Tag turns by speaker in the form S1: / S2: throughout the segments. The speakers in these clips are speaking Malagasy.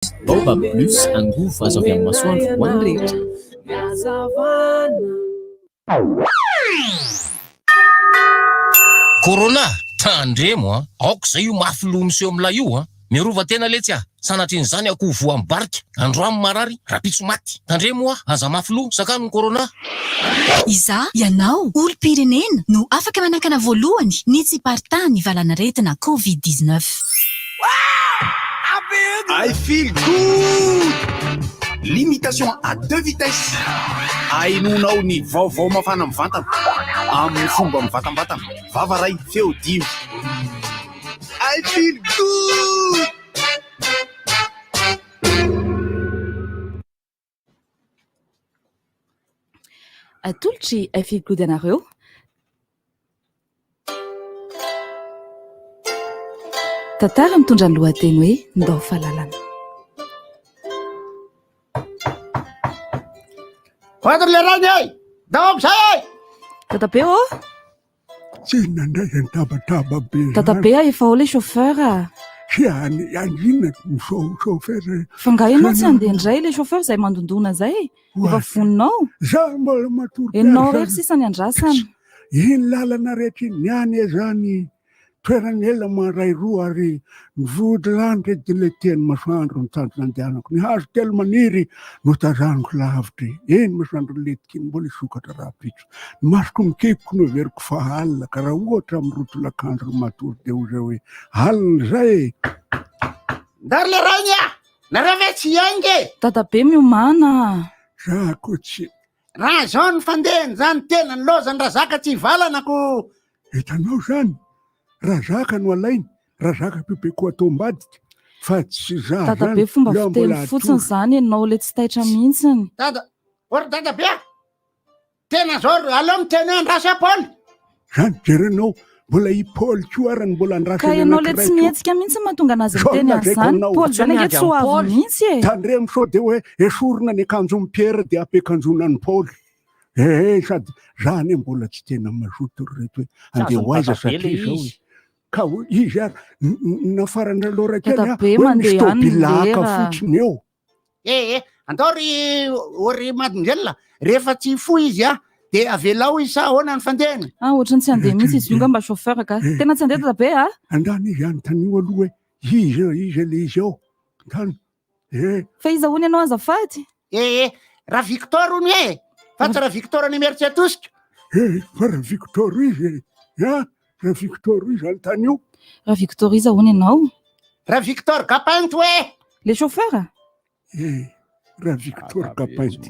S1: Baobab Plus, angovo azo avy amin'ny masoandro ho an'ny rehetra.
S2: Corona, tandremo an! Aoka izay io mafy loha miseho milay io an! Miarova tena letsy ah! Sanatrian'izany akoho voa amin'ny barika, androany marary, rapitso maty. Tandremo hoa, aza mafy loha, sakano ny corona.
S3: Izaho, ianao, olom-pirenena no afaka manakana voalohany ny tsy hiparitahan'ny valanaretina Covid 19.
S4: I feel good! Limitation à deux vitesses. Ahenoanao ny vaovao mafana mivantana amin'ny fomba mivantambatana. Vava ray, feo dimy. I feel good!
S5: Atolotry I feel good anareo. Tantara mitondra ny lohateny hoe Ndao fahalalana.
S6: Hoady ry lerany e! Ndao amizay e!
S5: Dadabe ô!
S7: Tsy inona indray izany tabataba be izany.
S5: Dadabe a, efa ao ilay chauffeur a.
S7: Tsy any, any inona no chauffeur.
S5: Fa nga ianao tsy handeha indray ilay chauffeur izay mandondona izay? Efa vonona ao?
S7: Za mbola matory be.
S5: Ianao irery sisa ny andrasana.
S7: Iny lalana rehetra iny, ny any izany toerana ela maray roa ary ny vody lanitra dia ilay teny masoandro no tanjona andehanako. Ny hazo telo maniry no tazaniko lavitra. Eny masoandro nilentika iny mbola hisokatra rahampitso. Ny masoko mikipiko no heveriko fa alina ka raha ohatra amin'ny roa tolakandro no matory dia ho izay hoe alina izay e!
S6: Ndao ry le rainy a! Nareo ve tsy hiainga e?
S5: Dadabe miomàna a!
S7: Za ko tsy.
S6: Raha izao ny fandehany zany tena ny lozany Razaka tsy hivalana ko.
S7: Hitanao zany, Razaka no alainy, Razaka bebe ko atao ambadika fa tsy za zany.
S5: Dadabe fomba fiteny fotsiny zany ianao le tsy taitra mihitsiny.
S6: Dada, ô ry dadabe a! Tena zao ry aleo miteny hoe andraso aho Paoly.
S7: Zany jerenao, mbola i Paoly koa ara no mbola andrasana
S5: Ka ianao le tsy mihetsika mihitsy no mahatonga anazy miteny an'izany. Paoly zany ange tsy ho avy mihitsy e.
S7: Tandremo sao dia hoe esorina ny akanjon'i Pierre dia ampiakanjoana an'i Paoly. Ee sady za anie mbola tsy tena mazoto ry reto hoe andeha ho aiza satria izao e. Ka izy ary nafaran-dRalaora kely hoe misy tôbila haka fotsiny eo.
S6: Eh eh, andao ry ô ry mademoiselle, rehefa tsy hifoha izy ah, de avelao izy sa ahoana ny fandehany?
S5: Ah, ohatran'ny tsy handeha mihitsy izy io ngamba chauffeur ka. Tena tsy handeha dadabe ah.
S7: Andany izy anontanio aloha hoe iza iza le izy ao. Andany eh.
S5: Fa iza hono ianao azafady?
S6: Eh eh, Ra Victor hono e! Fa tsy Ra Victor any Imerintsiatosika.
S7: Eh, fa Ra Victor iza e? Ah, Ra Victor iza anontanio?
S5: Ra Victor iza hono ianao?
S6: Ra Victor Gapainty hoe!
S5: Le chauffeur?
S7: Eh, Ra Victor Gapainty.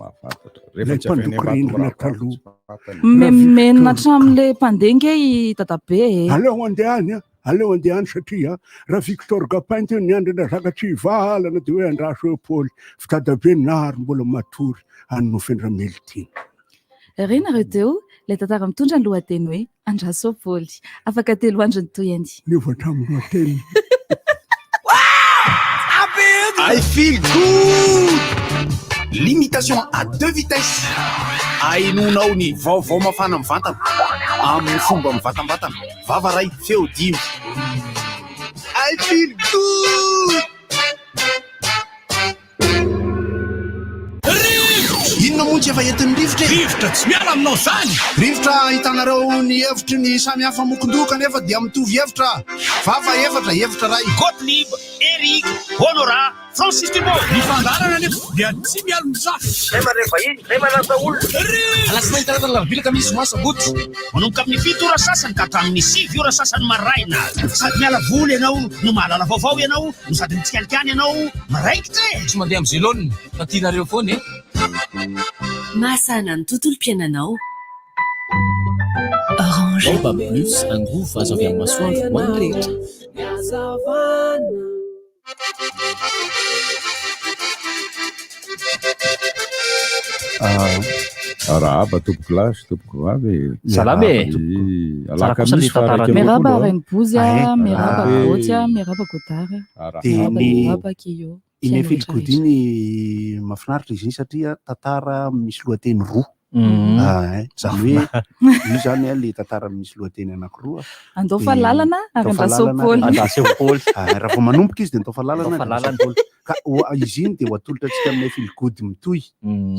S7: Ilay mpandoko rindrina taloha.
S5: Mimenomenona hatramin'ilay mpandeha nge i dadabe e.
S7: Aleo andeha any a, aleo andeha any satria Ra Victor Gapainty io niandry an-dRazaka tsy hivalana dia hoe andraso eo Paoly fa dadabe nary mbola matory any Nofy-Andramelitiana.
S5: Renareo teo ilay tantara mitondra ny lohateny hoe Andraso Paoly. Afaka telo andro ny tohiny.
S7: Niova hatramin'ny lohateny.
S4: I feel good! Limitation à deux vitesses. Ahenoanao ny vaovao mafana mivantana amin'ny fomba mivantambatana. Vava ray, feo dimy. I feel good! Inona moa tsy efa entin'ny rivotra e?
S8: Rivotra tsy miala aminao zany!
S4: Rivotra ahitanareo ny hevitry ny samy hafa mokon-doha kanefa dia mitovy hevitra. Vava efatra, hevitra iray.
S8: Gottlieb, Eric, Honorat, Francis Dubois. Ny fandaharana anefa dia tsy mialon-jafy.
S9: Zay mandray vahiny, zay manasa olona.
S2: Alatsinainy, talata, alarobia, alakamisy, zoma, sabotsy.
S8: Manomboka amin'ny fito ora sasany ka hatramin'ny sivy ora sasany maraina. Sady miala voly ianao no mahalala vaovao ianao no sady mitsikalikany ianao miraikitra e!
S2: Tsy mandeha amin'ny zelone fa tianareo foana e!
S3: Mahasahana ny tontolom-piainanao. Orange.
S1: Baobab Plus, angovo azo avy amin'ny masoandro ho an'ny rehetra.
S10: Arahaba tompoko lahy sy tompoko vavy e.
S1: Salama e. Tsara kosa le tantara teo.
S5: Miarahaba Rainibozy a, miarahaba Gaoty a, miarahaba Godard a, miarahaba Miarahaba Kyo.
S11: Iny Feel Good iny mahafinaritra izy iny satria tantara misy lohateny roa.
S6: Ah, zany hoe io zany a le tantara misy lohateny anankiroa.
S5: Andao fa lalana ary
S6: Andao fa
S5: andraso
S6: lalana
S5: Paoly.
S6: ary
S1: Andraso Paoly.
S6: Ah, raha vao manomboka izy de andao fa lalana
S1: Andao fa
S6: ary andraso
S1: lalana.
S6: Paoly. Ka izy iny de ho atolotra antsika amin'ilay feel good mitohy.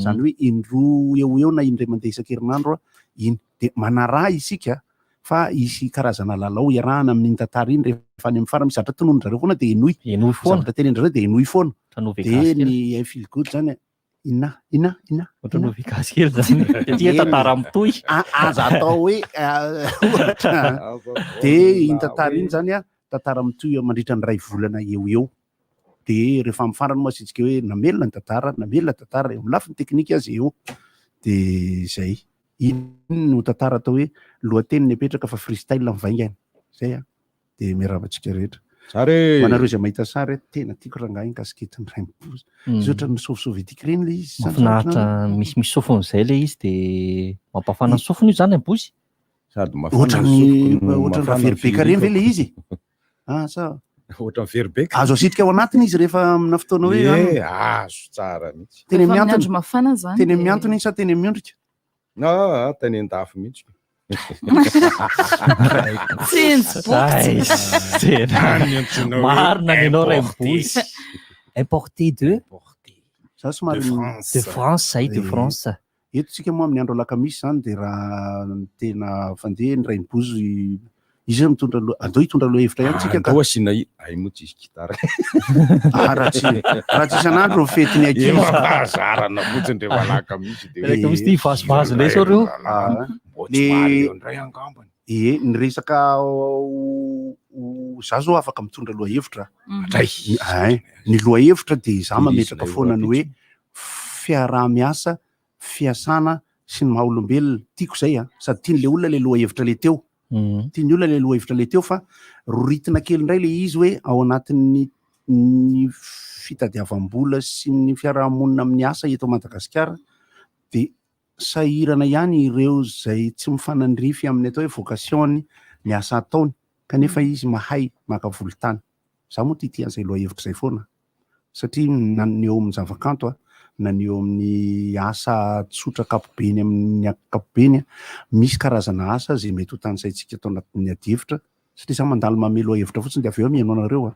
S6: Zany hoe indroa eo ho eo na indray mandeha isan-kerinandro iny. De manaraha isika fa hisy karazana lalao iarahana amin'iny tantara iny rehefa any amin'ny farany. Misy zavatra tononin-dRareo foana de henoy.
S1: Henoy foana.
S6: Zavatra tenenin-dRareo de henoy foana.
S1: Ohatran'ny ho
S6: De
S1: vegasy kely.
S6: ny feel good zany Inona? Inona? Inona?
S1: Ohatran'ny ho vegasy kely zany. Satria tantara mitohy.
S6: Aza atao hoe ohatra. De iny tantara iny zany a, tantara mitohy mandritra ny iray volana eo ho eo. De rehefa amin'ny farany moa asiantsika hoe namelona ny tantara, namelona ny tantara eo amin'ny lafiny teknika aza eo. De zay. Iny no tantara atao hoe lohateny nipetraka fa freestyle mivaingana. Zay a. Dia miarahaba antsika rehetra.
S10: Tsara e!
S6: Ho anareo izay mahita sary, tena tiako rangahy ny casquette ny Rainiboza. Izy ohatran'ny sovy-sovietique ireny ilay izy. Zany
S1: Mahafinaritra,
S6: zavatra na-
S1: misy misy sofiny izay ilay izy dia mampafana ny sofiny io izany Ambozy.
S10: Sady mafana ny
S6: Ohatran'ny
S10: sofiko no
S6: ohatran'ny
S10: mafana ny
S6: Raveribeka ireny ve ilay
S10: firikako.
S6: izy? Ah, sa
S10: Ohatran'ny veribeka.
S6: Azo asitrika ao anatiny izy rehefa amina fotoana hoe
S10: Ie,
S6: any.
S10: azo tsara mihitsy.
S6: Teny
S5: Rehefa amin'ny
S6: miantona.
S5: andro mafana izany
S6: Teny
S5: dia
S6: miantona iny sa teny miondrika?
S10: Ah, tany an-dafy mihitsy.
S5: Tsinjo boky.
S1: Tena
S10: Any antsoina hoe
S1: marina ny anao
S10: importé.
S1: Rainibozy. Importé de?
S6: Za somary
S10: De France.
S1: De France, zay de
S6: Eh.
S1: France.
S6: Eto tsika moa amin'ny andro alakamisy zany dia raha ny tena fandeha ny Rainibozy izy mitondra loha, andao hitondra loha hevitra ihany tsika ka.
S10: Andao asiana i, ay moa tsisy gitara.
S6: Ah, raha tsy raha tsy isan'andro ny fetin'ny ankizy.
S10: Efa fahazarana fotsiny rehefa alakamisy dia hoe
S1: Alakamisy ty vazivazy indray sao reo.
S6: Ah,
S10: Mbô tsy
S6: le-
S10: mary eo indray angambany.
S6: Ie, ny resaka za zao afaka mitondra loha hevitra.
S10: Dray.
S6: Ay, ny loha hevitra dia za
S10: Izy
S6: mametraka
S10: ilay
S6: foana ny hoe
S10: rahampitso.
S6: fiaraha-miasa, fiasana sy ny maha olombelona. Tiako izay a, sady tian'ilay olona ilay loha hevitra ilay teo. Tian'ny olona ilay loha hevitra ilay teo fa roritina kely indray ilay izy hoe ao anatin'ny ny fitadiavam-bola sy ny fiarahamonina amin'ny asa eto Madagasikara dia sahirana ihany ireo izay tsy mifanandrify amin'ny atao hoe vocation-ny ny asa ataony kanefa izy mahay maka volontany. Za moa tiatia an'izay lohahevitra izay foana satria na ny eo amin'ny zavakanto a, na ny eo amin'ny asa tsotra ankapobeny amin'ny ankapobeny a, misy karazana asa izay mety ho tanisaintsika ato anatin'ny adihevitra satria za mandalo mamehy lohahevitra fotsiny dia avy eo mihaino anareo a.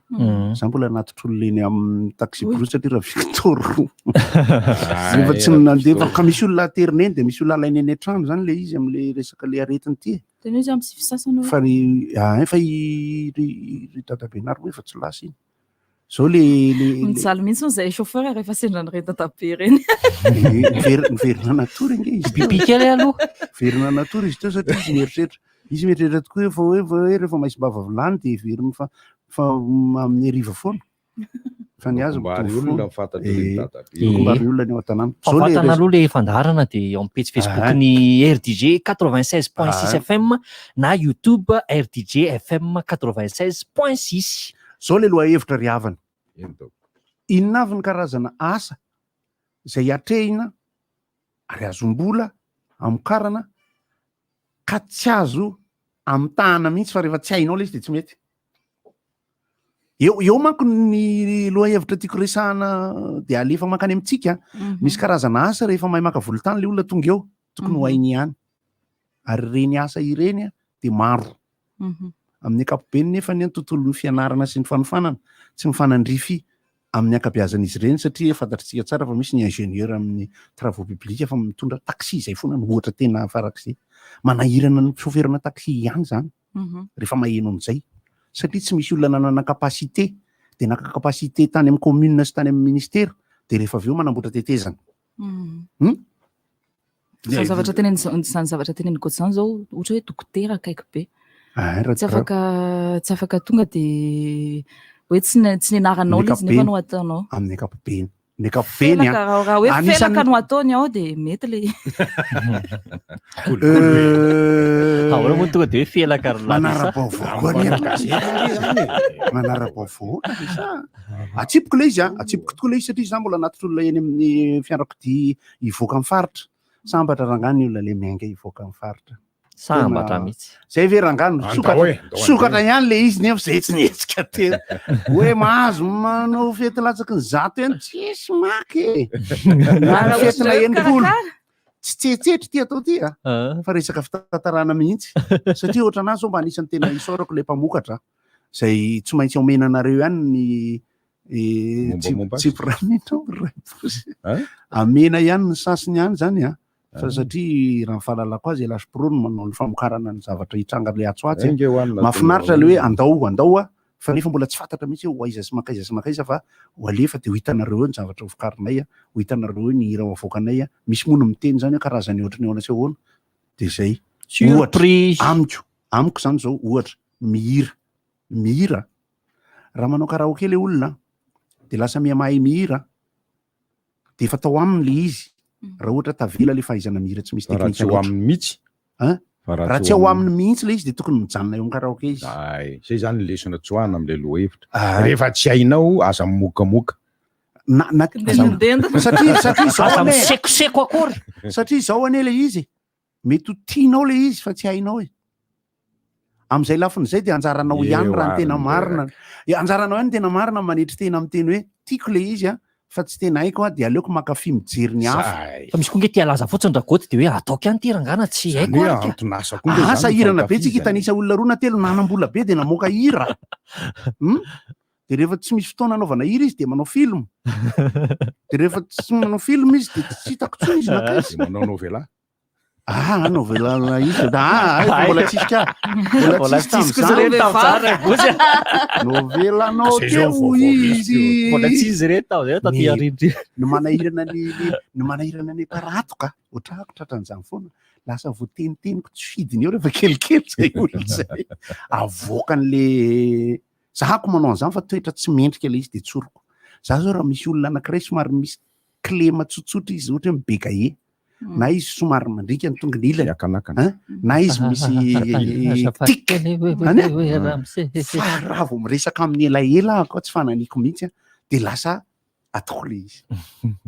S6: Za mbola anaty olona eny amin'ny taxi brousse satria raha Victor rehefa tsy nandeha fa ka misy olona aterina eny dia misy olona alaina eny an-trano zany le izy amin'le resaka le aretina ity e.
S5: Tena izy amin'ny sivy sasany hoe.
S6: Fa ry ah, fa i ry ry dadabenary moa efa tsy lasa iny. Zao le le le
S5: Mijaly mihitsy hono izay chauffeur rehefa sendra an'ireny dadabe ireny.
S6: Miverina miverina natory ange izy teo.
S1: Pipi kely aloha.
S6: Miverina natory izy teo satria izy mieritreritra. Izy mieritreritra tokoa hoe fa hoe fa hoe rehefa maizim-bava vilany dia heveriny fa fa amin'ny hariva foana. Fa ny azy
S10: Lokom-bary
S6: mitovy
S10: olona
S6: foana.
S10: ny fantatry ny
S6: Eh,
S10: dadabe.
S6: lokom-bary olona ny ao an-tanàna.
S1: Fa
S6: Zao le
S1: vatana
S6: res-
S1: aloha le fandaharana dia eo amin'ny pejy Facebook ny RDJ 96.6
S6: Ah.
S1: FM na YouTube RDJ FM 96.6.
S6: Zao le lohahevitra ry havana.
S10: Eny daholo.
S6: Inona avy ny karazana asa izay atrehina ary azom-bola amokarana ka tsy azo amitahana mihitsy fa rehefa tsy hainao ilay izy dia tsy mety. Eo, eo manko ny lohahevitra tiako resahana dia alefa mankany amintsika. Misy karazana asa rehefa mahay maka volontany ilay olona tonga eo, tokony ho hainy ihany. Ary ireny asa ireny dia maro. Amin'ny ankapobeny nefa ny tontolon'ny fianarana sy ny fanofanana tsy mifanandrify amin'ny ankabeazan'izy ireny satria fantatritsika tsara fa misy ny ingénieur amin'ny travaux publics fa mitondra taxi izay foana no ohatra tena farak'izay. Manahirana ny chauffeur-na taxi ihany izany rehefa maheno an'izay satria tsy misy olona nanana capacité dia naka capacité tany amin'ny commune sy tany amin'ny ministère dia rehefa avy eo manamboatra tetezana.
S5: Izany zavatra teneniny izany, izany zavatra teneniny Gojo izany izao, ohatra hoe dokotera akaiky be.
S6: Ah, raha
S5: Tsy afaka, tsy afaka tonga dia hoe tsy ne-, tsy nianaranao ilay izy nefa no ataonao.
S6: Amin'ny ankapobeny. Ny ankapobeny,
S5: Felaka,
S6: ah.
S5: raha, raha hoe
S6: Anisan'ny
S5: felaka no ataony ao dia mety ilay
S1: Ahoana moa tonga dia hoe felaka ry Larissa?
S6: Manara-baovao koa anie ry gazety ange izany e. Manara-baovao Larissa. Atsipiko ilay izy, ah. Atsipiko tokoa ilay izy satria izaho mbola anaty olona eny amin'ny fiarakodia hivoaka ny faritra. Sambatra rangahy ny olona le miainga hivoaka ny faritra.
S1: Sambatra
S6: Tena
S1: mihitsy.
S6: Zay ve rangahy no
S10: Andao
S6: sokatra
S10: e, andao
S6: sokatra
S10: andeha.
S6: ihany le izy nefa zay tsy nihetsika tena. Hoe mahazo manao fety latsaky ny 100 eny tsisy maka e. Na
S5: Raha
S6: fetina
S5: ohatra hoe
S6: 60.
S5: mikarakara.
S6: Tsy tsetsetra ity atao ity a, fa resaka fitantarana mihitsy. Satria ohatra anazy zao mba anisan'ny tena isaorako ilay mpamokatra izay tsy maintsy omena anareo ihany ny
S10: Mombamomba azy.
S6: Amena ihany ny sasiny ihany zany a. Fa satria raha ny fahalalako azy LH Pro no manao ny famokarana ny zavatra hitranga le atsy ho atsy.
S10: Enga eo anona
S6: Mahafinaritra le hoe andao andao a, fa nefa mbola tsy fantatra mihitsy hoe ho aiza sy mankaiza sy mankaiza fa ho alefa dia ho hitanareo eo ny zavatra hovokarinay a, ho hitanareo eo ny hira ho avoakanay a. Misy moa no miteny izany hoe karazany ohatry ny ahoana sy ahoana. Dia izay. Ohatra, amiko, amiko izany izao ohatra, mihira, mihira. Raha manao karaoke le olona dia lasa miha mahay mihira. Dia efa tao aminy le izy raha ohatra tavela le fahaizana mihira tsy misy
S10: Fa raha
S6: teknika
S10: tsy ao
S6: loatra.
S10: aminy mihitsy?
S6: Hein?
S10: Fa raha
S6: Raha tsy ao aminy mihitsy le izy dia tokony mijanona eo amin'ny karaoke izy.
S10: Ay, zay zany ny lesona tsoahana amin'ilay lohahevitra.
S6: Ah.
S10: Rehefa tsy hainao, aza mimokamoka.
S6: Na, na,
S5: Kindendindendina.
S6: satria, satria izao
S1: Aza
S6: anie.
S1: misekoseko akory.
S6: Satria izao anie le izy e. Mety ho tianao le izy fa tsy hainao e. Amin'izay lafiny izay dia anjaranao ihany raha ny tena marina. Anjaranao ihany ny tena marina manetry tena miteny hoe tiako le izy a, fa tsy tena haiko a, dia aleoko mankafy mijery ny hafa.
S1: Fa misy koa nge tia laza fotsiny Ragoty dia hoe ataoko ihany ity rangah tsy haiko
S10: Izany hoe
S1: ary ka.
S10: anton'asa koa nge
S6: Aha,
S10: izany ny
S6: sahirana be tsika
S10: fankafizana e.
S6: hitanisa olona roa na telo nanam-bola be dia namoaka hira. Hum? Dia rehefa tsy misy fotoana anaovana hira izy dia manao film. Dia rehefa tsy manao film izy dia tsy hitako intsony izy nankaiza.
S10: Dia manao novela.
S6: Ah, novela la izy. Ah, ah, mbola tsisy ka. Mbola tsisy
S1: kosa
S6: tamin'izany.
S1: reny tamin'izany Ragozy.
S6: Novela nao
S10: Zay zao
S6: teo
S10: vaovao misy
S6: izy.
S1: Mbola tsisy reny tamin'izay taty
S6: Ny-
S1: aoriana.
S6: Ny manahirana ny ny- ny manahirana ny mparato ka. Ohatrako tratran'izany foana. Lasa voateniteniko tsy fidiny eo rehefa kelikely zay olona zay. Avoakan'le zahako manao an'izany fa toetra tsy mendrika le izy de tsoriko. Za zao raha misy olona anankiray somary misy kilema tsotsotra izy ohatra hoe mibegahe na izy somary mandrika ny tongony ilany
S10: Miakanakana.
S6: na izy misy tic Any a? Fa raha vao miresaka amin'ny elaela aho koa tsy fananiko mihitsy a, de lasa ataoko le izy.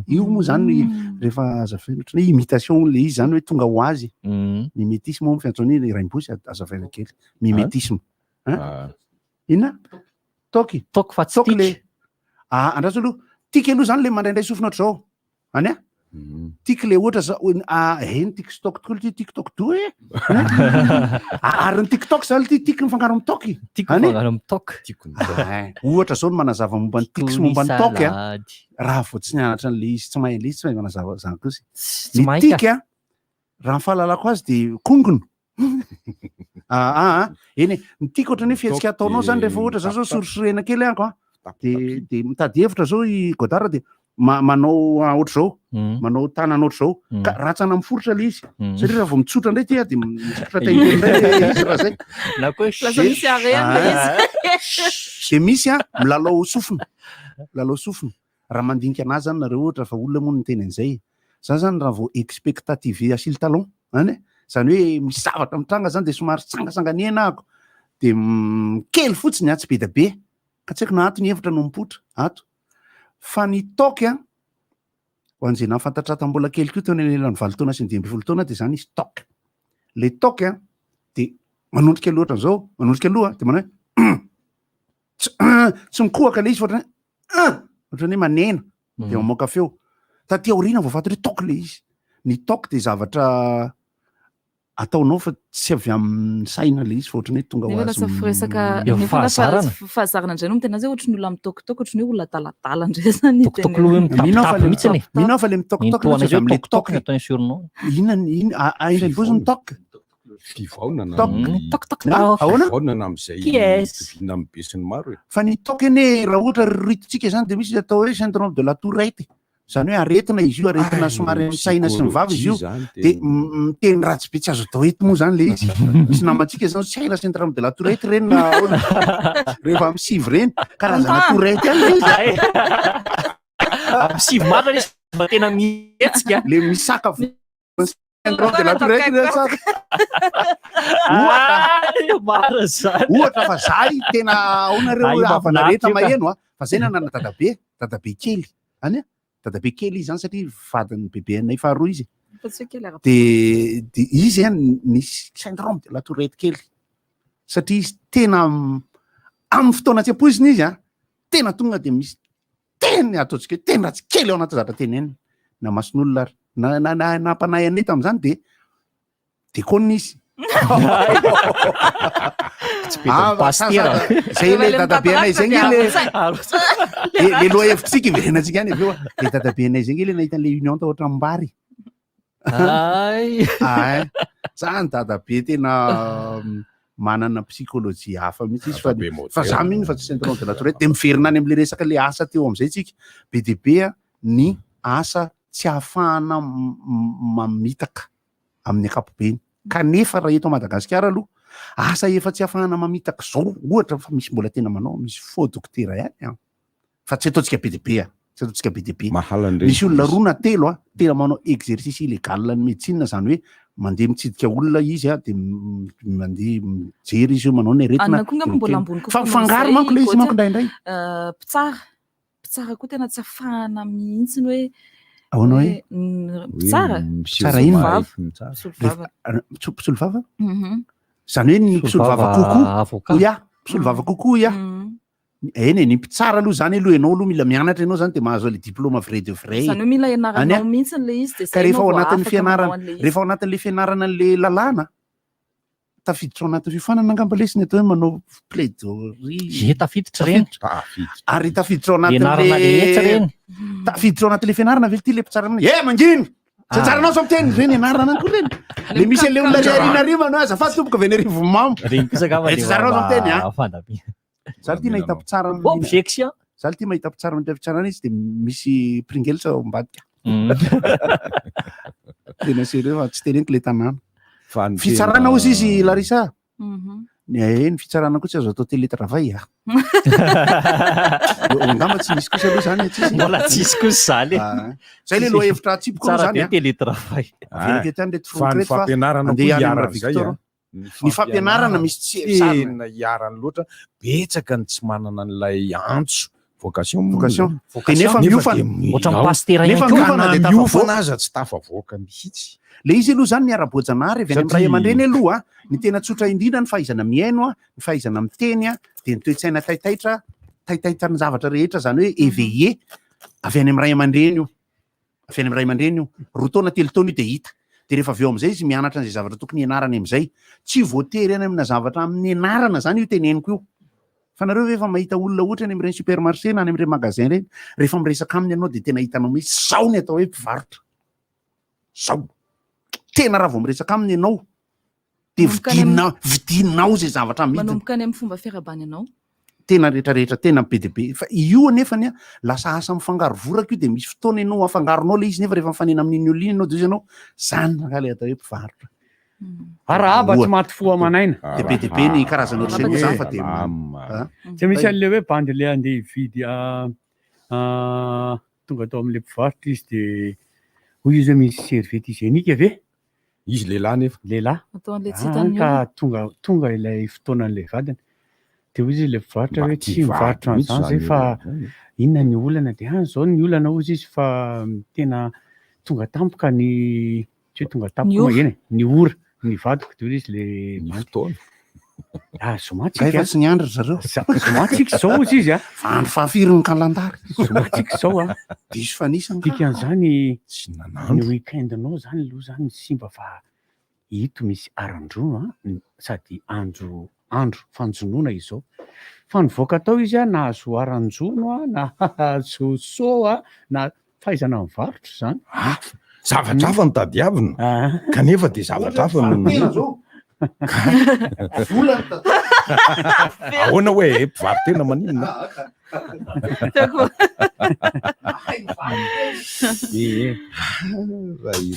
S6: Io moa zany rehefa azavaina ohatran'ny hoe imitation le izy zany hoe tonga ho azy. Mimétisme moa fiantsoana iny Raimbozy azavaina kely. Mimétisme. Hein? Inona? Toky.
S1: Toky fa tsy
S6: Toky le.
S1: tic.
S6: Ah, andraso aloha. Tic aloha zany le mandraindray sofina ohatr'izao. Any a? Tiako le ohatra za ah eh ny tiktok tokoa ty tiktok do e. Ary ny tiktok zany ty tiako mifangaro amin'ny toky.
S1: Tiako
S6: Any?
S1: mifangaro amin'ny toky.
S10: Tiako ny toky.
S6: Ah, ohatra zao ny manazava momba ny tiako sy momba ny toky a. Raha vao tsy nianatra an'le izy tsy mahay an'le izy tsy mahay manazava zany kosa.
S1: Tsy
S6: Ny
S1: mahay ka.
S6: tiky a, raha ny fahalalako azy de kongona. Ah, ah, ah. Eny e, ny tiako ohatran'ny hoe fihetsika ataonao zany rehefa ohatra zao zao sorisorena kely ahako a. De de mitady hevitra zao i Godard de manao ohatr'izao, manao tanana ohatr'izao, ka rantsana miforitra le izy. Satria raha vao mitsotra indray ty a de mitsotra tainteny indray le izy raha zay.
S1: Na koa hoe
S5: Lasa misy harena le izy.
S6: De misy a milalao sofina, milalao sofina. Raha mandinika anazy zany nareo ohatra fa olona moa no niteny an'izay. Za zany raha vao expectative asile talon, any e, zany hoe misy zavatra mitranga zany de somary sangasanganena ahako, de kely fotsiny a, tsy be dia be, ka tsy haiko na ato ny hevitra no mipoitra ato. Fa ny toky a, ho an'izay nahafantatra ahy tamin'ny mbola kely koa teo anelanelan'ny 8 taona sy ny 15 taona de zany izy toky. Le toky a, de manondrika loha ohatran'izao, manondrika loha de manao hoe tsy tsy mikohaka le izy fa ohatran'ny hoe ohatran'ny hoe manena de mamoaka feo. Taty aoriana vao fantatra hoe toky le izy. Ny toky de zavatra ataonao fa tsy avy amin'ny saina le izy fa ohatran'ny hoe tonga ho
S5: Nefa
S6: azy
S5: lasa firesaka
S1: Eo
S5: nefa lasa
S1: fahazarana.
S5: fahazarana indray no miteny azy hoe ohatran'ny olona mitôkitôky, ohatran'ny hoe olona adaladala indray zany ny
S1: Tokotoko aloha hoe
S6: Mino aho fa
S1: mitapitapy
S6: le
S1: mihitsy e.
S6: mino aho fa le mitôkitôky
S1: Ny
S6: tsy avy amin'le
S1: tohana
S6: toky.
S1: ny ataony surnom.
S6: Inona ny inona a- a- indray bozy ny toky.
S10: Fivaonana
S6: Toc.
S10: amin'ny-
S1: Toc, toc,
S6: Na,
S1: toc.
S6: ahoana?
S10: Fivaonana amin'izay
S1: Qui est-ce?
S10: itoviana amin'ny besinimaro e.
S6: Fa ny toky anie raha ohatra roritintsika izany dia misy atao hoe syndrome de la Tourette. Izany hoe aretina izy io, aretina
S10: Ay,
S6: somary amin'ny saina sy ny vava izy io.
S10: psychologie zany
S6: Dia miteny ratsy be tsy azo atao eto moa izany ilay izy. Misy namantsika izao tsy hay raha syndrome de la Tourette ireny na ahoana. Rehefa amin'ny sivy ireny, karazana Tourette ihany ilay izy.
S1: Ay. Amin'ny sivy marina izy fa tena mihetsika.
S6: Le misaka syndrome de la Tourette ireny sa. Ohatra.
S1: Ay, marina izany.
S6: Ohatra fa zahy tena ahoana reo
S1: Ay,
S6: havana
S1: mahafinaritra
S6: rehetra
S1: io ka.
S6: maheno a, fa zay nanana dadabe, dadabe kely. Any a, dadabe kely izy zany satria vadin'ny bebenay faharoa izy.
S5: Fa tsy hoe kely ara-
S6: De de izy a nisy syndrome de la Tourette kely. Satria izy tena amin'ny fotoana tsy ampoizina izy a, tena tonga de misy teny ataontsika hoe teny ratsy kely ao anaty zavatra tenenina. Na mason'olona ary. na na na nampanahy anay tamin'izany de dekona izy.
S1: Tsy be ah, pasitera.
S6: Zay le dadabe anay zay nge le le loha hevitritsika iverenantsika any avy eo. Le dadabe anay zay nge le nahita an'le union tao Otrambary.
S1: Ay.
S6: Ay. Zany dadabe tena manana psychologie hafa mihitsy izy fa fa za mino fa tsy syndrome de la tourette de miverina any am'le resaka le asa teo am'izay tsika. Be dia be ny asa tsy ahafahana mamitaka amin'ny ankapobeny. Kanefa raha eto Madagasikara aloha, asa efa tsy ahafahana mamitaka izao ohatra fa misy mbola tena manao, misy faux dokotera ihany an. Fa tsy ataontsika be dia be an, tsy ataontsika be dia be.
S10: Mahala an'ireny
S6: Misy olona roa na telo an, tena manao exercice illégal ny médecine, izany hoe mandeha mitsidika olona izy an, dia mandeha mijery izy hoe manao ny aretina.
S5: Anona koa angamba mbola ambony kokoa
S6: Fa
S5: noho
S6: mifangaro
S5: izay,
S6: manko ilay izy manko
S5: Gauthier.
S6: indraindray.
S5: Mpitsara, mpitsara koa tena tsy afahana mihitsy ny hoe
S6: Ahoana hoe?
S5: Mpitsara?
S6: Mpitsara inona?
S5: Mpisolovava. Mpisolovava.
S6: Mpisolovava? Izany hoe ny mpisolovava kokoa, hoy aho. Mpisolovava kokoa hoy aho. Eny e, ny mpitsara aloha izany aloha ianao aloha mila mianatra ianao izany dia mahazo an'ilay diplôme vrai de vrai.
S5: Izany hoe mila ianaranao mihitsy ilay izy dia
S6: Ka
S5: izay
S6: rehefa
S5: ianao
S6: ao
S5: vao
S6: anatin'ny
S5: afaka manao
S6: fianarana,
S5: an'ilay izy.
S6: rehefa ao anatin'ilay fianarana an'ilay lalàna, tafiditra ao anatin'ny fiofanana angamba lesy ny atao hoe manao plaidoirie.
S1: Ie, tafiditra ireny.
S10: Tafiditra.
S6: Ary tafiditra ao anatin'le
S1: Ianarana rehetra ireny.
S6: Tafiditra ao anatin'le fianarana ve ity le mpitsara amin'iny? Eh, mangina! Tsy tsara anao sao miteny ireny ianarana any koa ireny. Le misy an'le olona ry aoriana ary manao azafady tompoko avy any Arivonimamo.
S1: Ireny kosa angamba
S6: Eh, tsy tsara anao sao miteny a.
S1: fandamina.
S6: Za ity nahita mpitsara amin'ny-
S1: Objection.
S6: Za ity mahita mpitsara amin'ny fitsarana izy dia misy Pringles ao ambadika. Tena sérieux fa tsy teneniko le tanàna.
S10: Fa ny
S6: Fitsarana
S10: tena-
S6: hozy izy Larissa.
S5: Mhm.
S6: Eh, ny fitsarana koa tsy azo atao télétravail ah. Angamba tsy misy kosa aloha zany tsisy.
S1: Mbola tsisy kosa zany.
S6: Ah, Zay le lohahevitra atsipiko aloha
S1: Tsara
S6: zany
S1: be
S6: ah.
S1: télétravail.
S6: Averiko eto ihany reto
S10: Fa ny
S6: fironiko reto fa
S10: fampianarana koa
S6: andeha ihany
S10: hiarany
S6: amin'i
S10: zay
S6: Victor.
S10: a.
S6: Ny fampianarana misy tsy sarina.
S10: Tena hiarany loatra. Betsaka ny tsy manana an'ilay antso vocation.
S6: Vocation.
S10: Vocation.
S6: Dia nefa miofana.
S10: dia
S1: Ohatran'ny
S10: ao.
S1: pasitera ihany
S6: Nefa
S1: koa.
S6: miofana
S10: Na
S6: dia tafavoaka.
S10: miofana aza tsy tafavoaka mihitsy.
S6: Le izy aloha zany ny ara-boajanahary avy any amin'ny ray aman-dreny aloha a, ny tena tsotra indrindra ny fahaizana mihaino a, ny fahaizana miteny a, dia ny toe-tsaina taitaitra, taitaitra ny zavatra rehetra zany hoe éveillé avy any amin'ny ray aman-dreny io. Avy any amin'ny ray aman-dreny io. Roa taona, telo taona io dia hita. Dia rehefa avy eo amin'izay izy mianatra an'izay zavatra tokony hianarany amin'izay. Tsy voatery any amina zavatra amin'ny anarana zany io teneniko io. Fa nareo ve efa mahita olona ohatra any amin'ireny supermarché na any amin'ireny magasin ireny, rehefa miresaka aminy ianao dia tena hitanao mihitsy zao ny atao hoe mpivarotra. Zao. Tena raha vao miresaka aminy ianao dia
S5: Manomboka any
S6: vidinao, vidinao izay zavatra amidiny.
S5: Manomboka any amin'ny fomba fiarahabany anao.
S6: Tena rehetra rehetra tena be dia be. Fa io anefany a, lasa asa mifangaro voraka io dia misy fotoana ianao afangaronao ilay izy nefa rehefa mifanena amin'iny olona iny ianao dia hoy ianao, zany rangahy ilay atao hoe mpivarotra.
S11: Arahaba tsy maty fo aman'aina.
S6: Dia be dia be ny karazana ohatr'izay moa zany fa dia
S10: Salama.
S11: Tsy misy an'ilay hoe bandy ilay andeha hividy tonga tao amin'ilay mpivarotra izy dia hoy izy hoe misy serviette hygiénique ve?
S10: Izy lehilahy nefa.
S11: Lehilahy.
S5: Ataon'ilay tsy
S11: Ah,
S5: hitan'ny
S11: ka
S5: olona.
S11: tonga tonga ilay fotoanan'ilay vadiny. Dia hoy izy ilay mpivarotra
S10: Mba
S11: hoe
S10: tia
S11: tsy mivarotra
S10: vady mihitsy
S11: an'izany
S10: izany
S11: zay fa
S10: olona izany e.
S11: inona ny olana dia any izao ny olana hozy izy fa tena tonga tampoka ny tsy hoe tonga tampoka
S5: Ny
S11: moa
S5: ora.
S11: eny e, ny ora ny vadiko dia hoy izy le
S10: Ny
S11: bandy.
S10: fotoana.
S11: Ah, zoma
S6: Nga
S11: tsika
S6: efa tsy niandry ry zareo.
S11: Zoma tsika izao hozy izy a.
S6: Fa andro fahafiry ny kalandary.
S11: Zoma tsika izao a.
S6: Diso fanisa angaha.
S11: Dikan'izany
S10: Tsy
S11: ny
S10: nanandro.
S11: week-end-nao zany aloha zany simba fa ito misy arandrono a, sady andro andro fanjonoana izao. Fa nivoaka tao izy a, nahazo aranjono a, nahazo so a, na fahaizana mivarotra izany.
S10: Hafa. Zavatra hafa no tadiavina.
S11: Ah.
S10: Kanefa dia zavatra hafa no
S6: Tena zao. Vola no tadiavina.
S10: Ahoana hoe mpivaro-tena maninona?
S11: Ee.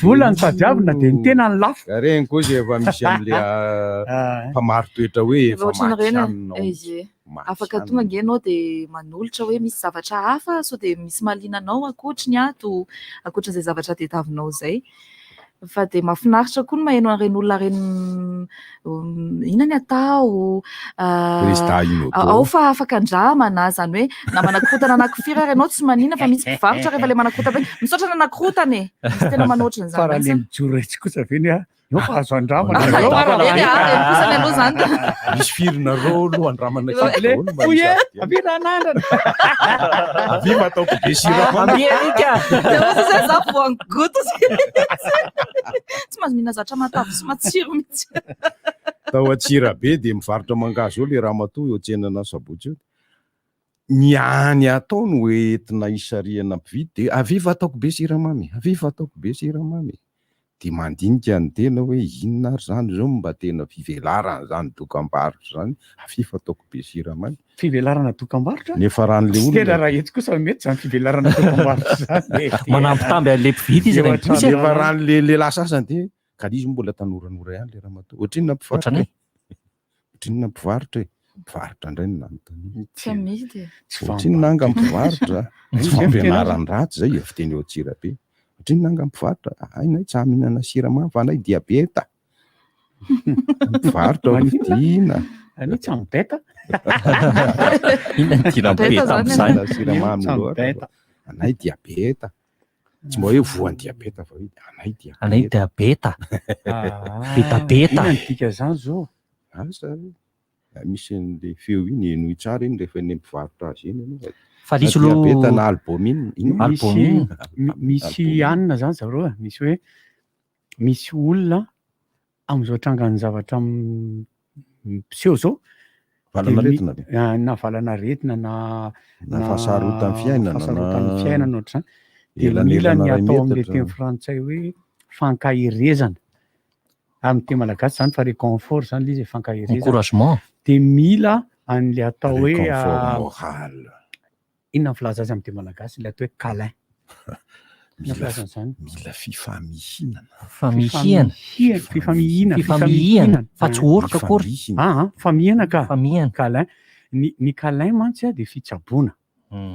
S11: Vola no tadiavina dia ny tena no lafo.
S10: Ka reny kosa efa misy an'le
S11: Ah.
S10: mpamari-toetra hoe
S5: Efa
S10: efa
S5: ohatran'ireny
S10: matihanina
S5: e.
S10: ao.
S5: Ie. Afaka tonga ange ianao dia manolotra hoe misy zavatra hafa sao dia misy mahaliana anao ankoatry ny ato, ankoatran'izay zavatra tadiavinao izay. Fa dia mahafinaritra koa ny maheno an'ireny olona ireny inona ny atao,
S10: Président Inodo.
S5: ao fa afaka andramana, izany hoe na manakorontana anankifiry ary ianao tsy maninona fa misy mpivarotra rehefa ilay manakorontana be, misaotra nanakorontana e! Misy tena manao ohatran'izany
S11: Fa raha
S5: mihitsy.
S11: le mijoro etsy kosa ve ny Eo fa azo andramana.
S5: Andramana. Eny, ah, eny kosa aloha zany.
S10: Misy firy nareo aloha andramana kely
S11: Le,
S10: daholo mba
S11: fohy e,
S10: misy
S11: avia raha anandrana.
S10: Avia mba ataoko be siramamy.
S1: Avia Erika.
S5: Dia ohatry izay za voangoto. Tsy mahazo mihinana zavatra matavy sy matsiro mihitsy.
S10: Tao Antsirabe dia mivarotra mangahazo eo le ramatoa eo an-tsenana Sabotsy eo. Ny any atao no entina hisarihana mpividy dia avia fa ataoko be siramamy, avia fa ataoko be siramamy. Dia mandinika ny tena hoe inona ary izany izao no mba tena fivelaran'izany dokam-barotra izany, avia fa ataoko be siramamy.
S11: Fivelarana dokam-barotra?
S10: Nefa raha an'ilay
S11: Tsy
S10: olona.
S11: tena raha eto kosa mety izany fivelarana dokam-barotra izany e.
S1: Manambitamby an'ilay mpividy izy raha
S10: Nefa raha an'ilay lehilahy sasany dia, ka izy moa mbola tanoranora ihany ilay ramatoa. Ohatrinona mpivarotra e? Ohatrinona mpivarotra e? Mpivarotra indray no nanontaniana.
S5: Tsy amidy e.
S10: Ohatrinona anga mpivarotra? Tsy fampianaran-dratsy izay e, fiteny eo Antsirabe. Ohatrinona anga mpivarotra? Hainay tsy mihinana siramamy fa anay diabeta. Mpivarotra vidiana.
S11: Anay tsy amibeta.
S1: Inona ny idirana
S5: Beta
S1: beta
S5: zany
S1: amin'izany?
S10: Mihinana siramamy
S11: Tsy
S10: loatra.
S11: amibeta.
S10: Anay diabeta. Tsy mba hoe voan'ny diabeta fa hoe anay diabeta.
S1: Anay diabeta.
S11: Ah,
S1: Betabeta.
S11: Inona ny dikan'izany zao?
S10: Asa hoe misy an'ilay feo iny henoy tsara iny rehefa eny mpivarotra azy iny ianao.
S1: Fa
S10: Na
S1: lisy aloha
S10: diabeta na albumine. Inona?
S11: Misy
S1: Albumine.
S11: misy hanina zany zareo e, misy hoe misy olona amin'izao trangan'ny zavatra miseho izao dia mi-
S10: Valanaretina ve?
S11: ah, na valanaretina na
S10: Na fahasarotan'ny fiainana,
S11: fahasarotan'ny
S10: na
S11: fiainana ohatr'izany dia mila
S10: elanelana
S11: ny
S10: iray
S11: atao amin'ilay
S10: metatra.
S11: teny frantsay hoe fankaherezana amin'ny teny malagasy zany fa réconfort zany ilay izy e, fankaherezana
S1: Encouragement.
S11: dia mila an'ilay atao hoe
S10: Réconfort
S11: ah,
S10: moral.
S11: inona ny filaza azy amin'ny teny malagasy ilay atao hoe câlin Inona ny
S10: Mila
S11: filaza an'izany
S10: mila fifamihinana.
S1: Famihihana.
S11: Fifamihihana,
S1: Fifamihihana. Fa tsy oroka akory.
S10: Fifamihina.
S11: Ah, ah, famihana ka.
S1: Famihana.
S11: Câlin. Ny, ny câlin mantsy a dia fitsaboana.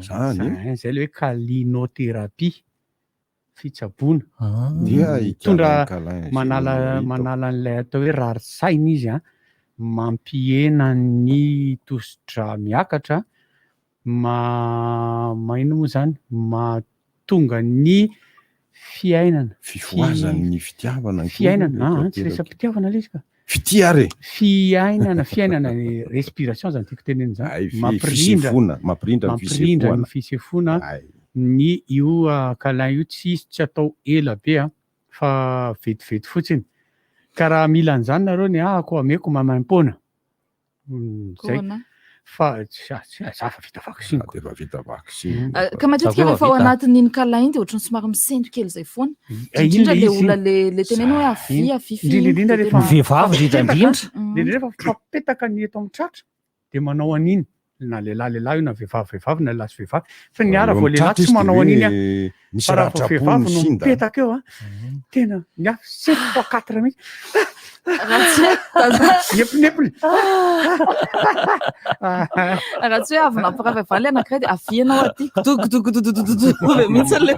S10: Zany.
S11: Zay, zay ilay hoe câlinothérapie. Fitsaboana.
S1: Ah.
S10: Dia
S11: Mitondra
S10: i câlin izay
S11: manala
S10: hitako.
S11: manala an'ilay atao hoe rary saina izy a, mampihena ny tosi-drà miakatra, ma maino moa zany, mahatonga ny fiainana.
S10: Fifohazan'ny fitiavana ankehitriny
S11: Fiainana,
S10: mety
S11: ah, ah, tsy
S10: ateraka.
S11: resa-pitiavana ilay izy ka.
S10: Fitia ary e.
S11: Fiainana, fiainana, ny respiration zany tiako tenenina zany.
S10: Ay, fi-
S11: Mampirindra,
S10: fisefoana, mampirindra ny
S11: mampirindra ny
S10: fisefoana.
S11: fisefoana
S10: Ay.
S11: ny io ah, câlin io tsy izy tsy atao ela be a, fa vetivety fotsiny. Ka raha mila an'izany nareo ny ahako ameko maimaimpoana. Zay.
S5: Corona.
S11: Fa tsy ah, tsy ah, za fa vita vaksiny ko.
S10: Efa vita vaksiny.
S5: Ah, Ka matetika
S1: Zareo
S5: rehefa ao
S1: vita.
S5: anatin'iny câlin iny dia ohatran'ny somary misento kely izay foana.
S11: Eh, iny
S5: Indrindra
S11: le
S5: le
S11: izy
S5: olona
S11: iny.
S5: le le teneno hoe avia
S11: Iny.
S5: avia
S11: Indrindra indrindra
S5: dia
S11: rehefa
S5: tena-
S1: Vehivavy indrindra indrindra.
S11: Indrindra rehefa fampetaka ny eto amin'ny tratra dia manao an'iny na lehilahy lehilahy io na vehivavy vehivavy na lehilahy sy vehivavy fa ny ara
S10: Eo
S11: vao
S10: amin'ny
S11: lehilahy
S10: tratra
S11: tsy
S10: izy dia
S11: manao an'iny a
S10: hoe misy
S11: fa raha vao
S10: ratram-po
S11: vehivavy no
S10: misinda.
S11: mipetaka eo a tena ny afo sept fois quatre mihitsy
S5: Raha tsy hoe
S11: miepinepiny
S5: raha tsy hoe avy nampiravy avy any ilay anankiray dia avia ianao aty dogodogododododo be mihitsy ilay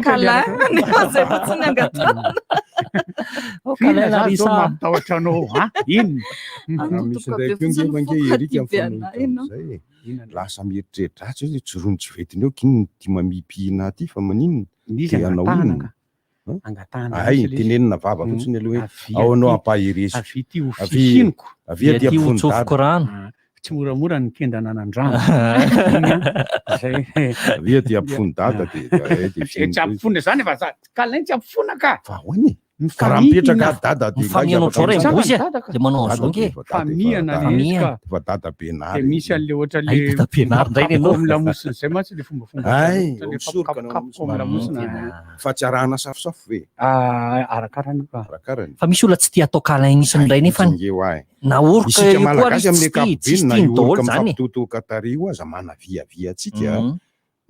S5: câlin nefa izay fotsiny angatahana.
S1: Oh,
S11: Inona
S1: câlin
S11: zany zao
S1: Larissa.
S11: mampitahotra anao a inona
S10: Raha misy
S5: Antotoka
S10: indray
S5: be
S10: koa nge
S5: fotsiny
S10: mange
S5: fo
S10: Erika
S5: aty be anay ianao.
S10: mifanohitra amin'izay e. Lasa mieritreritra ratsy hoe jorono tsy ventina eo k'inona ity mamipihina aty fa maninona?
S11: Izy
S10: Te hanao
S11: angatahana
S10: inona?
S11: nga angatahana
S10: Ay,
S11: mihitsy ilay izy.
S10: tenenina vava fotsiny aloha hoe
S11: Avia
S10: ao anao
S11: aty,
S10: ampaherezo.
S11: avia ity ho
S10: Avia
S11: fihiniko.
S10: avia aty
S1: Aty ho
S10: ampovoan'ny
S1: tsofiko
S10: dada.
S1: rano.
S11: Ah, Tsy moramora ny kendana anandrano. Iny a, zay.
S10: Avia aty ampovoan'ny dada dia dia dia
S11: Tsy tsy ampofoana zany fa za câlin tsy ampofoana ka.
S10: Fa ahoana e? Ka raha mipetraka ary dada dia
S1: Mifamihana ohatr'izao
S10: zavatra
S1: raha
S11: Mbozy
S1: e.
S11: dada ka.
S1: Dia manao
S10: Dada
S1: an'izao
S10: dia
S1: nge.
S10: efa dada efa
S11: Famihana
S10: dada.
S11: le izy ka.
S10: Efa dada be
S11: Dia
S10: nary.
S11: misy an'le ohatra le
S1: Ay, dada be nary indray ny
S11: mikapoka
S1: anao.
S11: amin'ny lamosina zay mantsy le fombafomba
S10: Ay,
S11: ohatra le
S10: misoroka anao
S11: fampikapokapoka amin'ny lamosina.
S1: Tena.
S10: Fa tsy arahana safosafo ve?
S11: Ah, arakarany io ka.
S10: Arakarany.
S1: Fa misy olona tsy tia atao câlin mihitsy indray nefany.
S10: Nge ho ahy.
S1: Na oroka
S10: Isika
S1: io koa ary
S10: malagasy
S1: izy
S10: amin'ny
S1: tsy tia,
S10: ankapobeny
S1: tsisy
S10: na
S1: tiany
S10: io
S1: daholo
S10: oroka
S1: zany e.
S10: mifampitotoka tary io aza manaviavia antsika.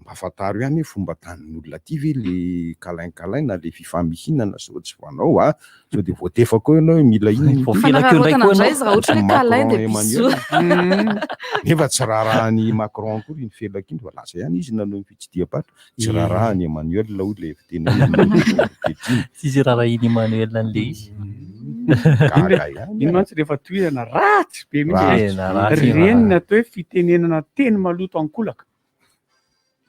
S10: Mba fantaro ihany hoe fomba tanin'olona aty ve le câlin câlin na le fifamihinana sao tsy fanao a! Sao dia voatefaka eo ianao hoe mila inona ity?
S1: Voafelaka eo indray
S5: Fanararaotana
S1: koa
S5: indray
S1: ianao.
S5: izy raha ohatra hoe câlin
S10: Macron
S5: dia
S10: Emmanuel.
S5: bisous.
S10: Nefa tsy raharahan'i Macron akory iny felaka iny fa lasa ihany izy nanao ny fitsidiham-paritra. Tsy raharahan'i Emmanuel hoy ilay fitenenana ankehitriny.
S1: Tsisy raharahian'i Emmanuel an'ilay izy.
S10: Gaga ihany.
S11: Iny mantsy rehefa tohizana ratsy be mihitsy.
S1: Tena ratsy.
S11: Reny ny atao hoe fitenenana teny maloto ankolaka.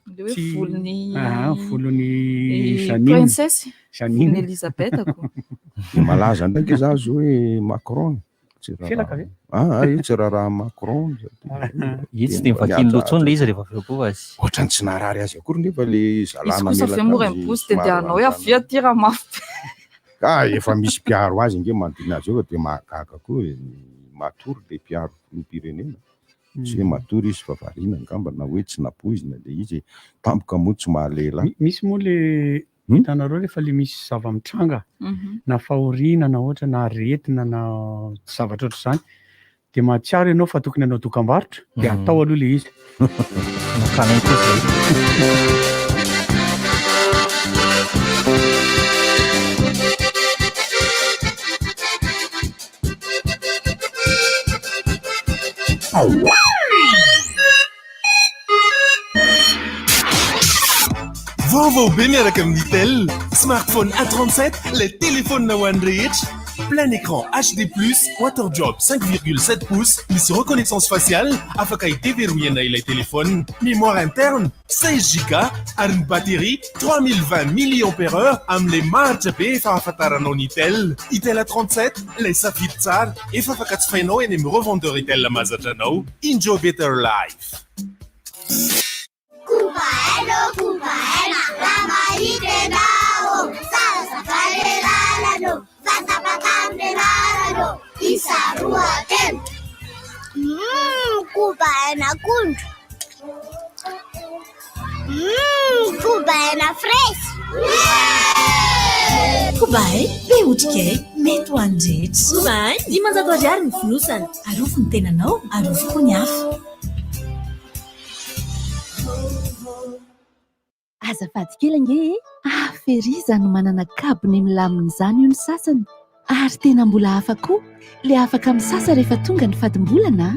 S5: Le hoe
S11: Tsy-
S5: volon'ny
S11: Ah, volon'ny
S5: i
S11: Janine.
S5: princesse.
S11: Janine.
S5: Volon'i Elizabeth ko.
S10: De malaza ndraiky za zao hoe Macron. Tsy raharaha-
S11: Felaka ve?
S10: Ah, ah, io tsy raharaha Macron.
S1: Io tsy de mivakiny loha intsony le izy rehefa avy eo koa fa sy-
S10: Ohatran'ny tsy naharary azy akory nefa le
S5: Izy
S10: zalana
S5: kosa avy eo mora miposy de dia hanao hoe avia aty raha mafy be.
S10: Ah, efa misy mpiaro azy ange manodidina azy eo fa de mahagaga koa e, matory le mpiaro filoham-pirenena. Tsy hoe matory izy fa variana angamba na hoe tsy napoizina le izy e. Tampoka moa tsy mahalehilahy.
S11: Misy moa le hitanareo rehefa le misy zava-mitranga na fahoriana na ohatra na aretina na zavatra ohatr'izany de mahatsiaro ianao fa tokony hanao dokam-barotra de atao aloha le izy.
S1: Nakanay koa zay.
S12: Vaovao be miaraka amin'ny Itel. Smartphone A37, ilay telefaonina ho an'ny rehetra. Plein écran HD+, waterdrop 5,7 pouces, misy reconnaissance faciale, afaka hiteverohana ilay telefaonina. Mémoire interne 16 giga ary ny batterie 3020 milliampère-heure amin'ilay maharitra be efa ahafantaranao ny Itel. Itel A37, ilay safidy tsara, efa afaka jifainao eny amin'ny revendeur Itel mahazatra anao. Enjoy better life.
S13: Koba aina ô, koba aina, raha mahita ianao ô, zarazaka ny lalana ô, fa tapaka amin'ny anarana ô, isa roa telo. Koba aina akondro. Koba aina fraise.
S3: Koba aina, be otrikaina, mety ho an'ny rehetra.
S14: Koba aina, 500 ariary ny fonosana.
S3: Arovy ny tenanao, arovy koa ny hafa. Azafady kely ange e! Haferiza no manana kabone milamina izany io ny sasany. Ary tena mbola hafa koa ilay afaka misasa rehefa tonga ny fadimbolana a!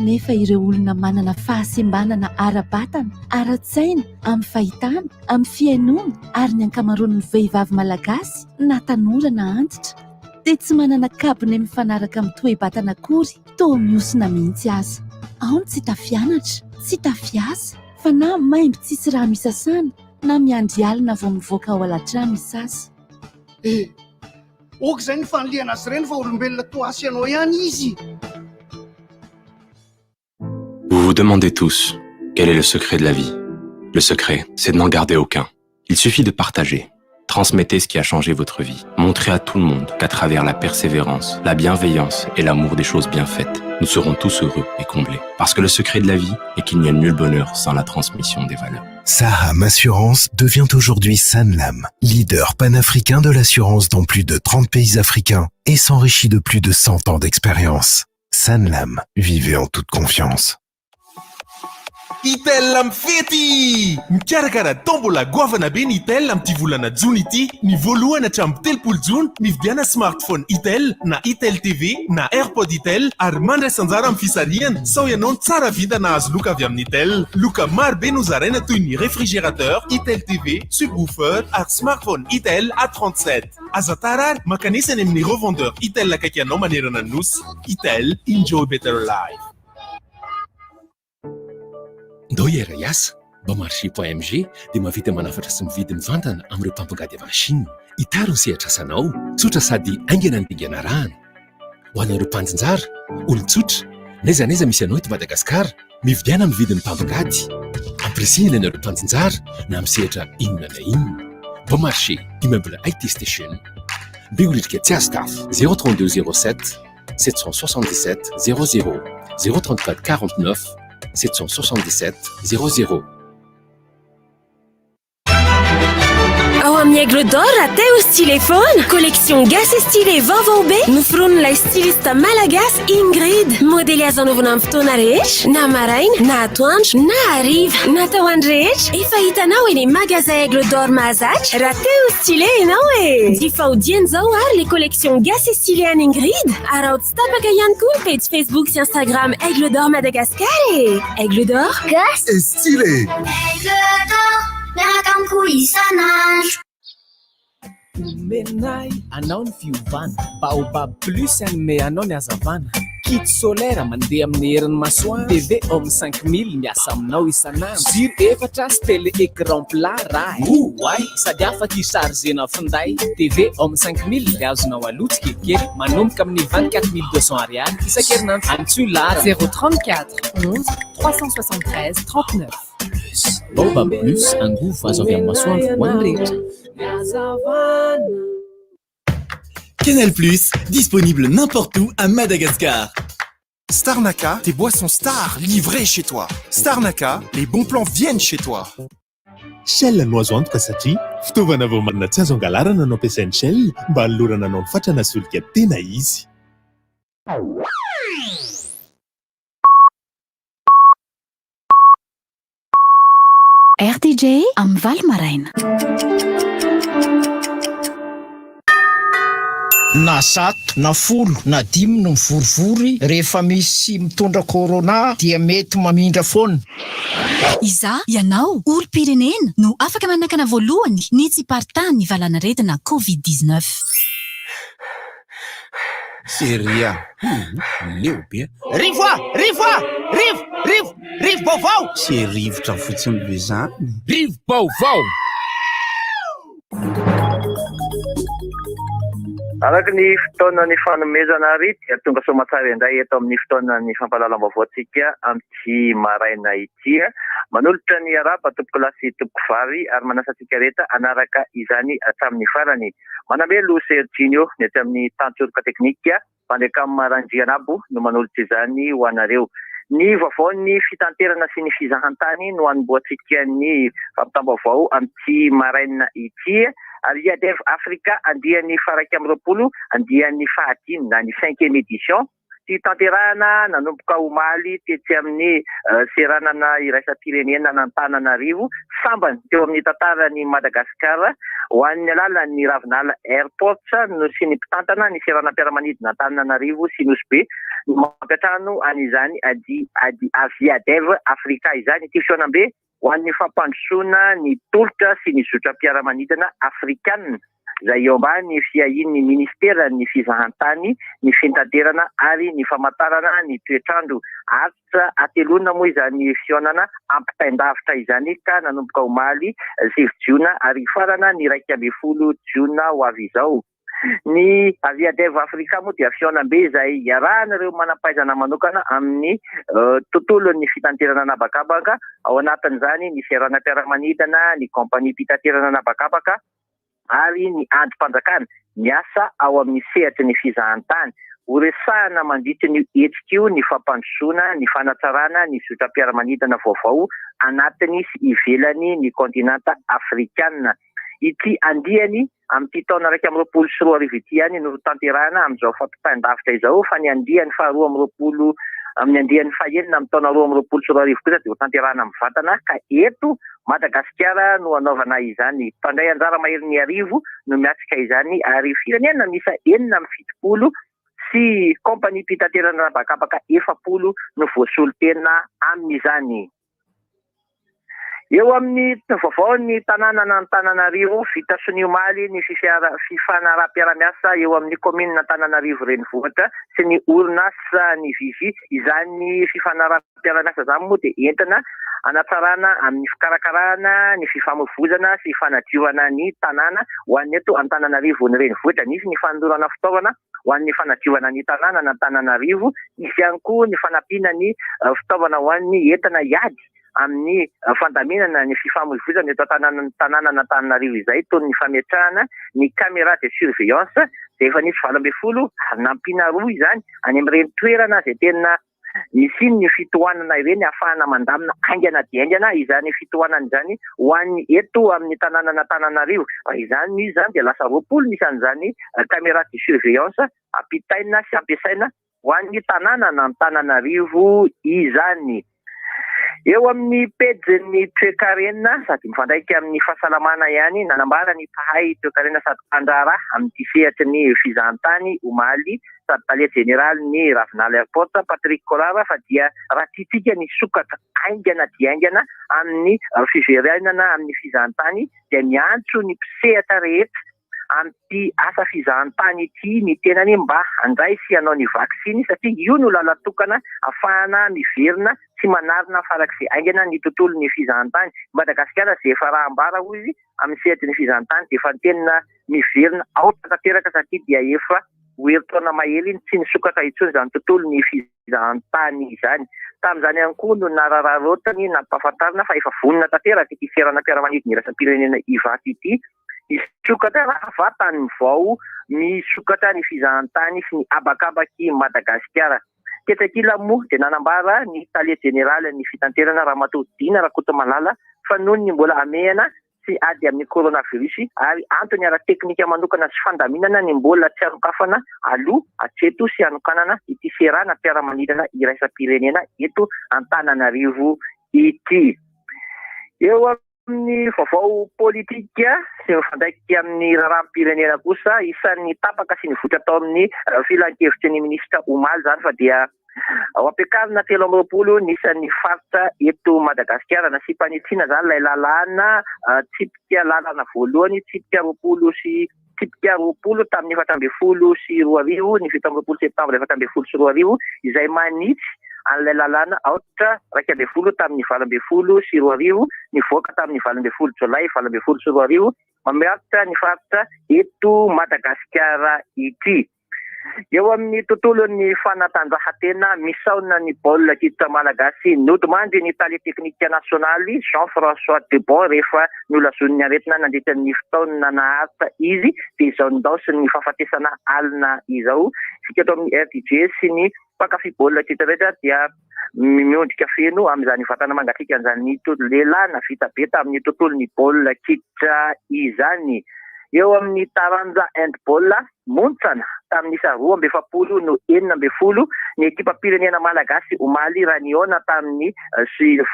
S3: Nefa ireo olona manana fahasembanana ara-batana, ara-tsaina, amin'ny fahitana, amin'ny fihainoana ary ny ankamaroan'ny vehivavy malagasy na tanora na antitra dia tsy manana kabone mifanaraka amin'ny toe-batana akory, toa mihosina mihitsy aza. Ao ny tsy tafianatra, tsy tafiasa, fa na maimbo tsisy rano isasana na miandry alina vao mivoaka ao alatrano isasa.
S4: Eh! Ok izay ny fanilihana azy ireny fa olombelona toa ahy sy ianao ihany izy.
S15: Vous vous demandez tous, quel est le secret de la vie? Le secret, c'est de n'en garder aucun. Il suffit de partager. Transmettez ce qui a changé votre vie. Montrez à tout le monde qu'à travers la persévérance, la bienveillance et l'amour des choses bien faites, nous serons tous heureux et comblés. Parce que le secret de la vie est qu'il n'y a nul bonheur sans la transmission des valeurs.
S16: Saham Assurance devient aujourd'hui Sanlam, leader panafricain de l'assurance dans plus de 30 pays africains et s'enrichit de plus de 100 ans d'expérience. Sanlam, vivez en toute confiance.
S12: Itel mifety! Mikarakara tombola goavana be ny Itel amin'ity volana jona ity. Ny voalohany hatramin'ny 30 jona, mividiana smartphone Itel na Itel TV na AirPod Itel ary mandraisa anjara amin'ny fisarihana sao ianao no tsara vintana hahazo loka avy amin'ny Itel. Loka maro be no zaraina toy ny réfrigérateur, Itel TV, subwoofer ary smartphone Itel A37. Aza tara ary mankanesa any amin'ny revendeur Itel akaiky anao manerana ny Nosy. Itel, enjoy better life.
S17: Ndao hiara-hiasa, Bonmarché point mg dia mahavita manafatra sy mividy mivantana amin'ireo mpampongady avy any Chine. Itaro ny sehatr'asanao, tsotra sady haingana ny dingana arahana. Ho anareo mpanjinjara, olon-tsotra, n'aiza n'aiza misy anao eto Madagasikara, mividiana amin'ny vidin'ny mpampongady. Ampirisihina ianareo mpanjinjara na amin'ny sehatra inona na inona. Bonmarché, immeuble IT Station, Behoririka tsy azo tafo, 032 07 777 00 034 49 777 00.
S14: Ao amin'ny Aigle d'Or, te ho stylé foana. Collection gasy stylé vaovao be noforonin'ilay styliste malagasy Ingrid. Modely azo anaovana amin'ny fotoana rehetra, na maraina, na atoandro, na hariva. Natao ho an'ny rehetra. Efa hitanao eny magasin Aigle d'Or mahazatra raha te ho stylé ianao e! Jifa ho dieny izao ary le collection gasy stylé an'i Ingrid. Araho tsy tapaka ihany koa ny pejy Facebook sy Instagram Aigle d'Or Madagascar e! Aigle d'Or.
S13: Gasy
S16: et stylé!
S13: Aigle d'Or, miaraka amiko isan'andro.
S18: Omenay anao ny fiovana, Baobab Plus hanome anao ny hazavana.
S17: Kit solaire mandeha amin'ny herin'ny masoandro. TV Home 5000 miasa aminao isan'andro. Jiro efatra sy télé écran plat ray. Oay! Sady afaka hi-charger-na finday. TV Home 5000 dia azonao aloa tsikelikely manomboka amin'ny 24200 ariary isan-kerinandro. Antsoy laharana.
S18: 034 11 373 39.
S17: Plus. Baobab Plus, angovo azo avy amin'ny masoandro ho an'ny rehetra.
S12: Canal Plus, disponible n'importe où à Madagascar.
S4: Starnaka, tes boissons stars livrées chez toi. Starnaka, les bons plans viennent chez toi.
S12: Shell no azo antoka satria fitaovana voamarina tsy azo angalarana no ampiasain'ny Shell mba hanolorana anao ny fatrana solika tena izy.
S3: RTJ amin'ny valo maraina.
S8: Na zato, na folo, na dimy no mivorivory, rehefa misy mitondra corona dia mety mamindra foana.
S3: Izaho, ianao, olom-pirenena no afaka manakana voalohany ny tsy hiparitahan'ny valanaretina Covid 19.
S4: Seria, hum, leo be.
S8: Rivo a! Rivo a! Rivo! Rivo! Rivo-baovao!
S6: Tsy rivotra fotsiny be zany.
S8: Rivo-baovao!
S9: Araka ny fotoana ny fanomezana ary dia tonga soamantsara indray eto amin'ny fotoana ny fampahalalam-baovaontsika amin'ity maraina ity. Manolotra ny arahaba tompokolahy sy tompokovavy ary manasa antsika rehetra hanaraka izany hatramin'ny farany. Manambelo Serginho ny aty amin'ny tantsoroka teknika. Bandekam Randrianabo no manolotra izany ho anareo. Ny vaovaon'ny fitanterana sy ny fizahantany no hanombohantsika ny fampitam-baovao amin'ity maraina ity. Ary Iadev Africa andiany faha-21, andiany fahadimy na ny cinquième édition, sy tanterahana nanomboka omaly tetsy amin'ny seranana iraisam-pirenena an'Antananarivo, sambany teo amin'ny tantaran'i Madagasikara ho an'ny alalan'ny Ravinala Airports no sy ny mpitantana ny seranam-piaramanidina Antananarivo sy Nosy Be no mampiantrano an'izany ady ady Aviadev Africa izany. Ity fihaonambe ho an'ny fampandrosoana ny tolotra sy ny zotram-piaramanidina afrikanina izay eo ambany fiahian'ny minisiteran'ny fizahantany, ny fitaterana ary ny famantarana ny toetr'andro. Asa hateloana moa izany fihaonana ampitain-davitra izany ka nanomboka omaly sivy jiona ary hifarana ny 11 jiona ho avy izao. Ny Aviadev Africa moa dia fihaonambe izay iarahan'ireo manam-pahaizana manokana amin'ny tontolon'ny fitanterana an'habakabaka, ao anatin'izany ny seranam-piaramanidina, ny kaompaniam-pitaterana an'habakabaka, ary ny andrim-panjakana miasa ao amin'ny sehatry ny fizahantany. Horesahana mandritry ny hetsika io ny fampandrosoana, ny fanatsarana ny zotram-piaramanidina vaovao anatiny sy ivelany ny kaontinanta afrikana. Ity andiany amin'ity taona 2021 ity ihany no tanterahina amin'izao fampitain-davitra izao fa ny andiany faha-22 amin'ny andiany fahenina amin'ny taona 2022 kosa dia hotanterahina mivantana ka eto Madagasikara no hanaovana izany. Mpandray anjara maherin'ny arivo no miatrika izany ary firenena miisa 76 sy kaompaniam-pitaterana an'habakabaka 40 no voasolo tena amin'izany. Eo amin'ny vaovaon'ny tanànan'Antananarivo, vita sonia omaly ny fifanaraham-piarahamiasa eo amin'ny kaominina Antananarivo Renivohitra sy ny orinasa ny Vigie. Izany fifanaraham-piarahamiasa Mpiara-miasa izany moa dia entina hanatsarana amin'ny fikarakarana ny fifamoivoizana sy fanadiovana ny tanàna ho an'ny eto Antananarivo ny renivohitra. Nisy ny fanolorana fitaovana ho an'ny fanadiovana ny tanàna an'Antananarivo, nisy ihany koa ny fanampiana ny fitaovana ho an'ny entina hiady amin'ny fandaminana ny fifamoivoizana eto an-tanànan'Antananarivo izay toy ny fametrahana ny caméra de surveillance izay efa nisy 18 ary nampiana roa izany any amin'ireny toerana izay tena Nisian'ny fitohanana ireny ahafahana mandamina haingana dia haingana izany fitohanana izany ho an'ny eto amin'ny tanànan'Antananarivo. Raha izany no izy izany dia lasa 20 ny isan'izany caméra de surveillance ampitaina sy ampiasaina ho an'ny tanànan'Antananarivo izany. Eo amin'ny pejin'ny toekarena sady mifandraika amin'ny fahasalamana ihany, nanambara ny mpahay toekarena sady mpandraharaha amin'ity sehatry ny fizahantany omaly sady tale jeneralin'ny Ravinala Airport, Patrick Collard fa dia raha tiantsika ny hisokatra haingana dia haingana amin'ny fiverenana amin'ny fizahantany dia miantso ny mpisehatra rehetra. amin'ity asa fizahantany ity ny tenany mba handray sy hanao ny vaksiny satria io no lalan-tokana ahafahana miverina sy manarina farak'izay haingana ny tontolon'ny fizahantany. I Madagasikara izay efa raha ambara hoy izy amin'ny sehatry ny fizahantany dia efa tena miverina aotra tanteraka satria dia efa ho herintaona mahery iny tsy nisokatra intsony izany tontolon'ny fizahantany izany. Tamin'izany ihany koa no narararaotiny nampahafantarina fa efa vonona tanteraka ity seranam-piaramanidina iraisam-pirenena Ivato ity hisokatra raha vantany vao misokatra ny fizahantany sy ny habakabak'i Madagasikara. Tetsy ankilany moa dia nanambara ny tale jeneralin'ny fitanterana Ramatoa Dina Rakotomalala fa noho ny mbola hamehana sy ady amin'ny coronavirus ary antony ara-teknika manokana sy fandaminana ny mbola tsy hanokafana aloha hatreto sy hanokanana ity seranam-piaramanidina iraisam-pirenena eto Antananarivo ity. Eo amin'ny vaovao politika sy mifandraika amin'ny raharaham-pirenena kosa, isan'ny tapaka sy nivoitra tao amin'ny filankevitry ny minisitra omaly izany fa dia Ho ampiakarina 23 ny isan'ny faritra eto Madagasikara. Nasiam-panitsiana izany ilay lalàna tsipika lalana voalohany, tsipika 20 sy tsipika 20 tamin'ny 2014, ny 27 septambra 2014, izay manitsy an'ilay lalàna aotra 11 tamin'ny 2018, nivoaka tamin'ny 18 jolay 2018, mamaritra ny faritra eto Madagasikara ity. Eo amin'ny tontolon'ny fanatanjahantena, misaona ny baolina kitra malagasy. Nodimandry ny tale teknika nasionaly, Jean François Debon, rehefa nolazoin'ny aretina nandritra ny fotoana naharitra izy, dia izao nindaosin'ny fahafatesana alina izao. Isika eto amin'ny RDJ sy ny mpankafy baolina kitra rehetra dia miondrika feno amin'izany vatana mangatsiakan'izany lehilahy navita be tamin'ny tontolon'ny baolina kitra izany. Eo amin'ny taranja handball, Montsana, tamin'ny isa 42 no 16 ny ekipam-pirenena malagasy omaly raha nihaona tamin'ny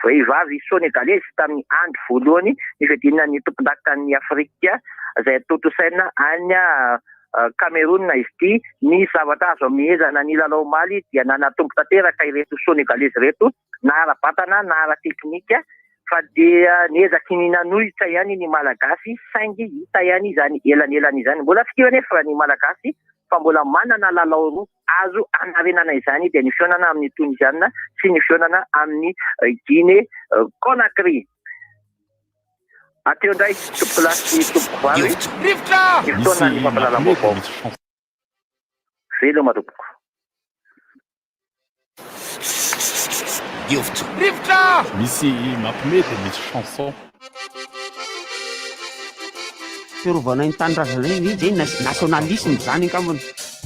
S9: vehivavy senegalezy tamin'ny andro voalohany ny fiadiana ny tompondakan'i Afrika izay tontosaina any Cameroun izy ity. Ny zavatra azo amehezana ny lalao omaly dia nanatombo tanteraka ireto senegalezy ireto na ara-batana na ara-teknika fa dia niezaky ny nanohitra ihany ny Malagasy saingy hita ihany izany elanelana izany. Mbola tsy kivy anefa ny Malagasy fa mbola manana lalao roa azo hanarenana izany dia ny fihaonana amin'ny Toniziana sy ny fihaonana amin'ny Guinée Conakry. Hatreo indray tompokolahy sy tompokovavy ny fotoana ny fampahalalam-baovao. Veloma tompoko.
S19: Rivotra! Rivotra! Misy mampime dia misy chanson.
S20: Fiarovana ny tanindrazana iny zay nationalisme zany angambany.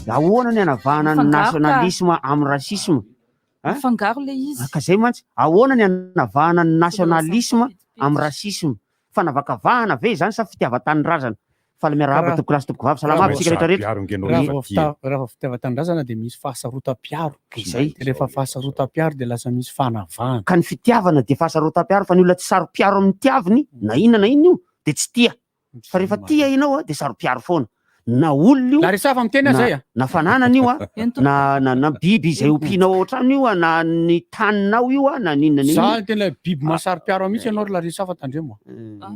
S20: Ahoana ny anavahana ny nationalisme amin'ny racisme?
S5: Mifangaro le izy.
S20: Ka zay mantsy, ahoana ny anavahana ny nationalisme amin'ny racisme? Fanavakavahana ve izany sa fitiavan-tanindrazana? Faly miarahaba tompoko lahy sy tompoko vavy, salama aby isika rehetra rehetra.
S11: Raha vao fitiavan-tanindrazana dia misy fahasarotam-piaro.
S20: Izay.
S11: Dia rehefa fahasarotam-piaro dia lasa misy fanavahana.
S20: Ka ny fitiavana dia fahasarotam-piaro fa ny olona tsy saro-piaro amin'ny tiaviny na inona na inona io dia tsy tia. Fa rehefa tia ianao dia saro-piaro foana. Na olona io,
S11: La resafa miteny aho zay a.
S20: na fananana io a, na na na biby izay ompianao ao an-trano io a, na ny taninao io a, na n'inona n'inona.
S11: Za tena biby mahasaro-piaro ahy mihitsy ianao ry Larissa fa tandremo
S10: a.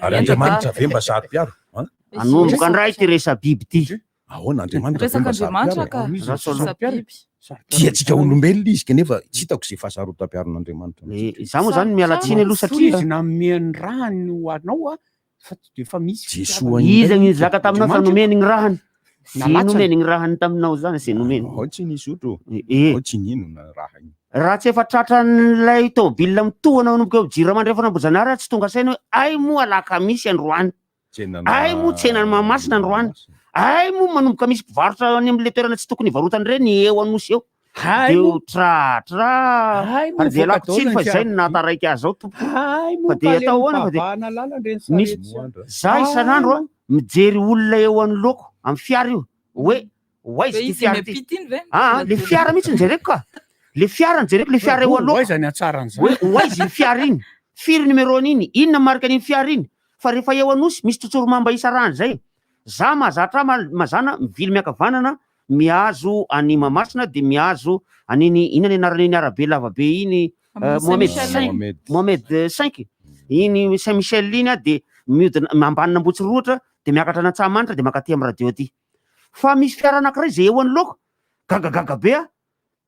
S10: Ary Andriamanitra ve mba saro-piaro? An?
S20: Anomboka ndray ity resa-biby ity.
S10: Ahoana Andriamanitra ve mba
S5: Resak'Andriamanitra
S10: saro-piaro?
S5: ka. Resa-biby.
S10: Tia antsika olombelona izy kanefa tsy hitako izay fahasarotam-piaron'Andriamanitra amintsika.
S20: Izaho moa izany miala tsiny aloha satria.
S11: Izy nanome ny rany ho anao a, fa tsy dia efa misy
S10: Jesoa
S11: fitiavana.
S20: Iza ny nizaka taminao fa nomeny ny rahany? Sy
S11: Nalatsany.
S20: nomeny ny rahany taminao zany sy nomeny.
S10: Ao tsy nisotro,
S20: Eh.
S10: ao tsy nihinana raha iny.
S20: Raha tsy efa tratran'ilay tômôbilina mitohana manomboka eo Jirama andrefana Ambohijanahary aho tsy tonga saina hoe ay moa alakamisy androany.
S10: Tsenana
S20: Ay moa tsenan'i Mahamasina androany. Ay moa manomboka misy mpivarotra any amin'ilay toerana tsy tokony hivarotana ireny eo Anosy eo.
S11: Hay
S20: Dia
S11: moa-
S20: ho tratra.
S11: Hay moa
S20: Ary dia
S11: mivoaka
S20: ialako tsiny
S11: daholo
S20: fa
S11: ny
S20: izay no
S11: fiara.
S20: nahataraiky azy zao tompoko.
S11: Hay moa
S20: Fa dia
S11: kalemy
S20: atao ahoana fa dia
S11: mpavahana lalana ireny
S20: misy
S11: sarety sy-
S20: za isan'andro a mijery olona eo anoloako amin'ny fiara io hoe ho aiza
S5: Ve
S20: ity
S5: izy
S20: fiara ity.
S5: miampita iny ve?
S20: Ah, le fiara mihitsy no jereko ka. Le fiara no jereko, le fiara eo
S11: Ho
S20: anoloako.
S11: aiza ny hatsaran'izany?
S20: Hoe ho aiza iny fiara iny? Firy numéro-n'iny? Inona marika an'iny fiara iny? Fa rehefa eo Anosy misy tsotsoromamba isarahana izay. Za mahazatra ahy mazàna mivily miankavanana mihazo an'i Mahamasina dia mihazo an'iny inona ny anaran'iny arabe lavabe iny
S5: Amin'ny
S20: Mohamed
S5: Saint Michel.
S20: cinq Mohamed cinq iny Saint Michel iny aho dia miodina ambanin'Ambohitsirohitra de miakatra any Antsahamanitra de mankaty amin'ny radio aty. Fa misy fiara anankiray zay eo anoloako, gagagaga be aho,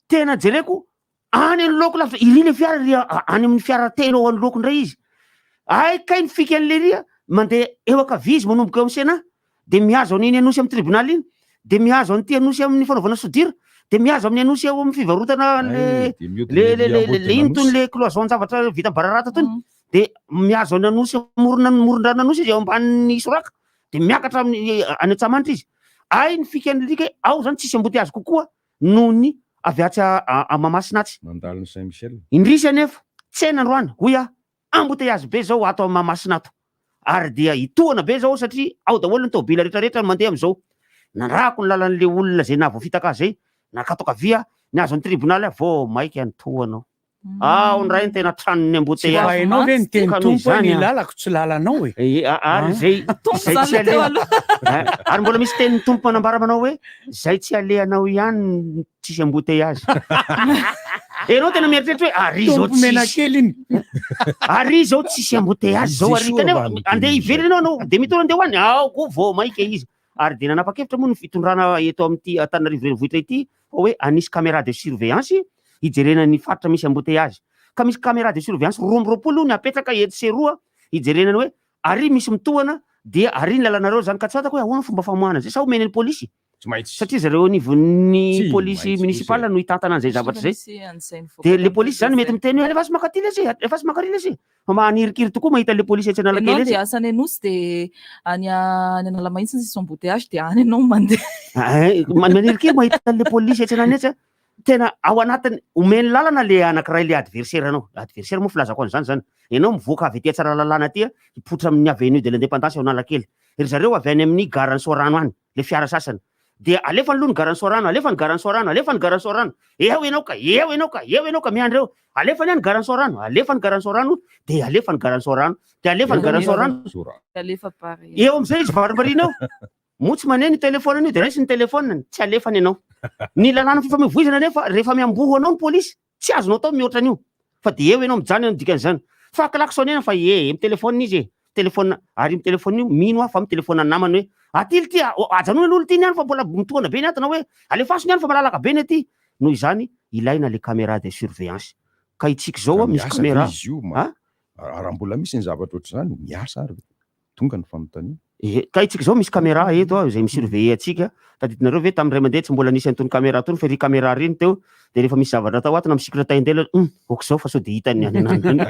S20: tena jereko any anoloako lavitra, iry le fiara iry any amin'ny fiara telo ao anoloako indray izy. Ay kay ny fikan'le ry a, mandeha eo ankavia izy manomboka eo amin'ny Sénat, de mihazo an'iny Anosy amin'ny tribonaly iny, de mihazo an'ity Anosy amin'ny fanaovana soudure, de mihazo amin'ny Anosy eo amin'ny fivarotana le
S10: de mihodina
S20: le le
S10: ery
S20: le
S10: ambodin'Anosy.
S20: le ino tony le cloison-javatra vita bararata tony, de mihazo an'i Anosy amorona moron-dranon'Anosy izy eo ambanin'ny Soraka, de miakatra amin'ny any Antsahamanitra izy. Ay ny fikan'ny lika ao zany tsisy embouteillage kokoa noho ny avy atsy a Mahamasina atsy.
S10: Mandalo ny Saint Michel.
S20: Indrisy anefa, tsena androany hoy aho, embouteillage be zao ato Mahamasina ato. Ary dia hitohana be zao satria ao daholo ny tôbila retraretra no mandeha amizao. Nandrahako ny lalan'le olona zay nahavoafitaka ahy zay, nakatoka vy aho, nihazo ny tribonaly aho, vao maika nitohana aho. Ao ndray ny tena tranon'ny embouteillage.
S11: Tsy hainao ve ny teny
S20: Ka noho
S11: Tompo hoe
S20: izany
S11: ny
S20: an.
S11: lalako tsy lalanao e?
S20: Ie, ary
S11: Ah.
S20: zay
S11: Tompo
S20: zay
S11: zany
S20: tsy
S11: le teo
S20: aleha.
S11: aloha.
S20: Eh, ary mbola misy tenin'ny Tompo manambara manao hoe zay tsy alehanao ihany no tsisy embouteillage. Ianao tena mieritreritra hoe ary izao
S11: Tompo mena
S20: tsisy.
S11: kely iny.
S20: Ary izao tsisy embouteillage zao ary
S10: Jesoa
S20: kanefa
S10: va no
S20: andeha
S10: teny
S20: hiverina ianao anao dia mitory andeha ho any. Ao koa vao maika izy. Ary dia nanapa-kevitra moa ny fitondrana eto amin'ity Antananarivo renivohitra ity fa hoe hanisy caméra de surveillance hijerena ny faritra misy embouteillage. Ka misy caméra de surveillance 22 ny apetraka etsy sy eroa hijerena ny hoe ary misy mitohana dia ary ny lalanareo zany ka tsy fantako hoe ahoana ny fomba famoahana an'izay sa omena ny polisy?
S10: Tsy maintsy.
S20: Satria zareo anivon'ny
S10: Tsy
S20: polisy
S10: maintsy
S20: municipal
S10: misy e.
S20: no hitantana an'izay zavatra
S5: Efa
S20: izay.
S5: nisy an'izay nivoaka
S20: Dia le
S5: tamin'ny
S20: polisy zany mety
S5: izay.
S20: miteny hoe alefaso mankaty lesy e, alefaso mankary lesy e. Fa manirikiry tokoa mahita an'le polisy etsy Analakely
S5: Ianao
S20: etsy.
S5: andeha asa any Anosy dia any any Analamahitsy ny sisy embouteillage dia any ianao mandeha.
S20: Ay, manirikiry mahita an'le polisy etsy anany etsy a. Tena ao anatiny, omeny lalana le anankiray le adversaire anao. Adversaire moa filazako an'izany zany. Ianao mivoaka avy aty Tsaralalàna aty a, hipoitra amin'ny avenue de l'indépendance eo Analakely. Ry zareo avy any amin'ny gare an'i Soarano any, le fiara sasany. Dia alefany aloha ny gare an'i Soarano, alefa ny gare an'i Soarano, alefa ny gare an'i Soarano. Eo ianao ka, eo ianao ka, eo ianao ka, miandry eo. Alefany any gare an'i Soarano, alefa ny gare an'i Soarano, dia alefa ny gare an'i Soarano, dia alefa ny gare an'i Soarano.
S5: Alefa pareil.
S20: Eo amin'izay izy varimbariana eo. Moa tsy maneno io telefaonina io dia raisiny ny telefaoniny, tsy alefany ianao. Ny lalàna fifamoivoizana anefa rehefa miamboho anao ny polisy, tsy azonao atao mihoatra an'io fa dia eo ianao mijanona eo ny dikan'izany. Fa klaxonena fa ee, mitelefaonina izy e, mitelefaonina, ary io mitelefaonina io mino aho fa mitelefaonina ny namany hoe aty ity a, ajanony aloha ity ny any fa mbola mitohana be ny ato na hoe alefaso ny any fa malalaka be ny aty. Noho izany ilaina le caméra de surveillance. Ka itsika izao
S10: Ka
S20: misy
S10: miasa ve
S20: caméra
S10: izy io ma? Raha mbola misy ny zavatra ohatr'izany, miasa ary ve? Tonga ny fanontaniana.
S20: Ehe, ka itsika izao misy caméra eto a, izay mi-surveiller antsika, tadidinareo ve tamin'ny ray aman-dreny tsy mbola nisy an'itony caméra itony fa iry caméra ireny teo dia rehefa misy zavatra atao ato na misikotra tain-dela hum, ok izao fa sao dia hitan'ny any anany ireny.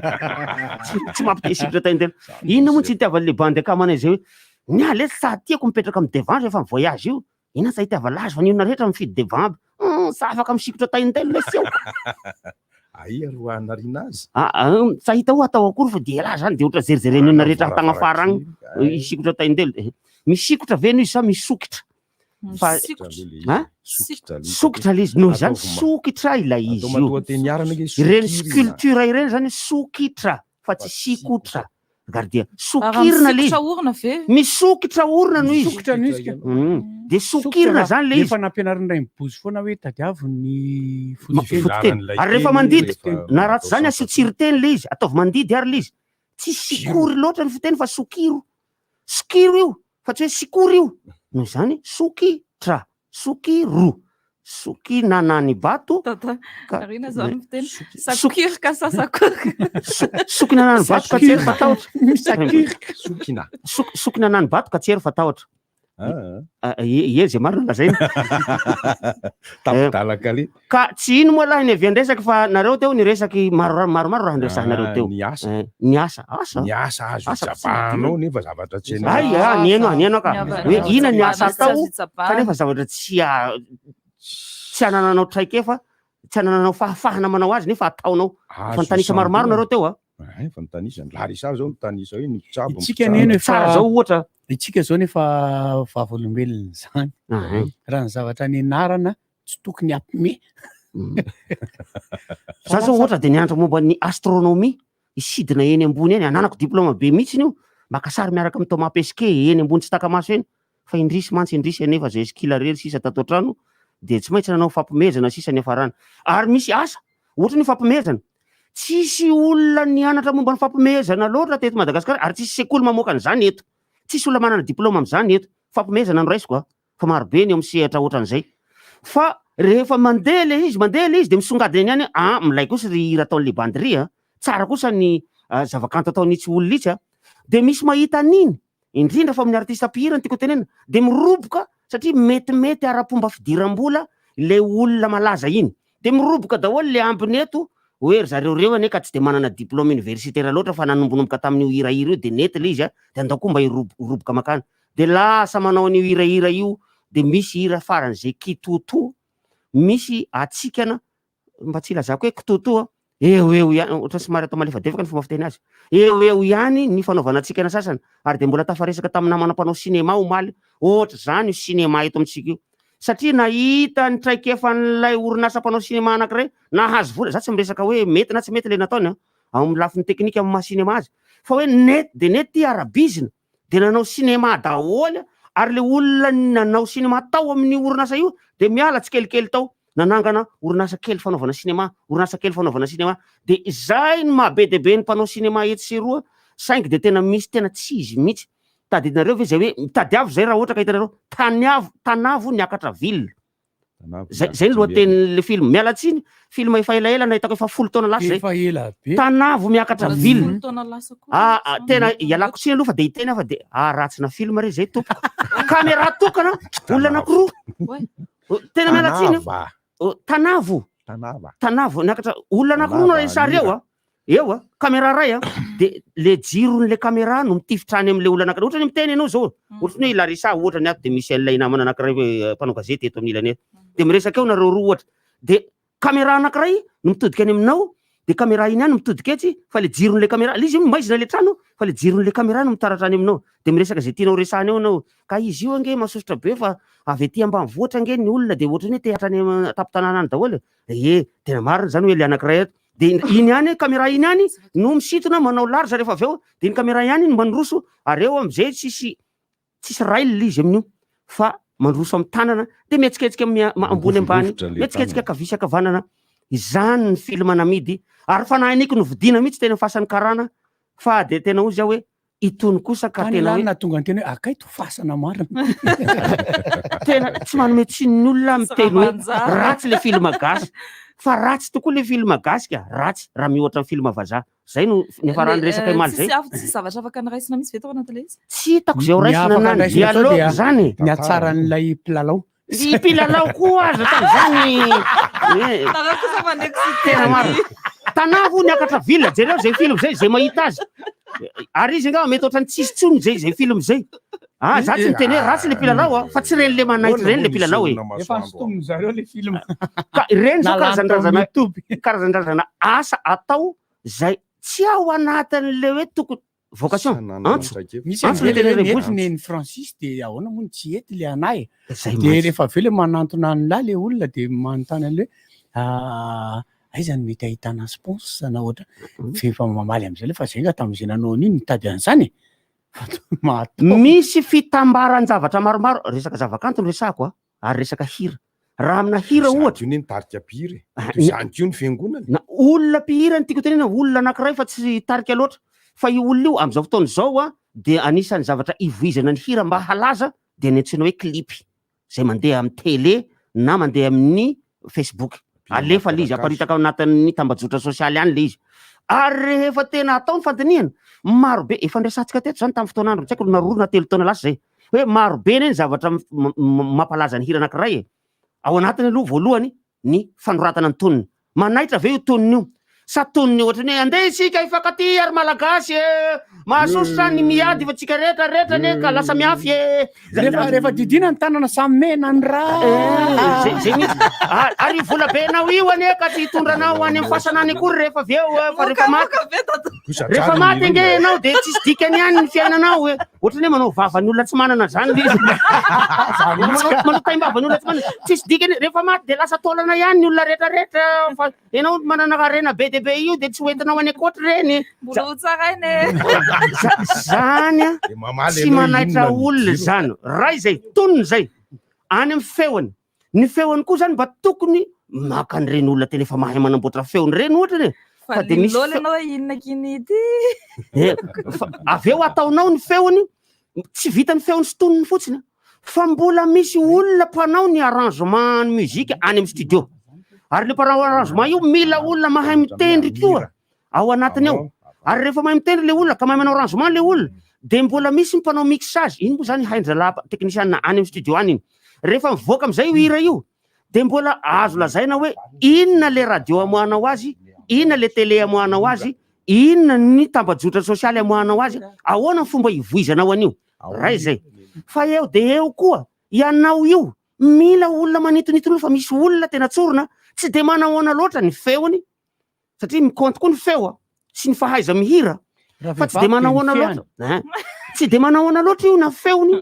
S20: Tsy, tsy mampite hisikotra tain-dela. Inona moa tsy itiavan'ilay bandy akamana izay hoe, ny ahy lesy sa tiako mipetraka amin'ny devant rehefa mi-voyage io, inona sa itiava lazy fa ny olona rehetra mifidy devant aby, hum, sa afaka misikotra tain-dela lesy aho.
S10: Aia ro hanariana azy?
S20: Ah, ah, tsy hita ho atao akory fa dia elah zany dia ohatra jerijeren'ny olona rehetra tagna afara agny hisikotra tain-delo. Eh, misikotra ve no izy sa misokitra? Fa
S5: Misikotra.
S20: Hein? Sokitra le izy. Noho izany sokitra ilay izy io. Ireny sculpture ireny zany sokitra fa tsy sikotra. Ary dia sokirina le izy.
S5: Misokitra orona ve?
S20: Misokitra orona no izy.
S11: Misokitra no izy ka.
S20: Dia sokirina zany le izy.
S11: Efa nampianarin'ny rainibozy foana hoe tadiavo ny fototeny.
S20: Fototeny. Ary rehefa mandidy, na raha tsy zany asio tsiriteny le izy, ataovy mandidy ary le izy. Tsy sikory loatra ny fiteny fa sokiro. Sokiro io fa tsy hoe sikory io. Noho izany sokitra. Sokiro. Sokinananibato.
S5: Tata, Rina zany miteny. Sakirika sa sakorika?
S20: Sokinananibato ka tsy ero fa tahotra.
S11: Misakirika.
S10: Sokina.
S20: Sokinananibato ka tsy ero fa tahotra.
S10: Ah.
S20: Ie, zay marina lazaina.
S10: Tapidalaka le.
S20: Ka tsy ino moa lahy ny avy an-dresaky fa nareo teo niresaky maro maromaro raha niresahinareo teo.
S10: Ny asa.
S20: Ny asa. Asa.
S10: Ny asa azo itsabahanao nefa zavatra tsy hainao.
S20: Ay, ah, nihaino aho, nihaino aho ka. Hoe inona ny asa atao kanefa zavatra tsy tsy anananao traikefa, tsy anananao fahafahana manao azy nefa ataonao.
S10: Azo
S20: Fa nitanisa maromaro nareo teo a.
S10: Ay, fa nitanisa. Ny Larissa zao nitanisa hoe ny mpitsabo.
S11: Itsika anie no efa
S20: Tsara zao ohatra.
S11: Itsika zao nefa vavolombelona izany. Raha ny zavatra nianarana tsy tokony hampime.
S20: Za zao ohatra dia nianatra momba ny astronomie, hisidina eny ambony eny, ananako diplôme be mihitsy io, maka sary miaraka amin'i Thomas Pesquet eny ambony tsy taka-maso eny, fa indrisy mantsy indrisy anefa zay skila rery sisa tato an-trano dia tsy maintsy nanao fampimehezana sisa niafarana. Ary misy asa, ohatra ny fampimehezana. Tsisy olona nianatra momba ny fampimehezana loatra teto Madagasikara ary tsisy sekoly mamoaka an'izany eto. Tsisy olona manana diplaoma amin'izany eto. Fampimehezana no raisiko a. Fa marobe ny eo amin'ny sehatra ohatran'izay. Fa rehefa mandeha ilay izy, mandeha ilay izy dia misongadina eny ihany hoe ah milay kosa ry hira ataon'ilay bandy ry a. Tsara kosa ny zavakanto ataon'itsy olona itsy a. Dia misy mahita an'iny, indrindra fa amin'ny artista mpihira no tiako tenenina, dia miroboka satria metimety ara-pomba fidiram-bola ilay olona malaza iny. Dia miroboka daholo ilay ambiny eto hoe ry zareo ireo anie ka tsy dia manana diplôme universitaire loatra fa nanombonomboka tamin'io hirahira io dia nety ilay izy a, dia andao koa mba hiroboka mankany. Dia lasa manao an'io hirahira io dia misy hira faran'izay kitotoa, misy hatsikana mba tsy hilazako hoe kitotoa, eo eo ihany, ohatran'ny somary atao malefadefaka ny fomba fiteny azy, eo eo ihany ny fanaovana hatsikana sasany, ary dia mbola tafaresaka tamin'ny namana mpanao cinéma omaly, ohatr'izany io cinéma eto amintsika io, satria nahita ny traikefan'ilay orinasa mpanao cinéma anankiray, nahazo vola, za tsy miresaka hoe mety na tsy mety ilay nataony an, ao amin'ny lafiny teknika amin'ny maha cinéma azy, fa hoe nety dia nety ity ara-bizina, dia nanao cinéma daholo ary le olona nanao cinéma tao amin'io orinasa io dia miala tsikelikely tao nanangana orinasa kely fanaovana cinéma, orinasa kely fanaovana cinéma, dia izay no maha be dia be ny mpanao cinéma etsy sy eroa saingy dia tena misy tena tsy izy mihitsy, tadidinareo ve izay hoe tadiavo izay raha ohatra ka hitanareo, taniavo, tanavo niakatra ville. Zay zay ny lohatenin'le film. Miala tsiny, film efa elaela nahitako efa folo taona lasa zay.
S11: Efa ela be.
S20: Tanavo miakatra
S5: Mbola tsy
S20: ville.
S5: folo taona lasa koa
S20: Ah, ah,
S5: izany.
S20: tena ialako tsiny aloha fa de hiteny aho fa de ah ratsina film re zay tompoko. Caméra tokana, olona anankiroa.
S5: Ouais.
S20: Oh, Tena miala tsiny.
S10: Tanava.
S20: Oh, Tanavo.
S10: Tanava.
S20: Tanavo niakatra olona anankiroa no
S10: Tanava,
S20: sary eo a. Eo a, caméra ray a, de le jiron'le caméra no mitifitra any am'le olona anankiray. Ohatra ny miteny ianao zao, ohatra ny hoe i Larissa ohatra ny ato de misy an'ilay namana anankiray hoe mpanao gazety eto amin'ny ilany eto. De miresaka eo nareo roa ohatra. De caméra anankiray no mitodika any aminao, de caméra iny ihany no mitodika etsy fa le jiron'le caméra, le izy io maizina le trano fa le jiron'le caméra no mitaratra any aminao. De miresaka zay tianao resahana eo ianao. Ka izy io ange masosotra be fa avy aty ambanivohitra ange ny olona de ohatran'ny hoe te hatrany an-tampon-tanàna any daholo e. Ie, tena marina zany hoe le anankiray eto. De iny ihany caméra iny ihany no misintona manao large rehefa avy eo, de iny caméra ihany no mandroso ary eo am'zay tsisy tsisy rail izy amin'io fa mandroso amin'ny tanana de mihetsiketsika mia- ma- ambony ambany,
S10: Mirovirovitra le
S20: mihetsiketsika
S10: tanana.
S20: ankavia sy ankavanana. Izany ny film namidy ary fanahiniko novidiana mihitsy teny amin'ny fasan'ny karana fa de tena hozy aho hoe itony kosa ka
S11: Tany
S20: tena
S11: ialahy
S20: hoe
S11: nahatonga ny teny hoe akay to fasana marina.
S20: tena tsy manome tsiny ny olona
S5: Tsy
S20: miteny hoe
S5: raha manjary.
S20: ratsy le film gasy fa ratsy tokoa le film gasy ka ratsy raha mihoatra ny film vazaha zay no niafaran'ny
S5: Le,
S20: resaka
S5: eh,
S20: omaly zay
S5: Tsisy afo- tsisy zavatra afaka niraisina mihitsy ve tao anatin'ilay izy?
S20: tsy hitako zay ho
S11: Ny
S20: raisina
S11: afaka
S20: na ny
S11: andraisina tao
S20: dialogue
S11: dia
S20: zany e.
S11: ny hatsaran'ilay mpilalao.
S20: Ny mpilalao koa aza tamin'izany eh,
S5: Nareo kosa mandeha
S20: tena marina Tanavo niakatra ville jereo zay film zay zay mahita azy ary izy angamba mety ohatran'ny tsisy tsony zay zay film zay ah za tsy miteny hoe ratsy le mpilalao a fa tsy reny le manaitra reny le mpilalao e
S11: Efa nosintomin zareo le film.
S20: ka ireny zao
S11: Nalany tao
S20: karazan-drazana
S11: amin'ny YouTube.
S20: karazan-drazana asa atao zay tsy ao anatin'le hoe tokony vocation antso
S11: Misy
S20: antso le
S11: an'izay le
S20: teny
S11: hoe mety
S20: rebozy
S11: neny Francis de ahoana moa no tsy hety le anahy e.
S20: Zay
S11: De
S20: mantsy.
S11: rehefa avy eo le manantona an'lah le olona de manontany an'le hoe ah, aiza no mety ahitana sponsor na ohatra fa efa mamaly am'izay le fa zay nga tamin'izay nanao an'io nitady an'izany e. Fa mahatao.
S20: Misy fitambaran-javatra maromaro resaka zavakanto no resahako a ary resaka hira raha amina hira ohatra
S10: Io ny tarika mpihira e.
S20: Ah,
S10: Toy izany koa ny fiangonana.
S20: na olona mpihira no tiako tenena olona anankiray fa tsy tarika loatra fa io olona io amin'izao fotoana izao a dia anisan'ny zavatra ivoizana ny hira mba halaza dia ny antsoina hoe clip izay mandeha amin'ny télé na mandeha amin'ny Facebook alefa le izy aparitaka ao anatin'ny tambajotra sosialy any le izy ary rehefa tena atao ny fandinihana maro be efa niresahantsika teto zany tamin'ny fotoan'andro tsy haiko na roa na telo taona lasa zay hoe maro be ne ny zavatra mampalaza ny hira anankiray e ao anatiny aloha voalohany ny fanoratana ny tonony manaitra ve io tonony io sa tonony ohatra ny hoe andeha isika hifankatia ary malagasy e mahasosotra ny miady fa tsika rehetra rehetra ne ka lasa miafy e
S11: Rehefa rehefa didiana ny tanana samy mena ny rà.
S20: Zay zay mihitsy. Ary ary io vola be anao io anie ka tsy hitondra anao any amin'ny fasana any akory rehefa avy eo eh, fa rehefa maty. Rehefa maty ange ianao dia tsisy dikany ihany ny fiainanao e. Ohatran'ny hoe manao vavan'ny olona tsy manana zany le izy. Manao manao taim-bavan'ny olona tsy manana. Tsisy dikany rehefa maty dia lasa taolana ihany ny olona rehetra rehetra fa ianao manana harena be dia be io dia tsy hoentinao any ankoatra ireny.
S5: Mbola ho tsaraina e.
S20: Zany a tsy manaitra olona zany. Ray zay, tonony zay. Any amin'ny feony. Ny feony koa zany mba tokony maka an'ireny olona tena efa mahay manamboatra feony ireny ohatra e. Fa
S5: de
S20: misy
S5: Lôla ianao hoe inona kiny ity?
S20: Eh, fa avy eo ataonao ny feony, tsy vita ny feony sy tonony fotsiny, fa mbola misy olona mpanao ny arrangement ny musique any amin'ny studio. Ary le mpanao arrangement io mila olona mahay mitendry koa ao anatiny ao. Ary rehefa mahay mitendry le olona ka mahay manao arrangement le olona, de mbola misy ny mpanao mixage, iny moa zany hain-drahalahy technicien any amin'ny studio any iny. Rehefa mivoaka amin'izay io hira io, de mbola azo lazaina hoe inona le radio amoahanao azy, inona le télé amoahanao azy, inona ny tambajotra sosialy amoahanao azy, ahoana ny fomba ivoizanao an'io. Ray zay. Fa eo de eo koa, ianao io mila olona manitonitona olo fa misy olona tena tsorina tsy de manahoana loatra ny feony, satria mi-compte koa ny feo a, sy ny fahaiza mihira,
S11: Raha
S20: fa tsy de
S11: vehivavy de
S20: manahoana
S11: ny feany.
S20: loatra. Hein. Tsy de manahoana loatra io na feony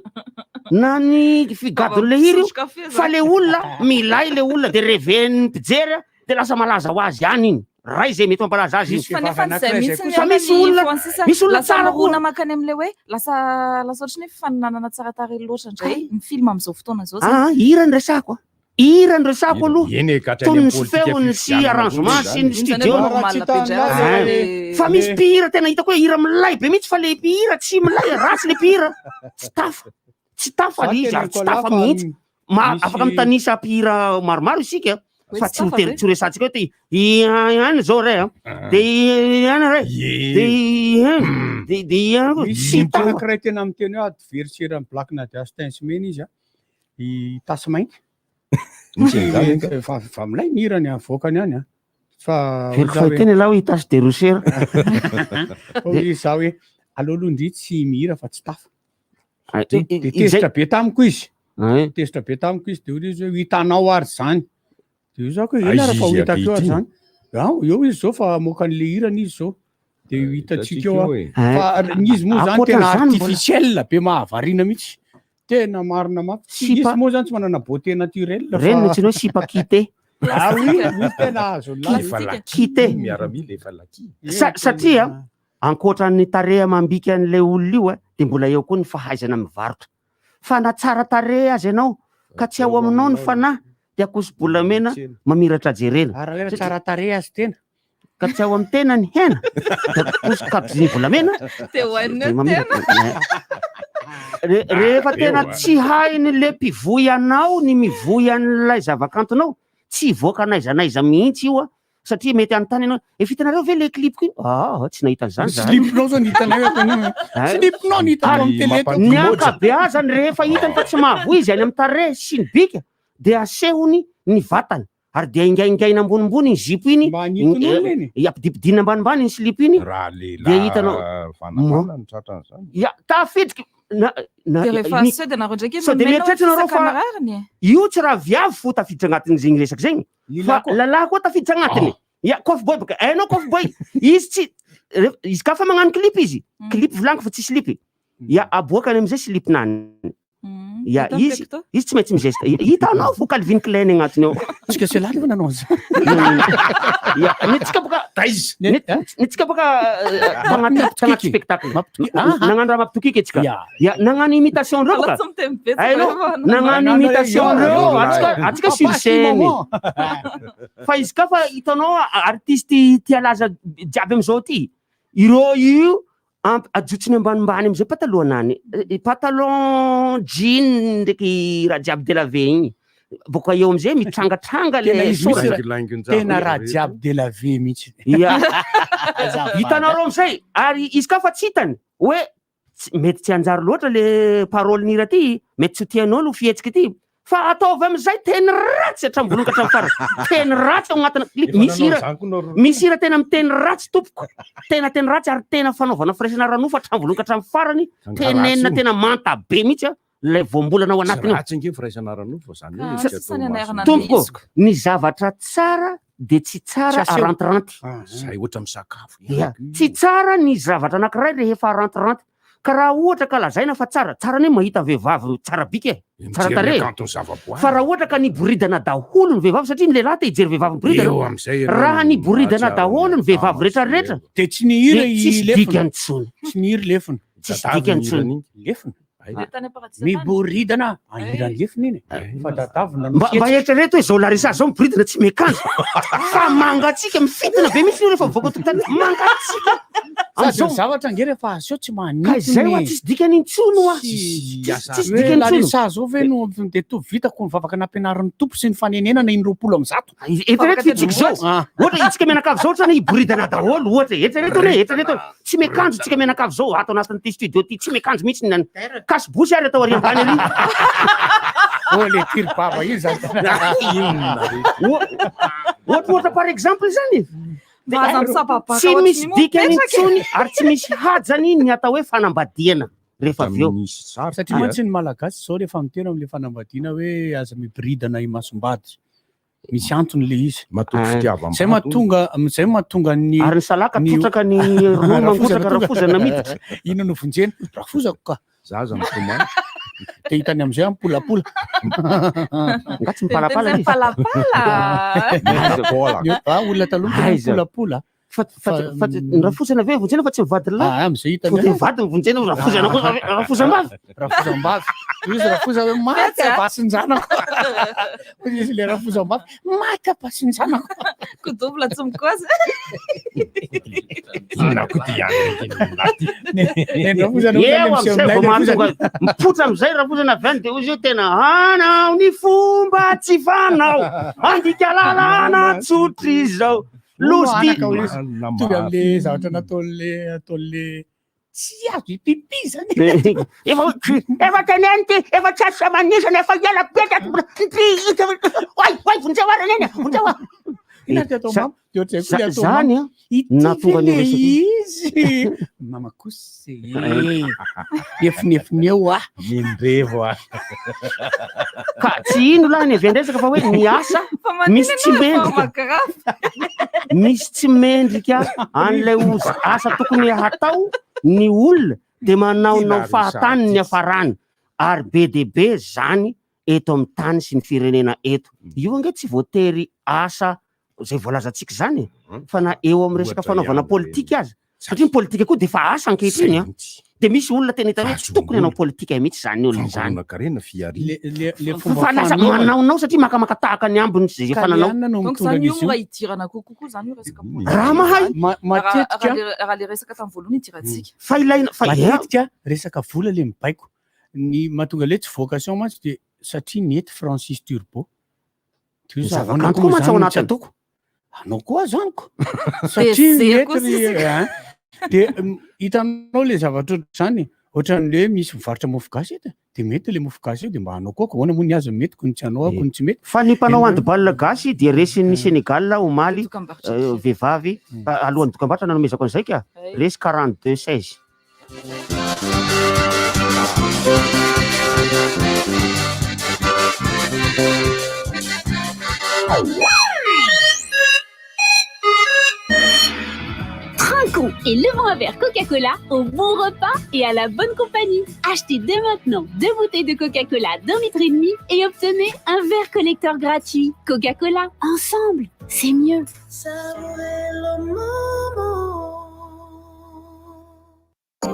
S20: na ny figadon'le hira io,
S5: Misotro kafe
S20: fa
S5: zany.
S20: le olona milay le olona de reven'ny mpijery a, de lasa malaza ho azy ihany iny. Ray zay mety mampalaza azy iny.
S5: Fa nefa izay mihitsy ny
S20: Fa misy
S5: olana
S20: olona,
S5: Francis,
S20: misy olona
S5: lasa
S20: tsara
S5: mirona
S20: koa.
S5: mankany amin'ilay hoe lasa lasa ohatran'ny hoe fifaninanana tsara tarehy loatra indray ny film amin'izao fotoana izao zany.
S20: Ah, hira ny resako a. Hira ny resako aloha.
S10: Eny e, ka hatrany
S20: Tonony
S10: amin'ny
S20: sy
S10: politika
S20: feony sy
S10: fifidianana
S20: arrangement
S10: koa
S20: sy ny
S10: izany.
S20: studio.
S5: Iny zany hoe normal be indray raha
S20: Ah,
S5: le-
S20: Fa misy mpihira tena hitako hoe hira milay be mihitsy fa le mpihira tsy milay, ratsy le mpihira. Tsy tafa. Tsy tafa
S11: Za
S20: le izy
S11: tena
S20: ary tsy
S11: Nicolas
S20: tafa
S11: fa
S20: mihitsy. Ma
S11: misy-
S20: afaka mitanisa mpihira maromaro isika
S5: Hoe
S20: fa
S5: tsy
S20: tsy ho
S5: tafa
S20: tery
S5: ve?
S20: tsy ho resahantsika hoe ty ihany zao ray a. De ihany ray. De ihany. De de ihany koa.
S11: Misy
S20: Tsy tafa.
S11: anankiray tena miteny hoe adversaire an'i Black Nadia Stain sy Mena izy a. I Tasy Mainty.
S10: Misy an'izany angaha?
S11: Fa fa milay ny hirany avoakany any a. Fa
S20: Veriko fahiteny ialahy hoe i Tasy de Rocher.
S11: Hoy izy za hoe aleo aloha ndry tsy mihira fa tsy tafa.
S20: Ah,
S11: De de tezitra be tamiko izy.
S20: Eh.
S11: Tezitra be tamiko izy de hoy izy hoe ho hitanao ary zany. De io zako hoe eny
S10: Aiza
S11: ary fa ho
S10: izy
S11: hitako eo ary
S10: ankehitriny?
S11: zany. Ao, eo izy zao fa hamoaka an'le hirany izy zao. De ho hitantsika eo
S10: eo e.
S11: a. Fa ny izy moa zany tena
S20: Ankoatran'izany mbola-
S11: artificiel be mahavariana mihitsy. Tena marina mafy. Tsy
S20: Sipa-
S11: izy moa zany tsy manana beauté naturelle fa
S20: Reny no antsoina hoe sipa quitté.
S11: Ah oui, misy tena azo lahy.
S10: Efa laki,
S20: Quitté.
S10: miaramila efa laki.
S20: Sa- satria ankoatra ny tarehy amam-bika an'ilay olona io a, de mbola eo koa ny fahaizana mivarotra. Fa na tsara tarehy aza ianao ka tsy ao aminao ny fanahy de akoso-bolamena mamiratra jerena.
S11: Ary raha hoe tsara tarehy azy tena.
S20: Ka tsy ao amin'ny tena ny hena de akoso-kaboziny volamena
S5: De hohanina
S20: de
S5: eo
S20: mamiratra.
S5: tena.
S20: Rehefa tena
S10: Eo, a.
S20: tsy hainy le mpivoy anao ny mivoy an'ilay zavakantonao, tsy hivoaka n'aiza n'aiza mihitsy io a, satria mety hanontany ianao, efa hitanareo ve le clip-ko iny? Ah, tsy nahita an'izany zahay.
S11: Slip-nao zao no hitanay eto anio.
S20: Eh?
S11: Slip-nao no hitako amin'ny télé eto.
S20: Ny ankabeazany rehefa hitany fa tsy mahavoa izy any amin'ny tarehy sy ny bika de asehony ny vatany ary dia ingaingaina ambonimbony iny zipo iny,
S11: Mba hanintona olona iny.
S20: eh, ampidipidinina ambanimbany iny slip iny,
S10: Raha
S20: dia
S10: lehilahy
S20: hitanao
S10: vanavana no tratran'izany.
S20: Ya, tafiditra na na
S5: De rehefa
S20: ny-
S5: sao de nareo ndraiky
S20: sao de
S5: mimena hoe
S20: mieritreritra nareo fa
S5: fisaka marariny e.
S20: io tsy raha viavy fo tafiditra agnatin'izegny resaka zegny fa
S11: Lilahy koa.
S20: lalahy koa tafiditra agnatiny. Ya, coffee boy baka hainao coffee boy izy tsy ref- izy ka fa magnano clip izy, clip volaniko fa tsy slip. Ya, aboakany amizay slip-nany. Ya,
S5: Hita ny
S20: izy
S5: pecto.
S20: izy tsy maintsy mizesta. Hitanao fo Calvin Klein agnatiny ao.
S11: Tsika selahy nefa nanao an'izany.
S20: Ya, ny tsika boka
S10: Taiza?
S20: ny ny tsika boka tagnaty tagnaty spectacle. Nagnano raha mampitokiky antsika.
S11: Ya.
S20: Ya, nagnano imitation reo boka.
S5: Ala tsy miteny betsaka
S20: Hainao,
S5: rehefa
S20: nagnano imitation reo, antsika antsika sur
S11: Papa sy
S20: scène.
S11: maman.
S20: Fa izy ka fa hitanao artiste tia laza jiaby amizao ty. Ireo io amp- ajotsony ambanimbany amizay patalohanany. Pantalon jean ndraiky raha jiaby délave igny. Boka eo amizay mitrangatranga
S11: Tena
S20: le
S11: izy mihitsy
S20: soratra.
S11: raha- Tena raha jiaby délave mihitsy.
S20: Ya.
S11: Azafady.
S20: Hitanareo amizay ary izy ka fa tsy hitany hoe tsy- mety tsy hanjary loatra le parole ny hira ty, mety tsy ho tianao lo fihetsiky ty. Fa ataovy amizay teny ratsy hatramin'ny voalohany ka hatramin'ny farany. Teny ratsy ao agnatina clip.
S10: Efa
S20: Misy
S10: nanao
S20: hira,
S10: izany koa nareo.
S20: misy hira tena miteny ratsy tompoko. Tena teny ratsy ary tena fanaovana firaisana ara-nofo hatramin'ny voalohany ka hatramin'ny farany.
S10: Zany ratsy
S20: Tenenina
S10: io.
S20: tena manta be mihitsy a, lay voambolana ao
S10: Tsy
S20: anatiny ao.
S10: ratsy ange firaisana ara-nofo fa zany hoe
S5: Ka
S10: hetsika
S5: sasany
S10: atao
S5: anairana
S10: maso.
S5: ny
S20: Tompoko,
S5: iziko.
S20: ny zavatra tsara de tsy tsara
S11: Tsy aseho.
S20: arantiranty.
S10: Zay ohatra misakafo
S20: Ya,
S10: ihany koa
S20: tsy
S10: io.
S20: tsara ny zavatra anankiray rehefa arantiranty. Ka raha ohatra ka lazaina fa tsara, tsara anie mahita vehivavy tsara bika e, tsara
S10: Mijery ny
S20: tarehy.
S10: hakanton'ny zavaboary.
S20: Fa raha ohatra ka niboridana daholo ny vehivavy satria ny lehilahy te hijery vehivavy miboridana.
S10: Eo amin'izay ianao
S20: Raha
S10: no
S20: niboridana
S10: mahatsiaro
S20: daholo ny
S10: ny
S20: vehivavy
S10: dama
S20: rehetra
S10: sy ny
S20: rehetra,
S10: elo.
S11: De tsy nihira
S20: de
S11: i
S20: tsisy
S11: lefona.
S20: dikany tsony.
S11: Tsy nihiry lefona.
S20: Tsisy
S10: Tadavy
S20: dikany
S10: ny
S20: tsony.
S10: hiran'iny.
S11: Lefona.
S5: Tany am-paradisa tany.
S11: Miboridana ahiran'ny lefona iny e. Fa dadavina no
S20: Mba mba eritrereto hoe zao Larissa zao miboridana tsy miakanjo fa mangatsiaka mifintina be mihitsy io rehefa mivoaka tokotany mangatsiaka.
S11: Sady
S20: Am'zao
S11: ny zavatra ange rehefa aseho tsy manintona
S20: Ka izay hoa tsisy dikany intsony hoa. Tsisy dikany intsony.
S11: Larissa zao ve no de to vitako ny vavaka nampianarin'ny Tompo sy ny fanenenana iny 120.
S20: Eritrereto fa itsika zao ohatra itsika mianakavy zao ohatra hiboridana daholo ohatra e. Eritrereto anie eritrereto anie. Tsy miakanjo tsika mianakavy zao ato anatin'ity studio ty tsy miakanjo mihitsy ny kasy bosy ary atao ary ambany ary.
S11: Oh le tiri-bava iny zany.
S20: Ohatra ohatra par exemple zany.
S5: Mba aza misababaka
S20: Tsy
S5: ohatry
S20: misy
S5: ny
S20: dikany
S5: mipetraka e.
S20: intsony ary tsy misy hajany ny atao hoe fanambadiana rehefa avy eo.
S11: Satria mantsy ny Malagasy izao rehefa miteny amin'ilay fanambadiana hoe aza miboridana imasom-bady. Misy antony le izy.
S10: Matoky fitiavam-bady
S11: Zay mahatonga zay mahatonga ny
S20: Ary ny salaka trotraka ny ronono mangotraka rafozana miditra.
S11: Inona no vonjena? Rafozako ka.
S10: Zaza mitomany.
S11: Dia hitany amizay ampolapola.
S20: Nga tsy mipalapala izy?
S5: Mipalapala.
S11: Ah, olona taloha tena
S20: Aiza?
S11: mipolapola.
S20: Fa fa fa ny rafozana ve vonjena fa tsy mivady lahy?
S11: Ah, amizay hitany.
S20: Fa dia mivady ny vonjena rafozana koa rafozam-bavy.
S11: Rafozam-bavy. Hoy izy rafoza hoe maty abasin-janako. Hoy izy le rafozam-bavy maty abasin-janako.
S5: Kodobla tsy mikozy.
S10: Inona koa ty ihany
S11: Rafozana
S20: Eo amizay vao mahatonga mipoitra amizay rafozana avy any dia hoy izy hoe tena hanao ny fomba tsy fanao handika lalàna tsotra izao. Lozy ty.
S11: Anaka hoy izy. Mitovy am'le zavatra nataon'le ataon'le tsy azo ipipi zany.
S20: Efa efa teneno ty, efa tsy azo samanisana, efa ela be tato mbola ty oay oay vonjeo ary neny, vonjeo ah.
S11: Inona ty atao mama? De ohatr'izay koa le atao
S20: Zany
S11: mama.
S20: an,
S11: Ity
S20: nahatonga
S11: ve
S20: ny
S11: le
S20: resaka io.
S11: izy? Mama kosa e. Efinefiny eo ah.
S10: Mindrevo ah.
S20: Ka tsy ino lahy ny avy an-dresaka fa hoe ny asa
S5: Fa manina
S20: misy tsy
S5: ianao rehefa
S20: mendrika.
S5: magrafy.
S20: Misy tsy mendrika an'ilay oz- asa tokony hatao ny olona de manaonao
S10: Tia
S20: fahatany ny hafarany ary be dia be zany eto amin'ny tany sy ny firenena eto. Io ange tsy voatery asa zay voalazantsika izany e, fa na eo amin'ny resaka
S10: Ohatra
S20: fanaovana
S10: ihany
S20: politika aza, satria ny politika koa dia efa asa ankehitriny an, dia misy olona tena hita hoe tsy tokony hanao politika mihitsy izany olona izany.
S10: Fangoronan-karena, fihariana.
S11: Le le le
S20: Fa
S11: fomba
S20: fa lasa
S11: fanaovana.
S20: manaonao satria makamaka tahaka ny ambiny sy izay efa
S11: Ka
S20: nanao.
S11: le anona no
S5: Donc
S11: mitondra
S5: zany io
S11: an'izy io.
S5: mora hidirana kokoa zany io resaka politika.
S20: Raha mahay.
S11: Ma- matetika
S5: Raha le- raha le resaka tamin'ny voalohany hidirantsika.
S20: Fa ilaina fa
S11: matetika resaka vola le mibaiko. Ny mahatonga le tsy vocation mantsy dia satria nety Francis Turbo. Dia
S20: Ny
S11: izy ahoana
S20: zava-kanto koa mantsy ao
S11: zany no tsy
S20: anatiny.
S11: ataoko? Anao koa zany ko.
S5: Dia
S11: Satria
S5: zay
S11: mety
S5: koa
S11: ry
S5: sisa.
S11: hein. Dia hitanao le zavatra ohatr'izany, ohatran'ny hoe misy mivarotra mofo gasy eto, dia mety le mofo gasy io dia mba anao koa ko ahoana moa ny azy no mety ko ny tsy anao ko ny tsy mety.
S20: Fa ny mpanao
S11: Dia-
S20: handball gasy dia resin'ny Sénégal omaly
S5: Dokam-barotra
S20: euh,
S5: kely.
S20: vehivavy alohan'ny dokam-barotra nanomezako an'izay ka
S5: Ay.
S20: resy 42 16.
S21: Trinquons et levons un verre Coca-Cola au bon repas et à la bonne compagnie. Achetez dès maintenant deux bouteilles de Coca-Cola d'un litre et demi et obtenez un verre collecteur gratuit. Coca-Cola, ensemble, c'est mieux.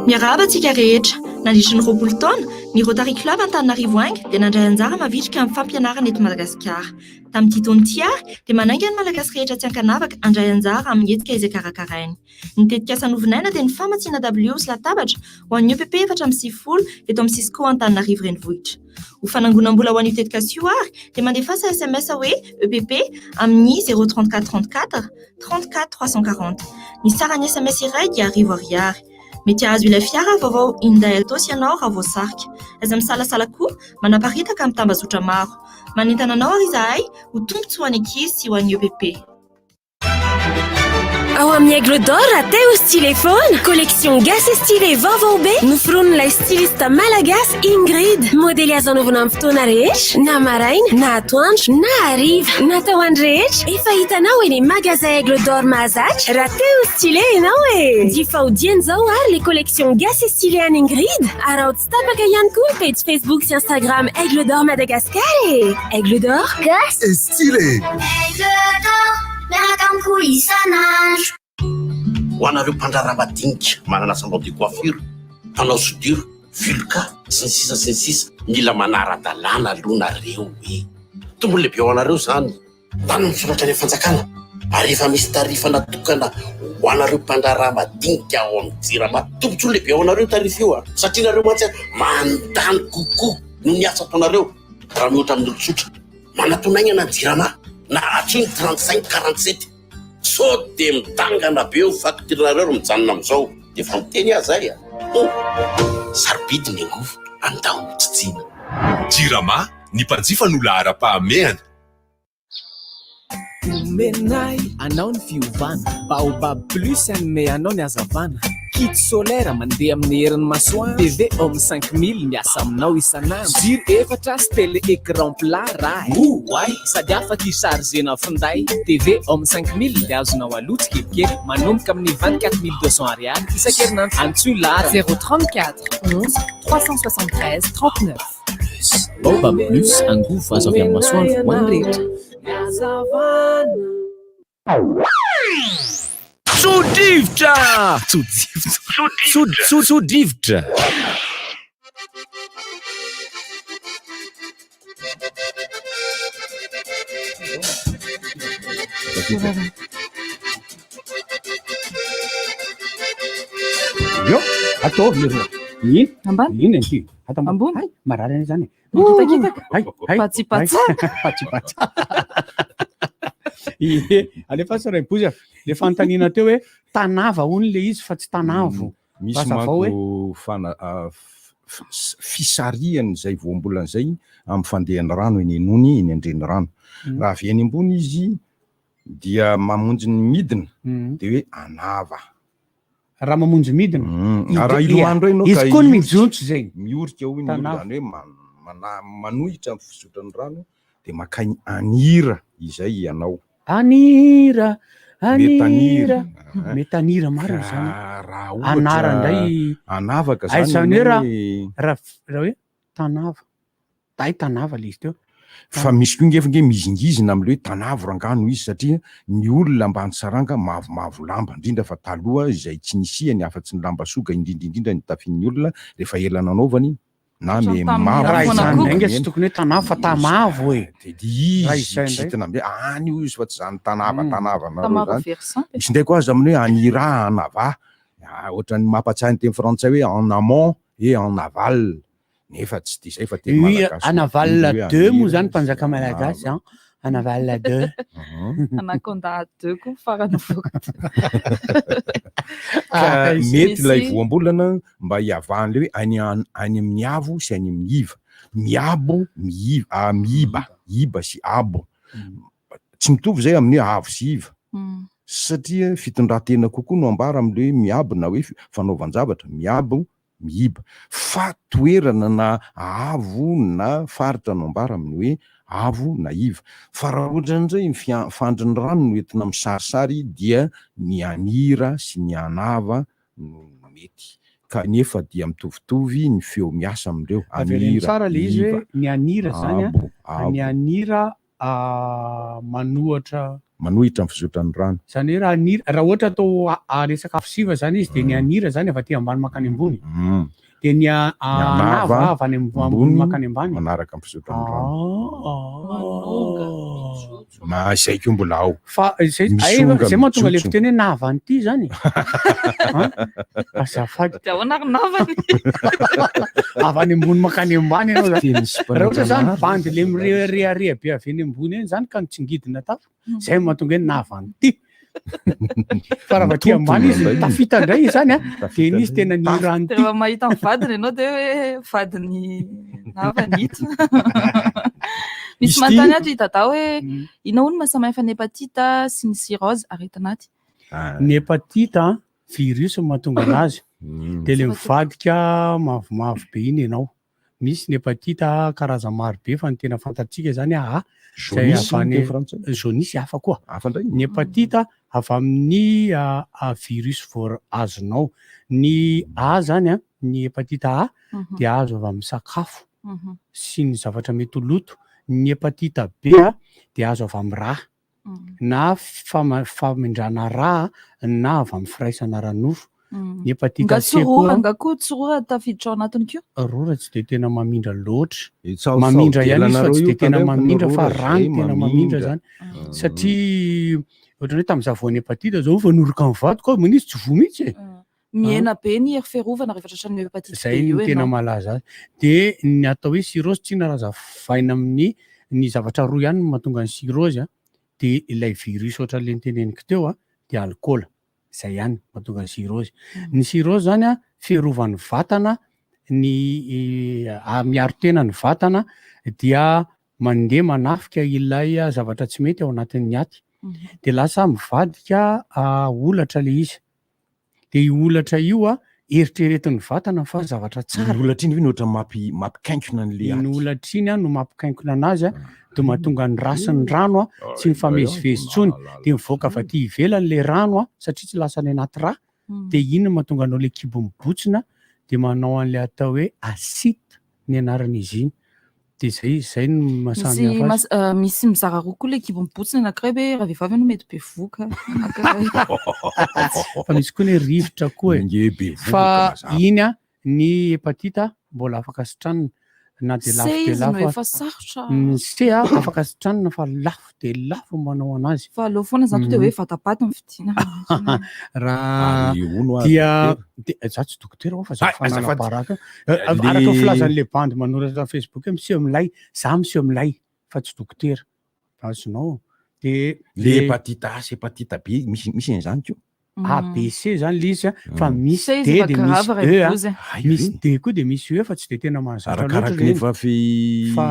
S22: Miarahaba antsika rehetra! Nandritry ny 20 taona, ny Rotary Club Antananarivo Ainga dia nandray anjara mavitrika amin'ny fampianarana eto Madagasikara. Tamin'ity taona ity ary dia manainga ny Malagasy rehetra tsy ankanavaka handray anjara amin'ny hetsika izay karakarainy. Ny tetikasa novinaina dia ny famatsiana dabilio sy latabatra ho an'ny EPP 94 eto amin'ny Cisco Antananarivo Renivohitra. Ho fanangonam-bola ho an'io tetikasa io ary dia mandefasa sms hoe EPP amin'ny 034 34 34 340. Ny saran'ny sms iray dia arivo ariary. Mety hahazo ilay fiara vaovao Hyundai Altos ianao raha voasarika. Aza misalasala koa manaparitaka amin'ny tambazotra maro. Manentana anao ary izahay ho tombontsoan'ny ankizy sy ho an'ny EPP.
S14: Ao amin'ny Aigle d'Or, teo stylé foana. Collection gasy stylé vaovao be noforonin'ilay styliste malagasy Ingrid. Modely azo anaovana amin'ny fotoana rehetra, na maraina, na atoandro, na hariva. Natao ho an'ny rehetra. Efa hitanao eny magasin Aigle d'Or mahazatra raha te ho stylé ianao e! Jifa ho dieny izao ary le collection gasy stylé an'i Ingrid. Araho tsy tapaka ihany koa ny pejy Facebook sy Instagram Aigle d'Or Madagascar e! Aigle d'Or, gasy
S16: et stylé!
S13: Aigle d'or, miaraka amiko isan'andro.
S8: Ho anareo mpandraharaha madinika manana salon de coiffure, mpanao soudure, vulca.
S2: Sy ny sisa sy ny sisa Mila manara-dalàna aloha nareo e! Tombony lehibe ho anareo izany. Tany misoratra any amin'ny fanjakana ary efa misy tarif natokana ho anareo mpandraharaha madinika ao amin'ny jirama. Tombotsoa lehibe ho anareo io tarif io a! Satria nareo mantsy mandany kokoa noho ny asa ataonareo raha mihoatra amin'ny olon-tsotra. Manatona aingana ny jirama na antsoy ny 35 47. Sao dia midangana be eo facture-nareo ry mijanona amin'izao. Dia efa miteny aho zay a! Hum! Sarobidy ny angovo, andao ho tsitsiana.
S12: Jirama, ny mpanjifa no laharam-pahamehana.
S7: Omenay anao ny fiovana, Baobab Plus hanome anao ny hazavana, Kit solaire mandeha amin'ny herin'ny masoandro, TV Home 5000 miasa aminao isan'andro, jiro efatra sy télé écran plat raha e! Oay! Sady afaka hi-charger-na finday, TV Home 5000 dia azonao aloa tsikelikely manomboka amin'ny 24200 ariary isan-kerinandro. Antsoy laharana.
S18: 034 11 373 39.
S7: Plus. Baobab Plus, angovo azo avy amin'ny masoandro ho an'ny rehetra.
S17: Tso-drivotra! Tso-drivotra! Tso-tso-tso-drivotra!
S11: Eo, ataovy leroa. Iny, iny anty. Ato ambony. Hay, marary anie zany e.
S5: Mikitakitaka.
S11: Hay, hay.
S5: Patsipatsa.
S11: Patsipatsa. Ie, alefaso ray bozy a. Le fanontaniana teo hoe tanava hono le izy fa tsy tanavo.
S10: Misy
S11: Hazavao hoe.
S10: manko fana- ah, f- f- s- fisarihana izay voambolana izay amin'ny fandehan'ny rano eny Enony, eny an-drenirano. Raha avy eny ambony izy dia mamonjy ny midina dia hoe anava.
S11: Raha mamonjy midina.
S10: Ary raha hilomano indray ianao
S11: Izy
S10: ka
S11: koa ny
S10: hiorika-
S11: mijontso zegny.
S10: Miorika hoy ny olona,
S11: Tanava.
S10: izany hoe manohitra ny fizotran'ny rano dia mankany anira izay ianao.
S11: Anira,
S10: Metanira.
S11: anira. Metanira marina
S10: Ka
S11: izany.
S10: raha ohatra
S11: Anara indray.
S10: anavaka
S11: Ay,
S10: izany
S11: izany hoe raha
S10: hoe
S11: raha raha hoe tanava. Tay tanava le izy teo.
S10: Fa misy koa ngefa nge mihizingizina amle hoe tanavo rangaha no izy satria ny olona ambany saranga mavomavo lamba indrindra fa taloha izay tsy nisiany afa-tsy ny lamba soga indrindra indrindra nitafian'ny olona rehefa ela nanaovany na me mavo
S11: Raha
S10: izy
S11: izany
S10: na
S11: indray nge tsy
S10: mena.
S11: tokony hoe tanavo fa tamavo e.
S10: De de
S11: Raha
S10: izy
S11: izay indray.
S10: kizitina amle any io izy fa tsy zany tanava tanava nareo
S5: Tamavo
S10: zany.
S5: very sampy.
S10: Misy indray koa aza amin'ny hoe anira anava ohatran'ny mampatsiahy ny teny frantsay hoe en amont et en aval. Nefa tsy dia izay fa teny
S11: Oui,
S10: malagasy
S11: Anaval
S10: indrindra hoe
S11: deux moa
S10: anira
S11: zany
S10: sy
S11: mpanjaka malagasy
S10: anava.
S11: an. Anaval deux.
S5: Anaconda deux koa farany voaka.
S10: Ka
S11: Ah,
S10: mety ilay
S5: Misy-
S10: voambolana mba hiavahan'ilay hoe any an- any amin'ny avo sy any amin'ny iva. Miabo, miiva, ah, miiba, iba sy abo. Tsy mitovy izay amin'ny hoe avo sy iva. Satria fitondran-tena kokoa no ambara amin'ilay hoe miabo na hoe fanaovan-javatra, miabo, miiba. Fa toerana na avo na faritra no ambara amin'ny hoe avo na iva. Fa raha ohatra indray ny fia- fandrin'ny rano no entina misarisary dia ny anira sy ny anava no mety. Kanefa dia mitovitovy ny feo miasa amin'ireo,
S11: Avereno
S10: anira,
S11: tsara le izy
S10: iva,
S11: hoe ny anira zany an,
S10: abo,
S11: ny
S10: avo.
S11: anira manohatra.
S10: Manohitra ny fizotran'ny rano.
S11: Izany hoe raha anira, raha ohatra atao resaka afo siva zany izy dia ny anira zany avy aty ambany mankany ambony. Dia ny anava avy any ambony mankany ambany.
S10: Manaraka ny fizotran'ny rano. Ma izay koa mbola ao.
S11: Fa izay
S10: Misonga,
S11: izay mahatonga le
S10: mijotso.
S11: fiteny hoe navany ity zany. An? Azafady.
S5: Dia ahoana ary navany?
S11: Avy any ambony mankany ambany ianao zany.
S10: Fiteny sy
S11: Raha ohatra zany
S10: mpanao
S11: bandy le mirehareha be avy eny ambony eny zany ka mitsingidina tafo, zay no mahatonga hoe navany ity. Fa raha avy aty ambany izy tafita indray izy zany an, dia iny izy tena nirany
S5: Dia
S11: ity.
S5: rehefa mahita ny vadiny ianao dia hoe vadiny navany ito. Misy
S10: Izy ity-
S5: manontany ato i Dada hoe inona hono maha samihafa ny hépatite sy ny cirrhose aretin'aty?
S11: Ny hépatite an, virus no mahatonga anazy. Dia le mivadika mavomavo be iny ianao. Misy ny hépatite karazany maro be fa ny tena fantatsika izany A izay
S10: Jaunisse
S11: avy any
S10: teny frantsay?
S11: jaunisse hafa koa.
S10: Hafa indray?
S11: Ny hépatite avy amin'ny virus vao azonao. Ny A zany an, ny hépatite A dia azo avy amin'ny sakafo sy ny zavatra mety ho loto. Ny hépatite B dia azo avy amin'ny rà na famindrana rà na avy amin'ny firaisana ara-nofo. Ny hépatite
S5: Nga
S11: C
S5: tsy
S11: koa
S5: rora, nga koa tsy rora tafiditra ao anatiny koa.
S11: Rora tsy de tena mamindra loatra.
S10: sao
S11: Mamindra ihany izy fa
S10: dilanareo
S11: tsy
S10: io,
S11: de tena
S10: tandremo fa ny
S11: mamindra fa
S10: rora
S11: rano
S10: zay
S11: tena mamindra
S10: mamindra.
S11: zany. Satria ohatran'ny hoe tamin'izaho voan'ny hépatite zao vao noroka ny vadiko aho, maninona izy tsy voa mihitsy e.
S5: Mihena be ny hery fiarovana rehefa tratran'ny hépatite B
S11: Zay
S5: io
S11: no tena
S5: ianao.
S11: malaza azy. De ny atao hoe cirrhose tsy inona raha azavaina amin'ny ny zavatra roa ihany no mahatonga ny cirrhose a, de ilay virus ohatran'ilay noteneniko teo a, de alikaola. Zay ihany no mahatonga ny cirrhose. Ny cirrhose zany a, fiarovan'ny vatana ny miaro tena ny vatana dia mandeha manafika ilay zavatra tsy mety ao anatin'ny aty. De lasa mivadika holatra le izy. Dia io holatra io a, eritreretin'ny vatana fa zavatra tsara.
S10: Iny holatra iny ve no ohatran'ny mampi mampikainkona an'le
S11: Iny
S10: aty?
S11: holatra iny a no mampikainkona anazy a, dia mahatonga ny rà sy ny rano a tsy mifamezivezy intsony, dia mivoaka avy aty ivelany le rano a, satria tsy lasa any anaty rà, dia iny no mahatonga anao le kibo mibotsina, dia manao an'le atao hoe ascite ny anaran'izy iny. Dia zay, zay no maha samy
S5: Misy
S11: hafa azy.
S5: mas- misy mizara roa koa ilay kibo mibotsina, anankiray hoe raha vehivavy ianao mety bevohoka, anankiray
S11: Fa misy koa ny hoe rivotra koa e.
S10: Nge bevohoka
S11: Fa
S10: mazava.
S11: iny a, ny hepatita mbola afaka sitranina na dia lafo
S5: C
S11: dia
S5: izy no
S11: lafo aza.
S5: efa sarotra.
S11: Ny C a, afaka sitranina fa lafo dia lafo ny manao anazy.
S5: Fa aleo foana zany tonga dia hoe vatapaty ny fidiana.
S11: Raha
S10: Ary hono ary
S11: dia
S10: dokotera.
S11: dia za tsy dokotera ho'a fa za
S10: Hay,
S11: fanala
S10: azafady.
S11: baraka.
S10: Le
S11: Araka ny filazan'le bandy manoratra amin'ny Facebook hoe miseho milay, za miseho milay fa tsy dokotera. Azonao. De
S10: Le
S11: le
S10: hépatite A sy hépatite B misy misy an'izany koa.
S11: A B C zany le izy a, fa misy
S5: C izy
S11: D
S5: efa
S11: de misy
S5: grave raha
S11: E a,
S5: bozy.
S10: Hay
S11: misy
S10: ve?
S11: D koa de misy E fa tsy de tena mahazatra loatra
S10: Arakaraky ny
S11: ireny.
S10: efa fi
S11: Fa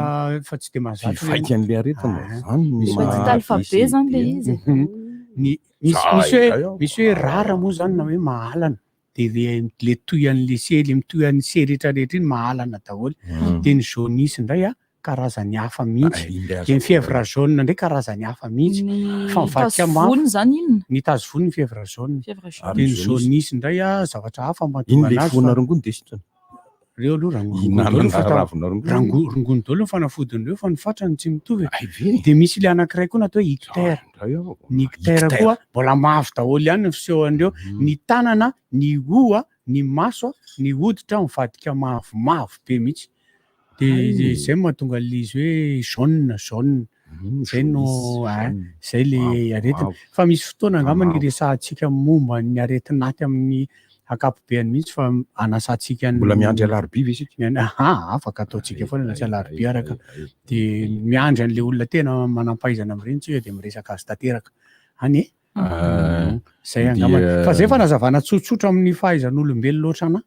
S11: fa tsy de mahazatra ireny.
S10: fivaikan'le aretina
S11: Ah,
S10: zany ny
S11: misy
S10: maha
S5: Hépatite
S10: A
S5: alpha
S10: B
S5: B
S10: C
S5: zany
S10: D.
S5: le izy.
S11: Ny misy
S10: Za
S11: misy hoe
S10: indray aho.
S11: misy hoe rara moa zany na hoe mahalana de le le toy an'le C le mitohy an'ny C rehetrarehetra iny mahalana daholo. De ny jaunisse indray a karazany hafa mihitsy.
S10: Ay, indray
S11: De ny
S10: aza
S11: fièvre jaune indray karazany hafa mihitsy.
S5: Ny
S11: Fa mivadika mafy.
S5: tazovony zany inona?
S11: Ny tazovony ny fièvre jaune.
S5: Fièvre jaune.
S11: De
S10: Ary
S11: ny
S10: ny jaunisse.
S11: jaunisse indray a zavatra hafa
S10: Iny
S11: mahatonga
S10: le
S11: anazy fa
S10: voanà rongony de sitrana.
S11: Reo aloha rongony daholo
S10: Ihinanana
S11: ny fata-
S10: ravina rongony.
S11: rango- rongony daholo ny fanafodin'ireo fa ny fatrany tsy mitovy e.
S10: Hay ve?
S11: De misy le anankiray koa natao hoe ictère.
S10: Indray aho.
S11: Ny ictère
S10: Ictère.
S11: koa mbola mavo daholo ihany ny fisehoan'ireo. Ny tanana, ny hoho, ny maso, ny hoditra mivadika mavomavo be mihitsy. De
S10: Hay.
S11: zay no mahatonga an'le izy hoe jaune, jaune. Zay no
S10: Jaunisse,
S11: ah,
S10: jaune.
S11: zay le
S10: Mavo,
S11: aretina.
S10: mavo.
S11: Fa misy fotoana angamba ny
S10: Mavo.
S11: resahantsika momba ny aretin'aty amin'ny ankapobeany mihitsy fa anasantsika ny
S10: Mbola miandry alarobia ve isika?
S11: Miandry, aha, afaka ataontsika foana na tsy
S10: Ay,
S11: alarobia
S10: ay,
S11: araka.
S10: ay, ay.
S11: De miandry an'le olona tena manam-pahaizana amin'ireny tsika de miresaka azy tanteraka. Any e?
S10: Ah,
S11: Zay angamba.
S10: dia-
S11: Fa zay fanazavana tsotsotra amin'ny fahaizan'olombelona ohatrana.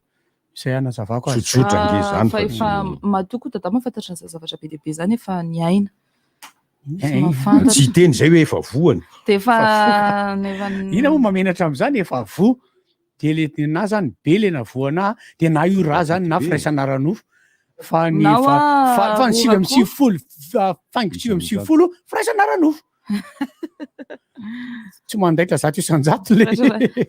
S11: Zay anazavako azy.
S10: Tsotsotra ange zany
S5: Fa
S10: fa
S5: efa
S10: tsy
S5: matoa koa dada mahafantatra an'izay zavatra be dia be izany efa niaina. Sy
S11: Eh,
S5: mahafantatra.
S10: Tsy hiteny zay hoe efa voany.
S5: Dia efa
S11: Fa
S5: nefa
S11: Ina moa mamenatra amin'izany efa voa. De le na zany be le navoa anahy, de na io rà zany na
S10: Be.
S11: firaisana ara-nofo. Fa ny
S5: Na
S11: fa,
S5: hoa
S11: fa, fa ny
S5: rora
S11: sivy amby
S5: koa.
S11: sivifolo, fa- faingo 99 firaisana ara-nofo. Tsy mandaitra 100% le.